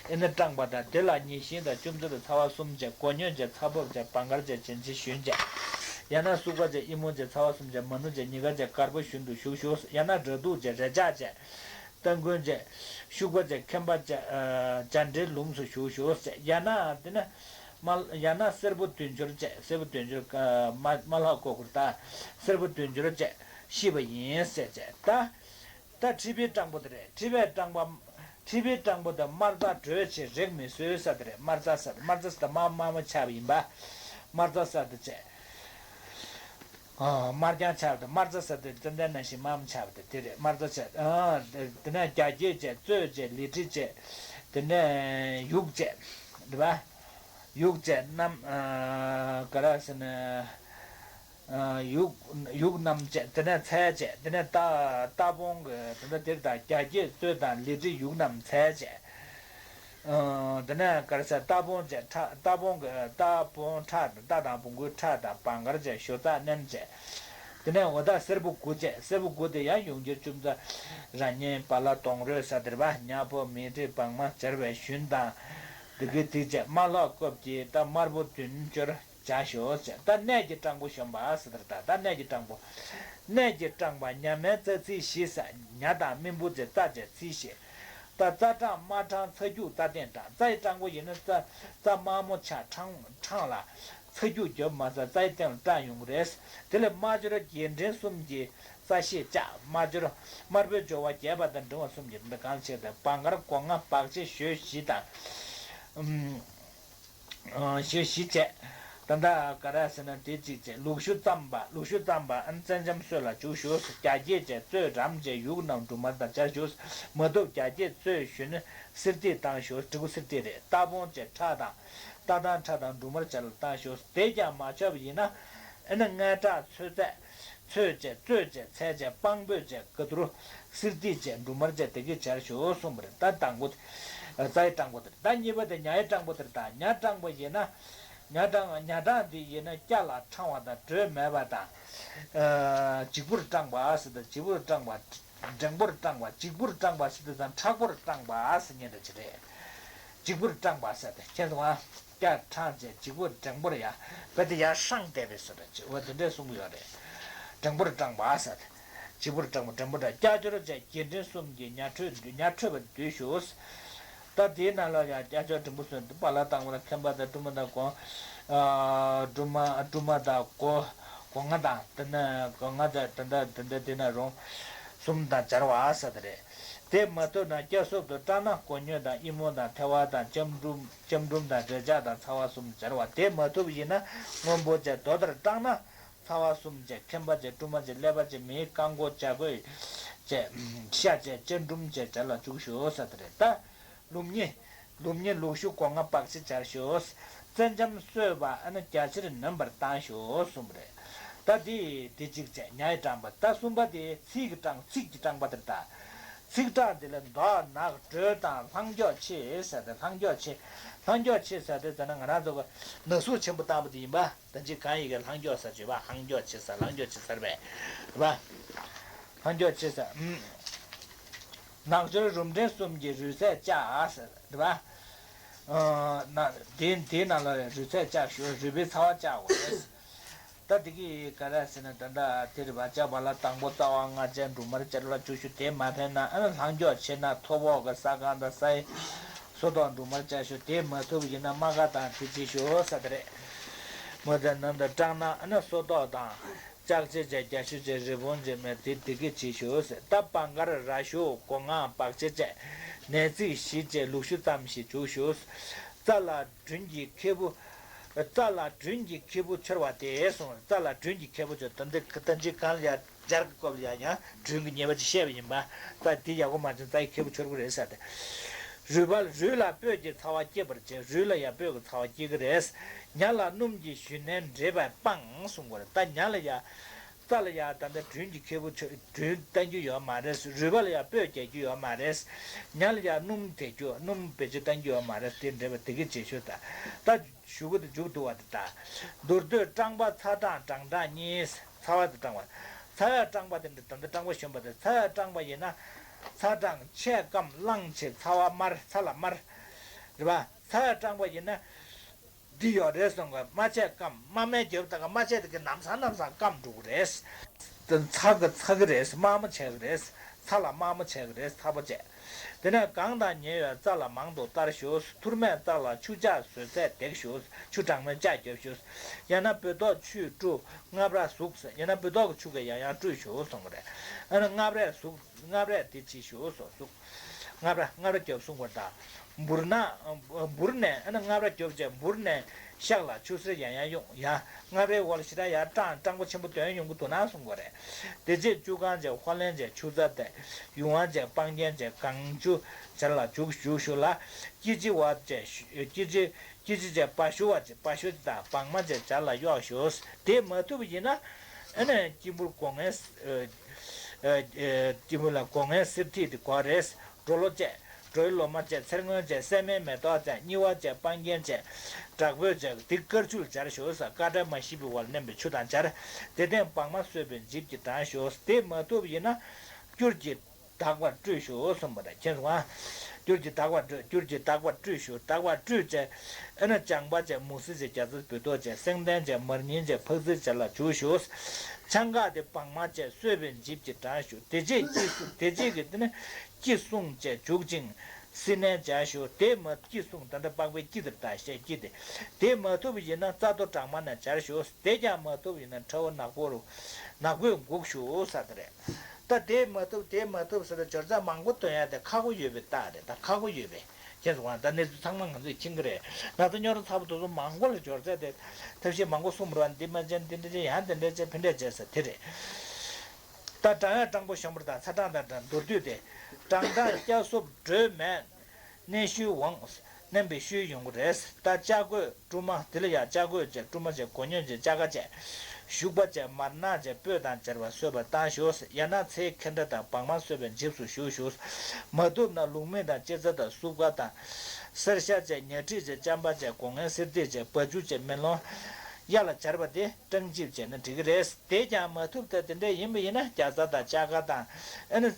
ཨེ་ནི་སྤྲང་པ་དང་། དེ་ལ་ཉི་ཤིང་དང་། ཅུམ་ཚོད་དང་། ཚ་བ་གསུམ་བྱས། གོ་ཉོན་བྱས། ཚ་ཕོབ་བྱས། བང་གར་བྱས། བྱིན་ཆེ་ཞུན་བྱས། ཡང་ན་སུག་པ་བྱས། ཨི་མོ་བྱས། ཚ་བ་གསུམ་བྱས། མ་ནུ་བྱས། ཉི་ག་བྱས། དཀར་པོ་ཞུན་དུ་ཞུགས་ཞུགས། ཡང་ན་ར་དུག་བྱས། རེ་ལྕག་བྱས། སྟ་གོན་བྱས། ཤུག་པ་བྱས། ཁེམ་པ་བྱས། ཨ་བྱ་འདྲེའི་ལུམས་སུ་ཞུགས་ཞུགས་ཟེར། ཡང་ན་དེ་ནི་མ། ཡང་ན་སེར་པོ་དུས་འགྱུར་བྱས། སེར་པོ་དུས་འགྱུར། ཨ་མ་མ་ལྷག་ཀོ་ཀུར་ད་སེར་པོ་དུས་འགྱུར་བྱས་ཤི་བ་ཡིན་ཟེར་བྱས། ད་ད་མཁྲིས་པའི་སྤྲང་པོ་དེ་རེད། མཁྲིས་པའི་སྤྲང་པོ། མཁྲིས་པའི་སྤྲང་པོ་དེ་དམར་རྩ་དྲོད་ཆེ་རེག་མི་བཟོད་ཟེར་དེ་རེད། དམར་རྩ་ཟེར། དམར་རྩ་ཟེར་དེ་དམར་དམར་མོ་ཆགས་པ་ཡིན་པ། དམར་རྩ་ཟེར་དེ་བྱས། ཨ་དམར་རྐྱང་ཆགས་པ་དེ། དམར་རྩ་ཟེར་དེ་ཙན་དན་ནང་བཞིན་དམར་མོ་ཆགས་པ་དེ་དེ་རེད། དམར་རྩ་ཆགས། ཨ་དེ་ནས་རྒྱ་སྐྱེགས་བྱས། གཙོད་བྱས། ལི་ཁྲི་བྱས། དེ་ནས་ཡུག་བྱས། རེད་པ། ཡུག་བྱས། གནམ་ཨ་ག་རེ་ཟེར་ན། ཨ་ཡུག་ཡུག་གནམ་བྱས། དེ་ནས་ཚལ་བྱས། དེ་ནས་རྟ་རྟ་བོང་གི་དེ་འདྲ་དེར་དང་། རྒྱ་སྐྱེགས་གཙོད་དང་། ལི་ཁྲི་ཡུག་གནམ་ཚལ་བྱས། ཨ་དེ་ནས་ག་རེ་ཟེར། རྟ་བོང་བྱས། ཁྲག་རྟ་བོང་གི་རྟ་བོང་ཁྲག་དང་། རྟ་དང་བོང་གུའི་ཁྲག་དང་། བང་གར་བྱས། ཞོ་ཚག་མནན་བྱས། དེ་ནས་འོ་ད་སེར་པོ་དགུ་བྱས། སེར་པོ་དགུ་དེ་ཡང་ཡུངས་འགྱུར་ཅུམ་ཚ་ར་གཉན་བ་ལ་དོང་རོས་ཟེར་དེ་རེད་པ། ཉ་ཕོ་མི་ཁྲི་བང་མ་སྦྱར་བའི་ཞུན་དང་། དེ་གི་དེ་བྱས། མ་ལྷག་ཀོབ་ཀྱིས་ད་དམར་པོ་དུས་འགྱུར་བྱ་ཞོ་ཟེར། ད་གནས་ཀྱི་སྤྲང་པོ་གཞོམ་པ་ཟེར་དེ་རེད། ད་ད་གནས་ཀྱི་སྤྲང་པོ། གནས་ཀྱི་སྤྲང་པོ་ཉ་སྨན་རྩ་ཚིག་བཞི་ཟེར། ཉ་དང་རྨེན་བུ་བྱས། རྩ་བྱས་ཚིག་བཞི། ད་རྩ་སྤྲང་དམར་སྤྲང་ཚ་རྒྱུག་རྩ་སྟེང་སྤྲང་། རྩ་ཡི་སྤྲང་པོ་ཡིན་ན་རྩ་རྩ་དམར་མོ་ཆགས་སྤྲང་སྤྲང་ལ། ཚ་རྒྱུག་རྒྱབ་མ་ཟ། རྩ་ཡི་སྟེང་ལ་སྤྲང་ཡོང་གི་རེད། དེ་ལས་དམར་སྦྱོར་རྒྱས་འབྲིང་གསུམ་གྱི་རྩ་ཤེས་བཅག་དམར་སྦྱོར་དམར་པོའི་སྦྱོར་བ་རྒྱས་པ་དང་འབྲིང་བ་གསུམ་གྱི་འདི་གང་ཆེ་དང་། བང་གར་སྒོ་ང་བག་ཕྱེ་ཞོ་བཞི་དང་། ཨུམ། ཨ་ཞོ་བཞི་བྱས། ད་ལྟ་ག་རེ་ཟེར་ན་དེ་གཅིག་བྱས། ལུག་ཞོ་བརྩམས་པ། ལུག་ཞོ་བརྩམས་པ་ཨན་བཙན་འཇམ་སོད་ལ་བྱུག་ཞོ། རྒྱ་སྐྱེགས་བྱས། གཙོད་རམ་བྱས། ཡུག་རྣམས་འབྲུ་མར་དང་སྦྱར་ཞོ། མ་ཐུབ་རྒྱ་སྐྱེགས་གཙོད་ཞུན་གསེར་ཐིག་བཏང་ཞོ། འབྲས་བུ་གསེར་ཐིག་རེད། རྟ་བོང་བྱས། ཁྲག་དང་། རྟ་དང་ཁྲག་དང་འབྲུ་མར་སྦྱར་ལ་བཏང་ཞོ། དེ་ཀྱང་མ་ཆོག་པ་ཡིན་ན། ཨེ་ན་མངལ་ཁྲག་ཚོད་ཚད། ཚོད་བྱས། གཙོད་བྱས། ཚལ་བྱས། སྤང་སྤོས་བྱས། ཀ་དུར། གསེར་ཐིག་བྱས། འབྲུ་མར་བྱས། དེ་གིས་སྦྱར་ཞོ་གསུངས་པ་རེད། ད་དང་པོ། རྩ་ཡི་སྤྲང་པོ་དེ་རེད། ད་གཉིས་པ་དེ་ཉ་ཡི་སྤྲང་པོ་དེ་རེད། ད་ཉ་སྤྲང་པོ་ཡིན་ན། ཉ་སྤྲང་ཉ་སྤྲང་འདི་ཡིན་ན་སྐྱ་ལ་ཕྲང་བ་དང་། དྲོད་མེད་པ་དང་། ཨ་ལྗིད་པོར་སྤྲང་པ་ཟེར་ཏེ། ལྗིད་པོར་སྤྲང་པ། འགྲེང་པོར་སྤྲང་པ། ལྗིད་པོར་སྤྲང་པ་ཟེར་དུས་ཙམ་མཁྲེགས་པོར་སྤྲང་པ་ཟེར་མཁན་འདྲ་ཅིག་རེད། ལྗིད་པོར་སྤྲང་པ་ཟེར་ཏེ་མཁྱེན་སོང་ང་། སྐྱ་ཕྲང་བྱས་ལྗིད་པོར་འགྲེང་པོར་ཡ། བོད་དེ་ཡར་ཧྲང་བསྡད་པའི་བཟོ་འདྲ་ཅིག་འོ་དེ་འདྲས་གསུང་གི་ཡོད་རེད། འགྲེང་པོར་སྤྲང་པ་ཟེར་ཏེ། ལྗིད་པོར་སྤྲང་པ། འགྲེང་པོར་སྤྲང་། སྐྱ་སྦྱོར་བྱས་རྒྱས་འབྲིང་གསུམ་གྱི་ཉ་ཁྲོས་ཉ་ཁྲོས་པ་འདུས་ཞུགས། ད་དེའི་ནང་ལ་ཡང་སྐྱ་ཆོག་འབྲིང་པོ་སོན་དུ་པ་ལ་དང་པོ་ལ་མཁན་པ་དང་སྒྲོལ་མ་དང་གོང་། སྒྲོལ་མ་སྒྲོལ་མ་དང་གོ་གོང་ང་དང་དེ་ནས་གོང་ང་དང་དེ་འདྲ་དེ་འདྲ་དེ་ན་རུང་གསུམ་དང་སྦྱར་བ་ཟེར་དེ་རེད། དེ་མ་ཐུབ་ན་སྐྱབས་སོབ་ཏུ་སྐྲག་ན་གོ་སྙོད་དང་ཨི་མོ་དང་ཐལ་བ་དང་ལྕམ་འབྲུམ་ལྕམ་འབྲུམ་དང་འབྲེལ་ཆགས་དང་ཚ་བ་གསུམ་སྦྱར་བ། དེ་མ་ཐུབ་ཡིན་ན་སྔོན་པོ་བཅས་དོ་ལྟར་སྐྲག་ན། ཚ་བ་གསུམ་བཅས་ཁེམ་པ་བཅས་དཀྲུམ་མ་བཅས་ཀླད་པ་བཅས་མེའི་རྐང་མགོ་བཅས་གོས་བཅས་ཤ་བཅས་ལྕེ་འབྲུམ་བཅས་སྦྱར་ལ་འཇུག་ཤོག་ཟེར་དེ་རེད་ད། ལུགས་གཉིས། ལུགས་གཉིས་ལུག་ཤུ་སྒོ་ང་པགས་ཆེ་སྦྱར་ཤོག། རྩྭ་འཇམ་སོས་པ་ཨ་ན་རྒྱ་ཆེར་ནོན་པར་བཏང་ཤོག་གསུངས་པ་རེད། ད་དེ་དེ་གཅིག་བྱས་ཉའི་དྲངས་པ། ད་གསུམ་པ་དེ་ཚིག་གི་དྲངས་ཚིག་གི་དྲངས་པ་དེར་ད། ཚིག་དྲངས་དེ་ལ་མདོག་ནག་དྲོད་དང་ལྷག་མགྱོགས་ཆེ་ཟེར་ཏེ་ལྷག་མགྱོགས་ཆེ། ལྷག་མགྱོགས་ཆེ་ཟེར་ཏེ་ད་ན་ང་རང་ཚོ་གི་ན་ཟུག་ཆེན་པོ་བཏང་པ་དེ་ཡིན་པ། ད་ཅི་གང་ཡི་གེ་ལྷག་མགྱོགས་ཟེར་བརྗོད་པ་ལྷག་མགྱོགས་ཆེ་ཟེར་ལྷག་མགྱོགས་ཆེ་ཟེར་བས། རེད་པ། ལྷག་མགྱོགས་ཆེ་ཟེར། ནག་སྦྱོར་རུམ་འདྲེན་གསུམ་གྱི་རུས་ཚད་བཅག་ཟེར་རེད་པ། ན་དེ་དེའི་ནང་ལ་རུས་ཚད་བཅག་ཞུ་རུས་པའི་ཚ་བ་བཅག་དགོས་རེད། ད་དེ་གི་ག་རེ་ཟེར་ན་ད་ལྟ་དེ་རེད་པ། བཅག་པ་ལ་དང་པོ་རྩ་བ་ལྔ་ཅན་འབྲུ་མར་བཅག་ལ་བཅུག་ཞུ། དེ་མ་ཕན་ན་ཨ་ལྷག་མགྱོགས་ཆེ་ན་ཐོ་བོག་གི་ས་གང་དང་སའི་སོ་ཏོག་འབྲུ་མར་བཅག་ཞུ། དེ་མ་ཐུབ་ཡིན་ན་རྨ་ཁ་དང་དེ་ཅི་ཞུ་ས་དེ་རེད། མོ་དེ་ནང་དུ་སྐྲག་ན་ཨ་ནི་སོ་ཏོག་དང་། ལྕགས་ཆས་བཅས་རྒྱ་ཤུ་བཅས་རི་བོང་བཅས་མེད་དེ་དེ་གི་ཅི་ཞུ་ས། ད་བང་གར་ར་ཞུ་སྒོ་ང་པགས་ཆེ་བཅས་ནས་ཚིག་བཞི་བཅས་ལུག་ཤུ་ཙམ་ཞིག་བྱུག་ཞུ། རྩྭ་ལ་སྦྲུལ་གྱི་ཁེ་བུ། རྩྭ་ལ་སྦྲུལ་གྱི་ཁེ་བུ་འཆོར་བ་དེ་གསུངས། རྩྭ་ལ་སྦྲུལ་གྱི་ཁེ་བུ་འཆོར་ད་འདི་ད་འཇིག་གང་ལ་ཡ། སྦྱར་གྱི་སྐབས་ལ་ཡང་ཡང་སྦྲུལ་གྱི་ཉེས་པ་ཅིག་བཤད་པ་ཡིན་པ། ད་འདི་ཡག་པོ་མ་བྱུང་རྩྭ་ཡི་ཁེ་བུ་འཆོར་གི་རེད་ཟེར་ཏེ། རུས་པ་རུས་ལ་སྤོས་ཀྱི་ཚ་བ་སྐྱེད་པར་བྱེད། རུས་ལ་ཡང་སྤོས་ཀྱི་ཚ་བ་སྐྱེད་ཀྱི་རེད། ཉ་ལ་སྣུམ་གྱི་གཞུ་ནན་འདྲེས་པས་སྤང་གསུངས་པ་རེད། ད་ཉ་ལ་ཡང་རྩྭ་ལ་ཡང་ད་ལྟ་སྦྲུལ་གྱི་ཁེ་བུ་ཆོ་སྦྲུལ་བསྟན་རྒྱུ་ཡོད་མ་རེད། རུས་པ་ལ་ཡང་སྤོས་རྒྱག་རྒྱུ་ཡོད་མ་རེད། ཉ་ལ་ཡང་སྣུམ་དེད་རྒྱུ་སྣུམ་བེད་སྤྱོད་བསྟན་རྒྱུ་ཡོད་མ་རེད། དེ་འདྲེས་པ་དེ་གི་བྱེད་ཤོད་ད། ད་ཞུ་གི་འདུག་འཇུག་འདུག་བ་དེ་ལྟ། མདོར་བསྡུས་སྐྲངས་པ་ཚ་གྲང་སྐྲངས་སྐྲངས་གཉིས། ཚ་བ་དེ་སྐྲངས་པ། ཚ་བས་སྐྲངས་པ་དེ་འདྲ་ད་ལྟ་སྐྲངས་པ་ཞོན་པ་དེ་ཚ་བས་སྐྲངས་པ་ཡིན་ན། ཚ་གྲང་ཆད་སྐམ་རླངས་ཆེ་ཚ་བ་དམར་ཚ་ལ་དམར། རེད་པ། ཚ་བས་སྐྲངས་པ་ཡིན་ན། འདི་ཡོད་རེད་གསུངས་ག་མ་ཆད་སྐམ་དམག་མི་རྒྱབ་ད་ག་མ་ཆད་དེ་གི་ནམ་སང་ནམ་སང་སྐམ་འགྲོ་གི་རེད། དེ་ཚ་གི་ཚ་གི་རེད། དམར་མོ་བྱས་གི་རེད། ཚ་ལ་དམར་མོ་བྱས་གི་རེད། ཚ་པོ་བྱས། དེ་ནས་གངས་དང་ཉེ་བའི་རྩྭ་ལ་མང་དུ་བསྟར་ཞུ། ཐུར་མས་རྩྭ་ལ་ཆུ་ལྕགས་བཟོས་ཚད་འདེགས་ཞུ། ཆུ་གྲང་མོས་ལྕགས་རྒྱབ་ཞུ། ཡང་ན་སྦོ་ཏོག་ཆུས་བཀྲུ། སྔ་བར་ཟུག་ཡང་ན་སྦོ་ཏོག་གི་ཆུ་གིས་ཡང་ཡང་བཀྲུས་ཞུ་གསུངས་པ་རེད། ཨ་ནི་སྔ་བར་ཟུག་སྔ་བར་དེ་ཅི་ཞུ་སོགས་ཟུག་སྔ་བར་སྔ་བར་རྒྱབ་གསུངས་པ་དང་། འབུར་ན། འབུར་ནས་ཨ་ནི་སྔ་བར་རྒྱབ་བྱས་འབུར་ནས་ཤག་ལ་ཆུ་སེར་ཡང་ཡང་གཡུག་ཡང་སྔ་བར་འོག་ལ་ཞེ་དྲག་ཡར་སྐྲངས་སྐྲངས་པོ་ཆེན་པོ་དོན་ཡོང་གི་འདུག་ན་གསུངས་པ་རེད། དེ་རྗེས་བཅུ་གང་བྱས་ཧོ་ལན་བྱས་ཆུ་རྩྭ་དེ་ཡུང་བ་བྱས་སྤང་རྒྱན་བྱས་གངས་ཆུ་སྦྱར་ལ་འཇུག་བཞུགས་ཞུ་ལ། སྐྱི་ལྕི་བ་བྱས་སྐྱི་ལྕི། སྐྱི་ལྕི་བྱས་སྦ་ཞུ་བ་བྱས་སྦ་ཞུ་དང་བང་མ་བྱས་སྦྱར་ལ་གཡོག་ཞུ། དེ་མ་ཐུབ་ཡིན་ན། ཨ་ནི་སྐྱི་འབུར་སྒོ་ངའི་སྐྱི་འབུར་ལ་སྒོ་ངའི་གསེར་ཐིག་དེ་གོ་རེད། གྲོ་ལོ་བཅས་གྲོའི་ལོ་མ་བཅས་ཚེར་སྔོན་བཅས་སྲན་མའི་མེ་ཏོག་བཅས་སྙི་བ་བཅས་སྤང་རྒྱན་བཅས་དྲག་པོས་བཅས་དེ་དཀར་ཆུར་སྦྱར་ཞུ་ས་དཀར་ཁྲ་མ་ཞིག་པའི་བར་མནན་པའི་ཆུ་དང་སྦྱར། དེ་སྟེང་བང་མ་གསོས་པའི་འཇིབ་ཀྱིས་དྲངས་ཞུ། དེ་མ་ཐུབ་ཡིན་ན་སྐྱུར་གྱིས། དག་པར་བཀྲུས་ཞུ་གསུངས་པ་དང་མཁྱེན་སོང་ང་། སྐྱུར་གྱིས་དག་པར་བཀྲུས། སྐྱུར་གྱིས་དག་པར་བཀྲུས་ཞུ། དག་པར་བཀྲུས་བྱས། ཨ་ནི་ལྕང་པ་བྱས་མུ་ཟི་བྱས་རྒྱ་ཚ་སྦོ་ཏོག་བྱས་སེང་ལྡེང་བྱས་མར་ཉིན་བྱས་ཕག་ཚིལ་བྱས་ལ་བྱུགས་ཞུ། ཆང་ག་དེ་བང་མ་བྱས་གསོས་པའི་འཇིབ་ཀྱིས་དྲངས་ཞུ། དེ་རྗེས་སྐྱི་བསྲུང་དེ་རྗེས་ཀྱི་དེ་ནི་སྐྱི་བསྲུང་བྱས་བྱུག་ཅིང་བསིལ་ནན་བྱ་ཞུ། དེ་མ་སྐྱི་བསྲུང་ད་ལྟ་པགས་པའི་སྐྱི་དེར་བཏགས་བཤད་སྐྱི་དེ། དེ་མ་ཐུབ་ཡིན་ན་རྩ་ཏོ་གྲང་མ་ན་སྦྱར་ཞུ། དེ་ཀྱང་མ་ཐུབ་ཡིན་ན་ཁྲ་བོ་ནག་པོ་རུ་ནག་པོས་འགུགས་ཞུ་ས་དེ་རེད། ད་དེ་མ་ཐུབ་དེ་མ་ཐུབ་ཟེར་ཏེ་སྦྱོར་རྩ་མང་པོ་འདོན་ཡ་དེ་ཁག་པོ་ཡོད་པའི་རྟགས་རེད། ད་ཁག་པོ་ཡོད་པས་མཁྱེན་སོང་ང་། ད་གནས་ཚུལ་ཚང་མ་ང་ཚོས་མཁྱེན་གྱི་རེད། ན་ཚ་སྨྱོ་ར་ཚ་པོ་དེ་ཚོ་མང་པོ་ལ་སྦྱོར་རྩ་དེ་ཐབས་ཤེས་མང་པོ་གསུངས་པ་རེད་བ། འདི་མ་བྱས་འདི་འདྲ་བྱས་ཡང་འདི་འདྲ་བྱས་ཕན་འབྲས་བྱས་ཟེར་དེ་རེད། ད་སྐྲངས་ཡག་སྐྲངས་པོ་ཤོང་པར་དང་ཚ་གྲང་དང་འདྲ་མདོར་བསྡུས་ཏེ། སྐྲངས་སྐྲངས་སྐྱ་སོབ་དྲོད་མེད། མནན་ཤུལ་འོང་། མནན་པའི་ཤུལ་ཡོང་གི་རེད། ད་ལྕགས་གོས་དཀྲུམ་མ་དེ་ལ་ཡང་ལྕགས་གོས་བྱས་དཀྲུམ་མ་བྱས་གོ་སྙོད་བྱས་ལྕགས་ཀ་བྱས། ཞུགས་པ་བྱས་མར་ནག་བྱས་སྤོས་དང་སྦྱར་བ་གསོལ་བ་བཏང་ཞུ། ཡང་ན་ཚེའི་ཁེ་འདྲ་དང་བང་མ་གསོས་པའི་འཇིབས་སུ་ཞུ་ཞུ། མ་ཐུབ་ན་ལུག་མིག་དང་ལྕེ་རྩ་དང་སྲུབས་ཀ་དང་། གསེར་ཤ་བྱས་ཉ་ཁྲིད་བྱས་ལྕམ་པ་བྱས་སྒོ་ངའི་གསེར་ཐིག་བྱས་བ་ཅུ་བྱས་མེ་ལོང་། གཡའ་ལ་སྦྱར་བ་དེ་སྐྲངས་འཇིབ་བྱས་ན་འགྲིག་གི་རེད། དེ་ཀྱང་མ་ཐུབ་ད་དེ་འདྲ་ཡིན་པ་ཡིན་ན་རྒྱ་ཚ་དང་ལྕགས་ཀ་དང་ཨ་ནི།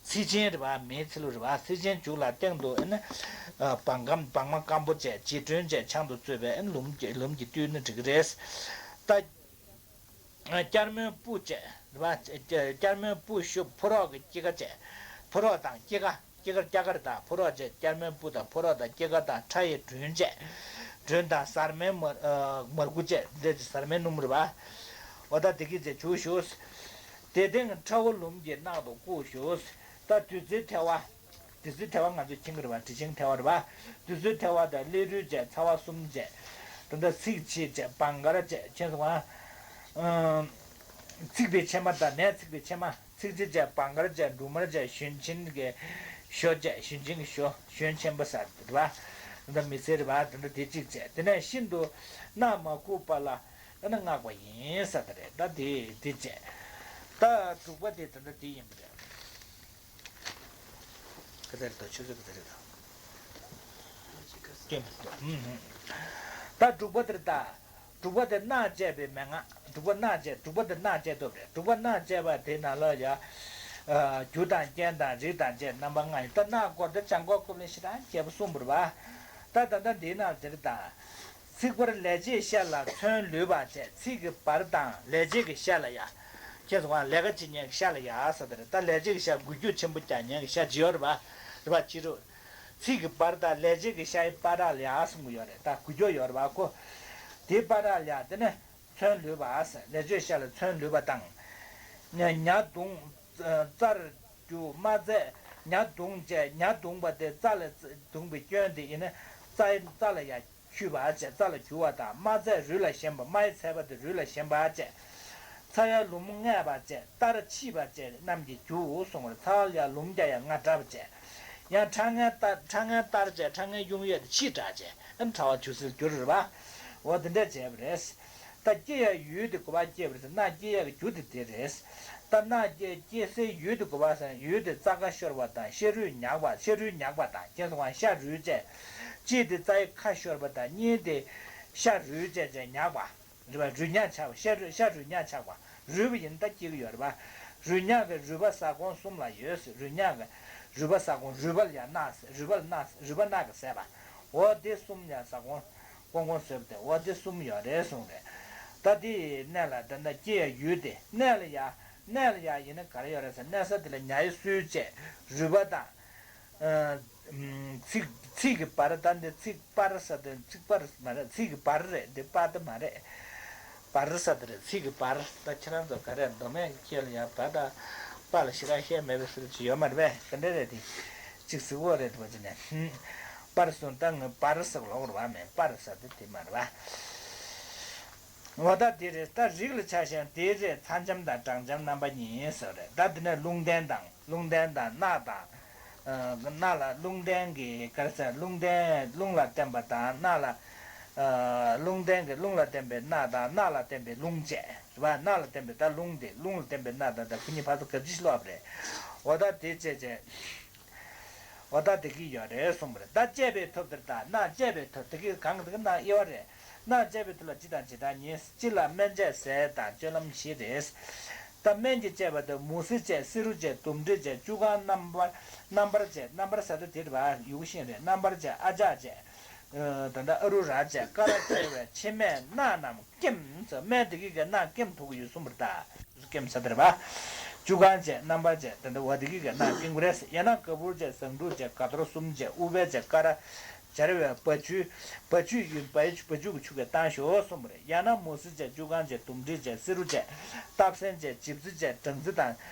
ཚིལ་ཆེན་རེད་པ། མེའི་ཚིལ་ལུ་རེད་པ། ཚིལ་ཆེན་བྱུག་ལ་སྟེང་དུ་ཨ་ནི། བང་སྐམ་བང་མ་སྐམ་པོ་བཅས་བྱི་སྒྲོན་བཅས་ཆང་དུ་བཙོས་པའི་ཨ་ནི་ལུམ་གྱི་ལུམ་གྱིས་བཏུལ་ན་འགྲིག་གི་རེད། ད། བསྐྱར་མོའི་སྤུ་བཅས་རེད་པ། བསྐྱར་མོའི་སྤུ་ཤུབས་ཕོ་རོག་གི་སྐྱེ་ཀ་བཅས། ཕོ་རོག་དང་སྐྱེ་ཀ་ སྐྱེ་རྒ་སྐྱ་རྒ་དང་ཕོ་རོག་བཅས། སྐྱ་མའི་སྤུ་དང་ཕོ་རོག་དང་སྐྱེ་རྒ་དང་ཁྲ་ཡི་སྦྲུལ་བཅས། སྦྲུལ་དང་ཟར་མའི་མར་ཨ་མར་ཁུ་བཅས། འདི་ཟར་མའི་སྣུམ་རེད་པ། འོ་ད་དེ་གི་བཅས་བྱུགས་ཞུ། དེ་སྟེང་ཁྲ་བོ་ལུམ་གྱི་ནགས་དུ་བཀུག་ཞུ། ད་བདུད་རྩིའི་ཐལ་བ། བདུད་རྩིའི་ཐལ་བ་ང་ཚོས་མཁྱེན་གྱི་རེད་པ། དྲི་ཆེན་ཐལ་བ་རེད་པ། བདུད་རྩིའི་ཐལ་བ་དང་ཀླད་རུལ་བཅས་ཚ་བ་གསུམ་བཅས། ད་ལྟ་ཚིགས་ཕྱེ་བཅས་བང་གར་བཅས་མཁྱེན་སོང་ང་། ཚིགས་པའི་ཕྱེ་མ་དང་ནས་ཚིགས་པའི་ཕྱེ་མ། ཚིགས་ཕྱེ་བཅས་བང་གར་བཅས་འབྲུ་མར་བཅས་ཞུན་ཆེན་གྱི་ཞོ་བཅས་ཞུན་ཆེན་གྱི་ཞོ་ཞུན་ཆེན་པོ་ཟ་རེད་པ། ད་ལྟ་མི་ཚེ་རེད་པ། ད་ལྟ་དེ་གཅིག་བཅས་དེ་ནས་ཤིན་ཏུ་རྣག་མ་ཁུག་པ་ལ་ཨ་ནི་བསྔགས་པ་ཡིན་ཟེར་ད་རེད། ད་དེ་དེ་བཅས་ད་དྲུག་པ་དེ་ད་ལྟ་དེ་ཡིན་པ་རེད། ག་ཚད་རེད་དོ། ཆུ་ཚོད་ག་ཚད་རེད་དོ། སྐྱོན་མི་འདུག་ཨུམ་ཨུམ། ད་དྲུག་པ་དེར་ལྟ། དྲུག་པ་དེ་རྣག་བཅས་པའི་མན་ངག་དྲུག་པ་རྣག་བཅས། དྲུག་པ་དེ་རྣག་བཅས་སྟོབས་རེད། དྲུག་པ་རྣག་བཅས་པ་དེ་ནང་ལ་ཡ། ཨ་རྒྱུ་དང་རྐྱེན་དང་རིགས་དང་བཅས་རྣམ་པ་ལྔ་ཡིན། ད་རྣག་སྐོར་དེ་བྱང་ཁོག་ཀུན་ལས་ཞེ་དྲག་རྒྱས་པ་གསུངས་པ་རེད་པ། ད་ད་ལྟ་འདིའི་ནང་དེར་ལྟ། ཚིག་བར་ལས་བྱེད་ཤ་ལ་མཚོན་ལུས་པ་བཅས། ཚིག་གི་བར་དང་ལས་བྱེད་ཀྱི་ཤ་ལ་ཡ། ཁྱེད་ཚོ་གང་ལས་ཀ་བྱེད་མཁན་གྱི་ཤ་ལ་ཡ་ཟེར་དེ་རེད། ད་ལས་བྱེད་ཀྱི་ཤ་འགུལ་སྐྱོད་ཆེན་པོ་རྒྱག་མཁན་གྱི་ཤ་ཅིག་ཡོད་རེད་པ། རེད་པ། ཅི་རུ། ཚིག་གི་བར་དང་ལས་བྱེད་ཀྱི་ཤ་ཡི་བར་ལ་ཡ་གསུང་གི་ཡོད་རེད། ད་འགུལ་སྐྱོད་ཡོད་རེད་པ་ཁོ། དེའི་བར་ལ་ཡ་དེ་ནས་མཚོན་ལུས་པ་ཟེར། ལས་བྱེད་ཤ་ལ་མཚོན་ལུས་པ་དང་། ཉ་ཉ་གདུང་། རྩར་རྒྱུ་མ་རྫས། ཉ་གདུང་བཅས་ཉ་གདུང་བ་དེ་རྩ་ལ་གདུང་བའི་སྐྱོན་དེ་ཡིན་ན་རྩ་ཡི་རྩ་ལ་ཡ། འཁྱུད་པ་བཅས་རྩ་ལ་འཁྱུ་བ་དང་། མ་རྫས་རུས་ལ་ཞེན་པ། མ་ཡི་ཚད་པ་དེ་རུས་ལ་ཞེན་པ་བཅས། ཚ་ཡ་ལུམ་ལྔས་པ་བཅས་གཏར་ཕྱིས་པ་བཅས་རྣམས་ཀྱིས་རྒྱུ་གསུངས་པ་རེད། ཚ་ཡ་ལུམ་བརྒྱ་ཡ་ལྔ་འདྲ་བ་བཅས། ཡང་ཁྲག་ངན་གཏར། ཁྲག་ངན་གཏར་བཅས་ཁྲག་ངན་དབྱུང་ཡས་དེ་ཕྱིས་འདྲ་བཅས། ཨ་ནི་ཕྲ་བ་འཁྱུ་སའི་རྒྱུ་རེད་པ། འོ་དེ་འདྲ་བྱས་པ་རེད། ད་སྐྱེ་ཡ་ཡུལ་དེ་གོ་བ་སྐྱེས་པ་རེད། རྣག་སྐྱེ་ཡ་གི་རྒྱུ་དེ་དེ་རེད། ད་རྣག་སྐྱེ་སྐྱེ་སའི་ཡུལ་དེ་གོ་བ་ཟེར་ན་ཡུལ་དེ་རྩ་ཁ་ཤོར་བ་དང་ཤ་རུས་ཉག་པ། ཤ་རུས་ཉག་པ་དང་ཁྱེད་ཚོ་གང་ཤ་རུས་བཅས། གཅིག་དེ་རྩ་ཡི་ཁ་ཤོར་བ་དང་གཉིས་དེ་ཤ་རུས་བཅས་བཅས་ཉག་པ། རེད་པ། རུས་ཉག་ཆགས་པ། ཤ་རུས་ཤ་རུས་ཉག་ཆགས་པ། རུས་པ་ཡིན་ད་སྐྱེ་གི་ཡོད་རེད་པ། རུས་ཉག་གི་རུས་པ་ཟ་ཁོང་གསུམ་ལ་ཡོད། རུས་ཉག་གི་རུས་པ་ཟ་ཁོང་། རུས་པ་ལ་ཡང་རྣག་རུས་པ་ལ་རྣག་རུས་པ་རྣག་གིས་ཟས་པ། འོ་དེ་གསུམ་ཡང་ཟ་ཁོང་ཀོང་ཀོང་བཟོས་པ་དེ། འོ་དེ་གསུམ་ཡོད་རེད་གསུངས་རེད། ད་དེ་གནས་ལ་ད་ལྟ་སྐྱེ་ཡ་ཡུལ་དེ་གནས་ལ་ཡ། གནས་ལ་ཡ་ཡིན་ན་ག་རེ་ཡོད་རེད་ཟེར། གནས་ས་དེ་ལ་ཉ་ཡི་སུལ་བཅས་རུས་པ་དང་། ཨ་ཚིག་ཚིག་གི་བར། ད་འདི་ཚིག་པར་ཟེར་དེ་ཚིག་པར་མ་རེད། ཚིག་གི་བར་རེད། འདི་པ་དེ་མ་རེད། བར་ཟེར་དེ་རེད། ཚིག་གི་བར། ད་ཁྱེད་རང་ཚོ་ག་རེ་མདོ་སྨད་ཀྱི་སྐད་ལ་ཡང་བ་དང་པ་ལ་ཞེ་དྲག་ཤེས་མེད་པའི་ཚུལ་ཅིག་ཡོད་མ་རེད་པས། ག་འདྲ་རེད་དེ། ཅིག་གཟིགས་འོ་རེད་འདུག་ཅི་ནས། པར་སོང་ད་ངས་བར་ཟེར་ལོག་རེད་པ། མེད། པར་ཟེར་དེ་དེ་མ་རེད་པ། འོ་ད་དེ་རེད། ད་རིགས་ལ་ཆ་བཞག་དེ་རེད། ཚ་འཇམ་དང་གྲང་འཇམ་རྣམ་པ་གཉིས་ཟེར་རེད། ད་དེ་ནས་རླུང་ལྡན་དང་། རླུང་ལྡན་དང་རྣག་དང་། ཨ་རྣག་ལ་རླུང་ལྡན་གྱི་ག་རེ་ཟེར། རླུང་ལྡན་རླུང་ལ་བརྟེན་པ་དང་རྣག་ལ། ཨ་རླུང་ལྡན་གྱི་རླུང་ལ་བརྟེན་པའི་རྣག་དང་། རྣག་ལ་བརྟེན་པའི་རླུང་བཅས་རེད་པ། རྣག་ལ་བརྟེན་པའི་ད་རླུང་དེ། རླུང་ལ་བརྟེན་པའི་རྣག་དང་། ད་ཁོ་གཉིས་ཕར་ཚུར་གབ་ཅིག་ལོག་པ་རེད། འོ་ད་དེ་བཅས་བཅས། འོ་ད་དེ་གི་ཡོད་རེད་གསུངས་པ་རེད། ད་བཅས་པའི་ཐབས་དེར་ལྟ། རྣག་བཅས་པའི་ཐབས། དེ་གི་གང་གི་དེ་གི་རྣག་དབྱེ་བ་རེད། རྣག་བཅས་པའི་ཐབས་ལ་སྤྱི་དང་བྱེ་བྲག་གཉིས། སྤྱི་ལ་སྨན་དཔྱད་ཟས་དང་སྤྱོད་ལམ་བཞི་རེད། ད་སྨན་གྱིས་བཅས་པ་དེ་མུ་ཟི་བཅས། བསེ་རུ་བཅས། དུམ་དྲེད་བཅས། བཅུ་གང་རྣམ་པར་རྣམ་པར་བཅས། རྣམ་པར་ཟེར་དུས་དེ་རེད་པ། ཡུག་ཤིང་རེད། རྣམ་པར་བཅས། ཨ་ཅག་བཅས། ད་ལྟ་ཨ་རུ་ར་བཅས། ཀ་ར་བཅས་པའི་ཕྱེ་མས་རྣག་རྣམས་སྐེམ་ཟེར། སྨན་དེ་གི་གི་རྣག་སྐེམ་ཐུབ་ཀྱི་ཡོད་གསུངས་པ་རེད་ད། སྐེམ་ས་དེར་བ། བཅུ་གང་བཅས་རྣམ་པར་བཅས། དེ་འདྲ་བ་དེ་གི་གི་རྣག་སྐེམ་གི་རེད། ཡང་ན་ག་བུར་བཅས། ཟངས་བྲུག་བཅས། ག་ཐོར་གསུམ་བཅས། ཨུ་བེ་བཅས། ཀ་ར་སྦྱར་བའི་བ་ཆུ། བ་ཆུ་ཡུན། བ་ཆུ། བ་ཆུ་གི་ཆུ་གིས་བཏང་ཞོག་གསུངས་པ་རེད། ཡང་ན་མུ་ཟི་བཅས། བཅུ་གང་བཅས། དུམ་དྲེད་བཅས། བསེ་རུ་བཅས། སྟབས་གསེང་བཅས། ཇི་བརྫི་བཅས། སྦྲང་རྩི་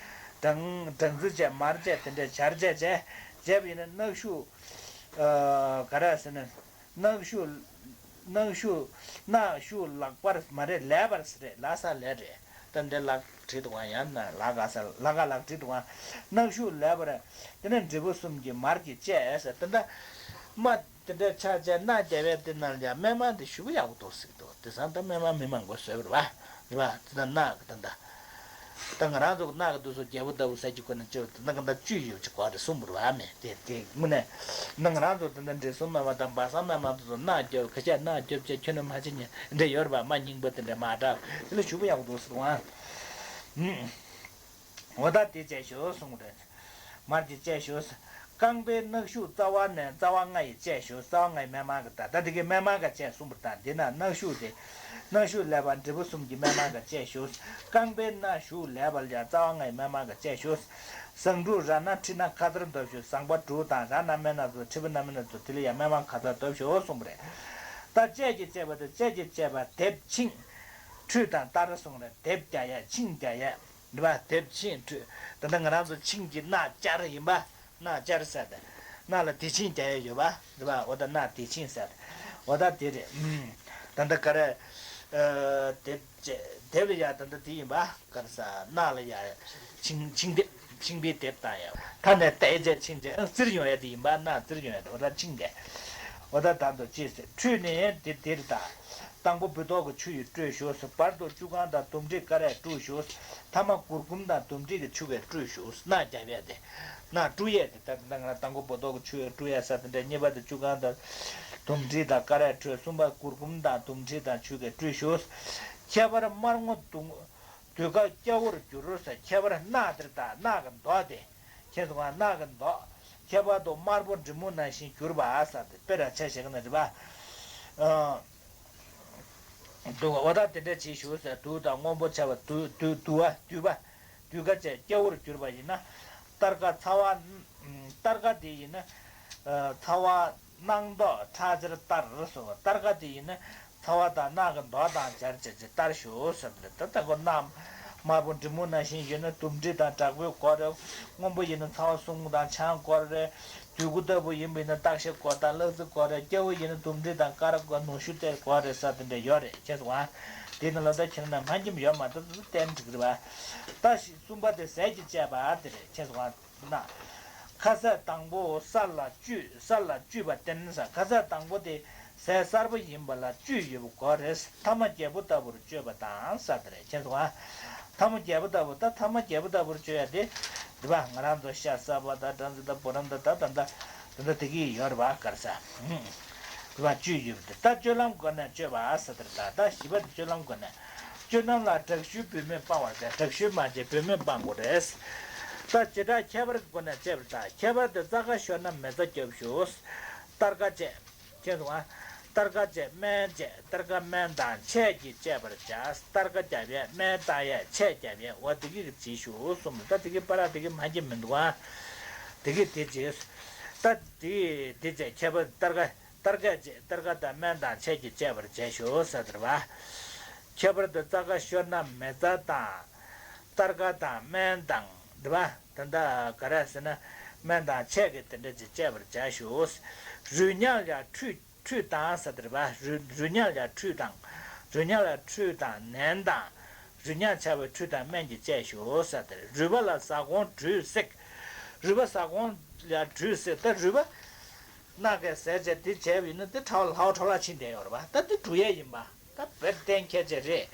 དང་། སྦྲང་སྦྲང་རྩི་བཅས། མར་བཅས། དེ་འདྲའི་སྦྱར་བཅས་བཅས། བཅས་པ་ཡིན་ན་རྣག་ཤུགས། ཨ་ག་རེ་ཟེར་ན། རྣག་ཤུགས། རྣག་ཤུགས། རྣག་ཤུགས་ལག་པར་མ་རེད། ལག་པར་རེད། ལག་ས་ལས་རེད། ད་འདི་ལག་བྲིས་འདུག་ག་ཡང་ན་ལག་ག་ས་ལག་ག་ལག་བྲིས་འདུག་ག་རྣག་ཤུགས་ལས་པར། དེ་ནས་འབྲས་བུ་གསུམ་གྱི་མར་གྱིས་བཅས་ཟེར། དེ་འདྲ་མ་དེ་འདྲ་ཆ་བཅས་རྣག་བརྒྱབ་པའི་དེ་ནང་ལ་ཡང་སྨན་མ་འདི་ཞེ་པོ་ཡག་པོ་འདུག་ཟེར་འདུག་དེང་སང་ད་སྨན་མ་མི་མང་པོ་བཟོས་པ་རེད་པ། རེད་པ། དེ་ད་རྣག་གི་ད་ད། ད་ང་རང་ཚོ་རྣག་གི་དུས་སུ་རྒྱལ་པོ་ལྟ་བུ་ཟ་རྒྱུ་ཁོ་ན་ཅི་ད་ག་ད་བཅུད་ཡོད་ཅིག་གོ་རེ་གསུངས་པ་རེད་པ། མེད་དེ་དེ་དངོས་གནས་ང་རང་ཚོ་ད་ད་འབྲས་སྤུངས་སྨན་མ་དང་སྦ་གསང་སྨན་མ་དེ་ཚོ་རྣག་རྒྱབ་ཁ་ཤས་རྣག་རྒྱབ་བྱས་ཁྱོན་ནས་མ་བྱེད་ཉེ་འདྲ་ཡོད་རེད་པ། མ་རྙིང་པ་དེ་འདྲ་མ་འདྲ་དེ་ལ་ཞུ་བ་ཡག་པོ་འདུག་ཟེར་བ། འོ་ད་དེ་བྱས་ཤོག་གསུངས་པ་རེད། མར་གྱིས་བཅས་ཤོག་རྐང་པའི་སྣ་ཤུགས་རྩ་བ་ནས་རྩ་བ་ལྔ་ཡིས་བཅད་ཞུ། རྩ་བ་ལྔ་ཡི་སྨིན་མ་གི་ད་ད་འདི་གའི་སྨིན་མ་ག་བཅད་གསུངས་པ་ད་འདི་ན་སྣ་ཤུགས་དེ། སྣ་ཤུགས་ཀླད་པ་འབྲས་བུ་གསུམ་གྱི་སྨིན་མ་ག་བཅད་ཞུ། རྐང་པའི་སྣ་ཤུགས་ཀླད་པ་ལ་ཡང་རྩ་བ་ལྔ་ཡི་སྨིན་མ་ག་བཅད་ཞུ། ཟངས་དྲུག་ར་ན་མཁྲིས་ན་ཁ་ཚར་འདོབས་ཞུ། ཟངས་པ་དྲུག་དང་ར་ན་སྨིན་སྣ་ཚོགས། མཁྲིས་པ་སྣ་སྨིན་སྣ་ཚོགས། དེ་ལ་ཡང་སྨིན་མ་ཁ་ཚར་འདོབས་ཞུ་གསུངས་པ་རེད། ད་བཅད་ཀྱིས་བཅད་པ་དང་བཅད་ཀྱིས་བཅད་པ་དེབ་ཆིངས་ཁྲུས་དང་ལྟར་གསུངས་རེད། དེབ་རྒྱག་ཡས་ཆིངས་རྒྱག་ཡས། རེད་པ། དེབ་ཆིངས་ཁྲུས། ད་ལྟ་ང་རང་ཚོ་ཆིངས་ཀྱི་སྣ་བཅར་ཡིན་པ། སྣ་བཅར་ཟེར་ཏེ། སྣ་ལ་དེ་ཆིངས་རྒྱག་ཡས་ཡོད་པ། རེད་པ། འོ་ད་སྣ་དེ་ཆིངས་ཟེར་ཏེ། འོ་ད་དེ་རེད། ཨུམ། ད་ལྟ་ག་རེ། ཨ། དེབ་ཅེ། དེབ་ལ་ཡ་ད་ལྟ་དེ་ཡིན་པ། ག་རེ་ཟེར། སྣ་ལ་ཡ་ཆིངས། ཆིངས་དེབ། ཆིངས་པའི་དེབ་དང་ཡ། ད་ནས་དེ་ཅེ་ཆིངས་ཅེ། ཨ། བཙིར་ཡོང་ཡས་དེ་ཡིན་པ། སྣ་བཙིར་ཡོང་ཡས་དེ། འོ་ད་ཆིངས་དེ། འོ་ད་ད་དུ་ཅི་ཟེར། ཁྲུས་ནི་དེ་དེར་ད། དང་པོ་བུལ་ཏོག་གི་ཆུ་ཡིས་བཀྲུས་ཞུ། བར་དུ་བཅུད་ཁང་དང་དུམ་དྲེད་ཀ་རས་བཀྲུས་ཞུ། ཐ་མ་གུར་གུམ་དང་དུམ་དྲེད་ཀྱི་ཆུ་གིས་བཀྲུས་ཞུ། སྣ་རྒྱབ་ཡས་དེ། སྣ་བཀྲུ་ཡས་དེ། ད་ད་ང་རང་དང་པོ་བུལ་ཏོག་གི་ཆུ་ཡིས་བཀྲུ་ཡས་ཟེར་དེ་འདྲ། གཉིས་པ་དེ་བཅུད་ཁང་དང་དུམ་དྲེད་དང་ཀ་རས་བཀྲུས། གསུམ་པ་གུར་གུམ་དང་དུམ་དྲེད་དང་ཆུ་གིས་བཀྲུས་ཞུ། ཁྱད་པར་དམར་སྔོ་དུང་། དུད་ཁ་སྐྱ་བོར་འགྱུར་ཟེར། ཁྱད་པར་སྣ་དེར་ད་སྣ་གི་མདོག་དེ། ཁྱེད་ཚོ་ག་སྣ་གི་མདོག་ཁྱད་པར་དུ་དམར་པོ་འབྲི་མོ་ནང་བཞིན་གྱུར་པ་ཟེར་ཏེ། དཔེར་ཆ་བཞག་ན་རེད་པ། ཨ། དུ་བ་དང་དེ་འདྲ་བྱེད་ཞུ་ཟེར། དུག་དང་སྔོན་པོ་ཆ་བ་དུ་དུ་དུ་བ་དུད་པ། དུད་ཁ་བཅས་སྐྱ་བོར་གྱུར་པ་ཡིན་ན། སྟར་ཀ་ཚ་བ། སྟར་ཀ་དེ་ཡིན་ན། ཨ། ཚ་བ་སྣང་མདོག་ཁྲག་སྦྱར་སྟར་སོགས། སྟར་ཀ་དེ་ཡིན་ན། ཚ་བ་དང་སྣ་གི་མདོག་དང་སྦྱར་བྱས་ཅིག་ལྟར་ཞུ་ཟེར་བ་རེད། ད་ལྟ་ཁོ་སྣ་དམར་པོ་འབྲི་མོ་ནང་བཞིན་ཡོད་ན་དུམ་དྲེད་དང་དྲག་པོའི་སྐོར་རེད། སྔོན་པོ་ཡིན་ན་ཚ་བ་གསུམ་དང་ཆང་སྐོར་རེད། དུད་ཁ་ལྟ་བུ་ཡིན་པ་ཡིན་ན་སྟག་ཤ་སྐོར་དང་གླག་རྩི་སྐོར་རེད། སྐྱ་བོ་ཡིན་ན་དུམ་དྲེད་དང་ཀ་ར་སྐོར། ནུ་ཞོ་སྟེར་སྐོར་རེད་ཟེར་དེ་འདྲ་ཡོད་རེད། ཁྱེད་ཚོ་ག་དེ་ནི་ལོ་ཟླ་ཁྱེར་ན་མ་འཇིམ་ཡོད་མ་གཏོགས་ཏན་འགྲིག་རེད་པ། ད་ཞིག་གསུམ་པ་དེ་ཟས་ཀྱིས་བཅད་པ་དེ་རེད། ཁྱེད་ཚོ་ག་ན། ཁ་ཟས་དང་པོ་གསར་ལ་བཅུད། གསར་ལ་བཅུད་པ་བསྟེན་ཟེར། ཁ་ཟས་དང་པོ་དེ་ཟས་གསར་པ་ཡིན་པ་ལ་བཅུད་ཡོད་པ་དགོས་རེད། ཐ་མ་རྒྱལ་པོ་ལྟ་བུར་སྤྱོད་པ་དང་ཟེར་དེ་རེད། ཁྱེད་ཚོ་ག་ཐ་མ་རྒྱལ་པོ་ལྟ་བུ། ད་ཐ་མ་རྒྱལ་པོ་ལྟ་བུར་སྤྱོད་ཡ་དེ་འདི་པ། ང་རང་ཚོ་ཤ་ཟ་བ་དང་སྦྲང་རྩི་དང་བུ་རམ་དང་ད་ད་ད་ད་ད་དེ་གི་ཡོད་རེད་པ། ག་རེ་ཟ། ཨུམ། འདི་པ་བཅུད་ཡོད་པ་དེ། ད་སྤྱོད་ལམ་སྒོ་ནས་སྤྱོད་པ་ཟེར་དེ་རེད། ད་ད་བཞི་པ་དེ་སྤྱོད་ལམ་སྒོ་ནས། སྤྱོད་ལམ་ལ་དྲག་ཤུལ་བུད་མེད་སྤང་བར་བྱ། དྲག་ཤུལ་མ་བྱེད། བུད་མེད་སྤང་དགོས་རེད། ད་བྱེ་བྲག་ཁྱད་པར་གྱི་སྒོ་ནས་དཔྱད་པར་བྱ། ཁྱད་པར་དུ་རྩ་ཁ་ཤོར་ན་མེ་བཙའ་རྒྱོབ་ཞུ། སྟར་ཀ་བཅད། ཁྱེད་ཚོ་ག་སྟར་ཀ་བཅད། སྨན་བཅད། སྟར་ཀ་སྨན་དང་ཆས་ཀྱིས་བཅད་པར་བྱ། སྟར་ཀ་རྒྱབ་ཡས། སྨན་བཏང་ཡས། ཆས་རྒྱབ་ཡས། འོ་དེ་གི་བྱེད་ཞུ་གསུངས། ད་དེ་གི་པར་དེ་གི་མ་གི་མི་འདུག་ཨ། དེ་གི་དེ་བྱེད། ད་དེ་དེ་བྱེད། ཁྱད་པར་སྟར་ཀ་སྟར་ཀ་བཅད། སྟར་ཀ་དང་སྨན་དང་ཆས་ཀྱིས་བཅད་པར་བྱ་ཞུ་ཟེར་དེ་རེད་པ། ཁྱད་པར་དུ་རྩ་ཁ་ཤོར་ན་མེ་བཙའ་དང་། སྟར་ཀ་དང་སྨན་དང་འདི་པ། ད་ལྟ་ག་རེ་ཟེར་ན་སྨན་དང་ཆས་ཀྱིས་དེ་འདྲ་ཅིག་བཅད་པར་བྱ་ཞུ། རུལ་མྱགས་ལ་ཁྲུས་ཁྲུས་དང་ཟེར་དེ་རེད་པ། རུལ་རུལ་མྱགས་ལ་ཁྲུས་དང་། རུལ་མྱགས་ལ་ཁྲུས་དང་ནན་དང་། རུལ་མྱགས་ཆགས་པའི་ཁྲུས་དང་སྨན་གྱིས་བཅད་ཞུ་ཟེར་དེ་རེད། རུལ་པ་ལ་ཟ་སྐོང་དྲུད་བསྲེག་རུལ་པ་ཟ་སྐོང་ལ་དྲུད་བསྲེག་ད་རུལ་པ་སྣ་གས་ཟས་བྱས་དེ་བྱས་པ་ཡིན་ན་དེ་ཕྲ་བ་ལྷ་བ་ཁྲོ་ལག་ཕྱིན་བསྡད་ཡོད་རེད་པ། ད་དེ་དྲུད་ཡས་ཡིན་པ། ད་བེད་གཏན་འཁེལ་བྱས་རེད།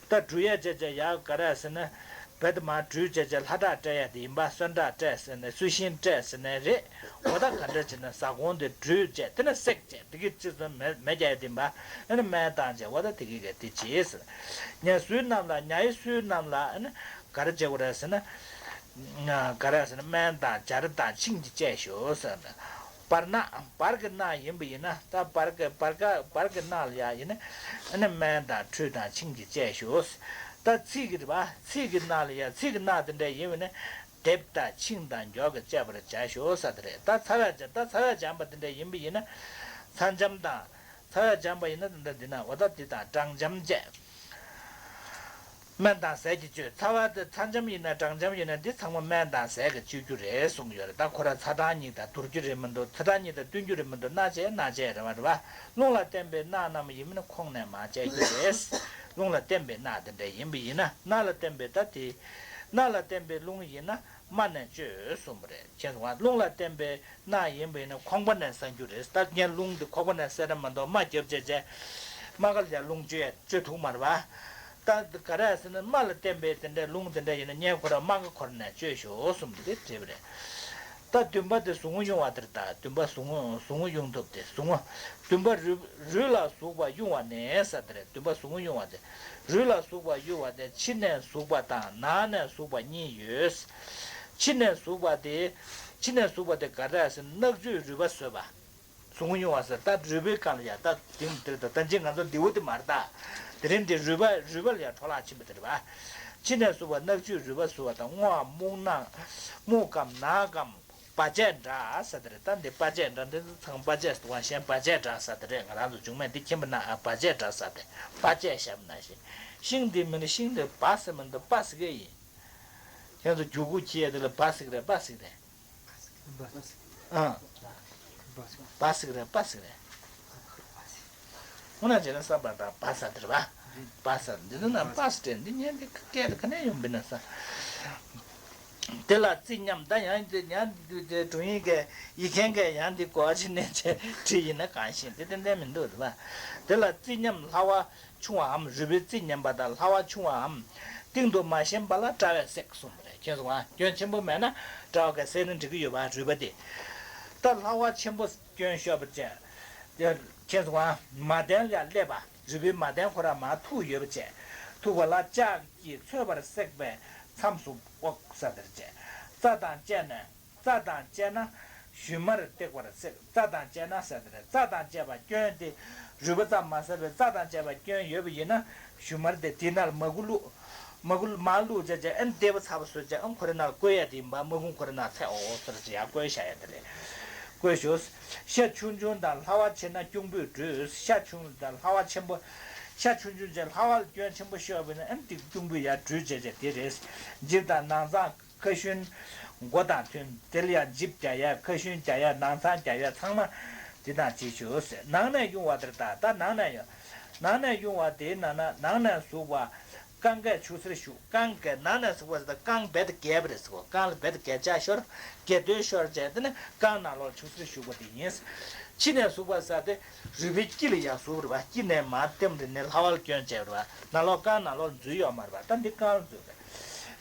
ད་དྲུད་ཡས་བྱས་བྱས་ཡག་ག་རེ་ཟེར་ན། བེད་མ་དྲུད་བྱས་བྱས་ལྷ་བྲག་སྤྲད་ཡ་དེ་ཡིན་པ། གསོན་བྲག་སྤྲད་ཟེར་ནས་གསོལ་ཤིང་སྤྲད་ཟེར་ནས་རེད། འོ་ད་ག་འདྲ་བྱས་ན་ཟ་སྐོང་དེ་དྲུད་བྱས་དེ་ནས་བསྲེག་བྱས་དེ་གི་ཅི་ཙམ་མེ་མེ་རྒྱག་ཡ་དེ་ཡིན་པ། ཨ་ནི་སྨན་བཏང་བྱས་འོ་ད་དེ་གི་ག་དེ་བྱས་ཟེར། ཉ་སྲུ་རྣམས་ལ་ཉ་ཡི་སྲུ་རྣམས་ལ་ཨ་ནི་ག་རེ་བྱེད་དགོས་རེད་ཟེར་ན། ག་རེ་ཟེར་ན་སྨན་དང་སྦྱར་དང་ཆིངས་ཀྱིས་བཅད་ཞུ་ཟེར་ནས། བར་སྣ། བར་གྱི་སྣ་ཡིན་པ་ཡིན་ན། ད་བར་གྱི་བར་ག་བར་གྱི་སྣ་ལ་ཡ་ཡིན་ན། ཨ་ནི་སྨན་དང་ཁྲུས་དང་ཆིངས་ཀྱིས་བཅད་ཞུ། ད་ཚིགས་ཀྱི་རེད་པ། ཚིགས་ཀྱི་སྣ་ལ་ཡ། ཚིགས་ཀྱི་སྣ་དེ་འདྲ་ཡིན་པ་ན། དེབ་དང་ཆིངས་དང་སྦྱོར་གྱིས་བཅད་པར་བྱ་ཞུ་ཟེར་དེ་རེད། ད་ཚ་བས་འཇམ། ད་ཚ་བས་འཇམ་པ་དེ་འདྲ་ཡིན་པ་ཡིན་ན། ཚ་འཇམ་དང་། ཚ་བས་འཇམ་པ་ཡིན་ན་དེ་འདྲ་འདི་ན་འོ་ད་འདི་དང་སྦྲང་འཇམ་བཅས། སྨན་དང་ཟས་ཀྱིས་བཅོས། ཚ་བ་དེ་ཚ་འཇམ་ཡིན་ན་སྦྲང་འཇམ་ཡིན་ན་འདི་ཚང་མ་སྨན་དང་ཟས་ཀྱིས་བཅོས་རྒྱུ་རེད་གསུངས་ཡོད་རེད། ད་ཁོ་ར་ཚ་གྲང་གཉིས་དང་བསྡུར་རྒྱུ་རེད་མི་འདུག་ཚ་གྲང་གཉིས་དང་བསྟུན་རྒྱུ་རེད་མི་འདུག་སྣ་བཅས་སྣ་བཅས་རེད་པ། རེད་པ། རླུང་ལ་བརྟེན་པའི་སྣ་རྣམས་ཡིན་མིན་ཁོང་ནས་མ་བཅད་རྒྱུ་རེད། རླུང་ལ་བརྟེན་པའི་སྣ་དེ་འདྲ་ཡིན་པ་ཡིན་ན། སྣ་ལ་བརྟེན་པའི་ད་དེ། སྣ་ལ་བརྟེན་པའི་རླུང་ཡིན་ན་རྨ་ནས་བཅོས་གསུངས་པ་རེད། མཁྱེན་སོང་ང་། རླུང་ལ་བརྟེན་པའི་སྣ་ཡིན་པ་ཡིན་ན་ཁོག་པ་ནས་བསད་རྒྱུ་རེད། ད་ངས་རླུང་འདི་ཁོག་པ་ནས་བསད་ར་མ་གཏོགས་རྨ་རྒྱབ་བྱས་བྱས། རྨ་ཁ་ལ་ཡ་རླུང་བཅོས་ཡ་བཅོས་ཐུབ་མ་རེད་པ། ད་ག་རེ་ཟེར་ན་རྨ་ལ་བརྟེན་པའི་དེ་འདྲའི་རླུང་དེ་འདྲ་ཡིན་ན་ངས་ཁོ་ར་རྨ་ཁ་འཁོར་ནས་བཅོས་ཤོག་གསུངས་པ་དེ་འདྲ་རེད། ད་བདུན་པ་དེ་ཟུག་རྔུ་དབྱུང་བ་དེ་རེད། ད་བདུན་པ་ཟུག་རྔུ་ཟུག་རྔུ་དབྱུང་ཐབས་དེ་ཟུག་རྔུ། བདུན་པ་རུས་རུས་ལ་ཟུག་པ་དབྱུང་བ་ནི་ཟེར་དེ་རེད། བདུན་པ་ཟུག་རྔུ་དབྱུང་བ་དེ། རུས་ལ་ཟུག་པ་དབྱུང་བ་དེ་ཕྱི་ནས་ཟུག་པ་དང་ནང་ནས་ཟུག་པ་གཉིས་ཡོད། ཕྱི་ནས་ཟུག་པ་དེ། ཕྱི་ནས་ཟུག་པ་དེ་ག་འདྲ་ཟེར་ན། སྣག་ཆུས་རུས་པ་ཟོས་པ། ཟུག་ཡོང་བ་ཟེར། ད་རུས་པའི་སྒང་ལ་ཡ། ད་དེང་དེར་ད་ད་ཅི་ང་ཚོ་ལྡེའུ་དེ་མ་རེད་ད། དེ་རིང་དེ་རུས་པ་རུས་པ་ལ་ཡ་འཕྲོ་བརླག་ཕྱིན་པ་དེ་རེད་པ། ཕྱི་ནས་ཟུག་པ་སྣག་ཆུས་རུས་པ་ཟོས་པ་དང་། རྔོ་བའམ་རྨུགས་ན་རྨུགས་སྐམ་ནག་སྐམ་བ་ཅད་འདྲ་ཟེར་དེ་རེད། ད་འདི་བ་ཅད་འདྲ། འདི་ཚང་བ་ཅད་ཟེར་བ་གཞན་བ་ཅད་འདྲ་ཟེར་དེ་རེད། ང་རང་ཚོ་འབྱུང་མེད་འདི་མཁྱེན་པ་ན། ཨ། བ་ཅད་འདྲ་ཟེར་དེ་བ་ཅད་བཤད་པ་ནང་བཞིན། ཤིང་འདི་མིན་ན། ཤིང་འདི་བ་ཟེར་མིན་འདུག་བ་ཟེར་གི་ཡིན། ཁྱེད་ཚོ་རྒྱུག་ཁུག་ཁྱེར་ཡ་དེ་ལ་བ་ཟེར་གི་རེད། བ་ཟེར་གི་རེད། ཨ། བ་ཟེར་གི་རེད། བ་ཟེར་གི་རེད། ཧོ་ན་བྱས་ན་བསམ་པ་དང་བ་ཟེར་དེ་རེད་པ། བ་ཟེར་འདི་ནི་ན་བ་ཟེར་དེ་འདི་ཉན་དེ་སྐད་དེ་ག་ནས་ཡོང་པིན་ན་ས། དེ་ལ་རྩིས་མཉམ། ད་ཡང་དེ་ཡང་དེ་དེ་དྲུང་ཡིག་གི་ཡིག་མཁན་གི་ཡང་དེ་གོ་བ་ཅི་ནས་བྲིས་ཡིན་ན་གང་ཤེས། དེ་ཏན་ཏན་མི་འདུག་རེད་པ། དེ་ལ་རྩིས་མཉམ་སླ་བ་ཆུང་བའམ། རུས་པའི་རྩིས་མཉམ་པ་དང་སླ་བ་ཆུང་བའམ། གཏིང་དུ་མ་ཞེན་པ་ལ་དྲ་བས་བསྲེག་གསུངས་པ་རེད། ཁྱེད་ཚོ་ཨ། སྐྱོན་ཆེན་པོ་མེད་ན་དྲ་བ་གིས་བསྲེག་ན་འགྲིག་གི་ཡོད་པ། རུས་པ་དེ། ད་སླ་བ་ཆེན་པོ་སྐྱོན་ཤོར་བ་བཅས། ཁྱེད་ཚོ་ཨ། མ་བརྟན་ལ་སླེབས་པ། རུས་པའི་མ་བརྟན་ཁོ་རང་མར་ཐུག་ཡོད་པ་བཅས། ཐུག་པ་ལ་ལྕགས་ཀྱིས་ཚོས་པར་བསྲེགས་པས་མཚམས་སུ་དབོག་ཟེར་དེ་རེད། བཅས། རྩ་དང་བཅས་ནས། རྩ་དང་བཅས་ན་ཞུན་མར་བཏེག་པར་བསྲེག་རྩ་དང་བཅས་ན་ཟེར་དེ་རེད། རྩ་དང་བཅས་པ་སྐྱོན་དེ། རུས་པ་ཙམ་མ་ཟད་པའི་རྩ་དང་བཅས་པ་སྐྱོན་ཡོད་པ་ཡིན་ན། ཞུན་མར་དེ་དེའི་ནང་ལ་མར་ཁུ་བླུགས། མར་ཁུ་མར་བླུགས་བྱས་བྱས། ཨ་ནི་བདེ་པོ་ཚ་པོ་བཟོས་བྱས། ཨ་ནི་ཁོ་རའི་ནང་ལ་བསྐོལ་ཡ་དེ་ཡིན་པ། མར་ཁུ་ཁོ་རའི་ནང་ཚད། འོ་ཟེར་བྱས་ཡར་བསྐོལ་བཞག་ཡ་དེ་རེད། བསྐོལ་ཞོག་ཤ་ཆུང་ཆུང་དང་སླ་བ་ཆེ་ན་རྐྱང་པོས་འགྲུས། ཤ་ཆུང་དང་སླ་བ་ཆེན་པོ། ཤ་ཆུང་ཆུང་བྱས་སླ་བ་ལ་སྐྱོན་ཆེན་པོ་ཤོར་བ་ཡིན་ན། ཨ་ནི་དེ་རྐྱང་པོས་ཡར་འགྲུས་བྱས་བྱས་དེ་རེད། འཇིབ་དང་ནང་ཚང་། ཁ་ཤུན། མགོ་དང་མཐུན། དེ་ལ་ཡང་འཇིབ་རྒྱག་ཡ། ཁ་ཤུན་རྒྱག་ཡ། ནང་ཚང་རྒྱག་ཡ། ཚང་མ་དེ་དང་གཅིག་ཞུ། ནང་ནས་དབྱུང་བ་དེར་ད། ད་ནང་ནས་ཡང་། ནང་ནས་དབྱུང་བ་དེའི་ནང་ན། ནང་ནས་ཟུག་པ། རྐང་གས་ཆུ་སེར་ཞུགས། རྐང་གས། ནང་ནས་ཟུག་པ་ཟེར་ད་རྐང་རྦད་དེ་བརྒྱབ་པ་རེད་ཟེར་གོ། རྐང་ལ་རྦད་དེ་བརྒྱབ་ཆག་ཤོར། བརྒྱབ་དོན་ཤོར་བྱས། དེ་ནི་རྐང་ནང་ལོགས་ཆུ་སེར་ཞུགས་པ་དེ་ཡིན། ཕྱི་ནས་ཟུག་པ་ཟེར་དེ་རུས་པའི་དཀྱིལ་ལ་ཡང་ཟུག་པ་རེད་པ། དཀྱིལ་ནས་མར་ལྟེམ་རེ་ནས་སླ་བ་ལ་སྐྱོན་བྱས་པ་རེད་པ། ནང་ལོགས་རྐང་ནང་ལོགས་འཛུལ་ཡོད་མ་རེད་པ། ད་འདི་རྐང་ལ་འཛུལ་རེད།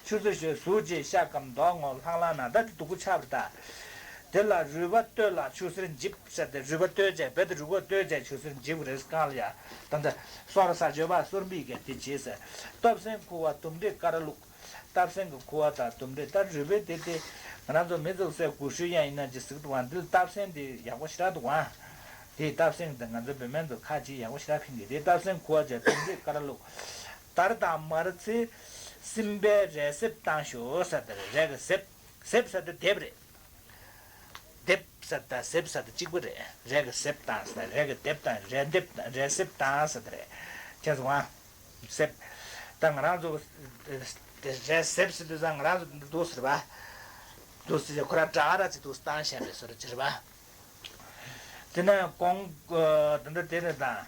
ཆུ་སེར་ཞུགས། ཟུག་ཅིང་ཤ་སྐམ་མདོག་སྔོ་ལྷང་ལྷང་ན། ད་འདི་སྡུག་པོ་ཆགས་པ་རེད་ད། དེ་ལ་རུས་པ་བརྟོལ་ལ་ཆུ་སེར་འཇིབ་ཟེར་ཏེ། རུས་པ་བརྟོལ་བྱས། རྦད་དེ་རུས་པ་བརྟོལ་བྱས་ཆུ་སེར་འཇིབ་རེད། རྐང་ལ་ཡ། ད་ལྟ་སོར་ས་འཇོལ་བ་སོར་བུས་ཀྱིས་དེ་བྱས་ཟེར། སྟོབ་སེང་ཁུ་བ་དུམ་དྲེད་ཀ་ར་བླུགས། སྟོབ་སེང་གི་ཁུ་བ་དང་དུམ་དྲེད། ད་རུས་པའི་དེ་དེ་ང་རང་ཚོ་མི་ཚོ་སའི་གུ་ཤུ་ཡང་ཡིན་ན་ཅི་ཟིག་འདུག་ཨང་། འདི་ལ་སྟོབ་སེང་དེ་ཡག་པོ་ཞེ་དྲག་འདུག་ཨང་། དེ་སྟོབ་སེང་དེ་ང་ཚོ་བོད་སྨན་ཚོ་ཁ་ཅིག་ཡག་པོ་ཞེ་དྲག་ཕན་གི། དེ་སྟོབ་སེང་ཁུ་བ་བྱས། དུམ་དྲེད་ཀ་ར་བླུགས། དར་དང་མར་ཚི་སྲིན་བལ་རས་གཟེབ་བཏང་ཞོག་ཟེར་དེ་རེད། རས་ཀྱི་གཟེབ། གཟེབ་ཟེར་དེ་ལྡེབས་རེད། ལྡེབས་ཟེར་དང་གཟེབ་ཟེར་དེ་གཅིག་པ་རེད། རས་ཀྱི་གཟེབ་བཏང་ཟེར། རས་ཀྱི་ལྡེབས་བཏང་། རས་ལྡེབས་བཏང་། རས་གཟེབ་བཏང་ཟེར་དེ་རེད། ཁྱེད་ཚོ་ཨ། གཟེབ། ད་ང་རང་ཚོ་དེ་རས་གཟེབ་ཟེར་དུས་ཙང་ང་རང་ཚོ་འདི་འདུག་ཟེར་བ། འདུག་ཟེར་ཁོ་རང་འདྲ་ར་ཅིག་འདུག་བཏང་བཞག་པའི་བཟོ་འདྲ་ཅིག་རེད་བ། དེ་ནས་གོང་ཨ་དེ་འདྲ་དེ་རེད་ད།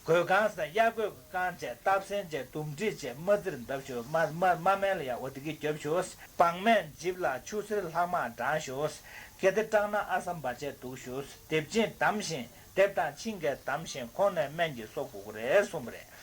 གོས་རྐང་ཟེར་གཡས་གོས་ཀྱི་རྐང་བཅས། སྟོབ་སེང་བཅས་དུམ་དྲེད་བཅས་དམར་རྩེར་འདབ་ཞོག་དམར་དམར་དམར་སྨན་ལ་ཡང་འོ་དེ་གི་རྒྱབ་ཞོག་བང་མེད་འཇིབ་ལ་ཆུ་སེར་ལྷག་མ་དྲངས་ཞོག་གལ་ཏེ་སྐྲངས་ན་ཨ་སམ་བ་བཅས་འདུག་ཞོག་ལྡེབས་ཆིངས་བསྡམས་ཤིང་། ལྡེབས་དང་ཆིངས་ཀྱིས་བསྡམས་ཤིང་ཁོང་ནས་སྨན་གྱིས་གསོ་དགོས་ཀྱི་རེད་གསུངས་པ་རེད།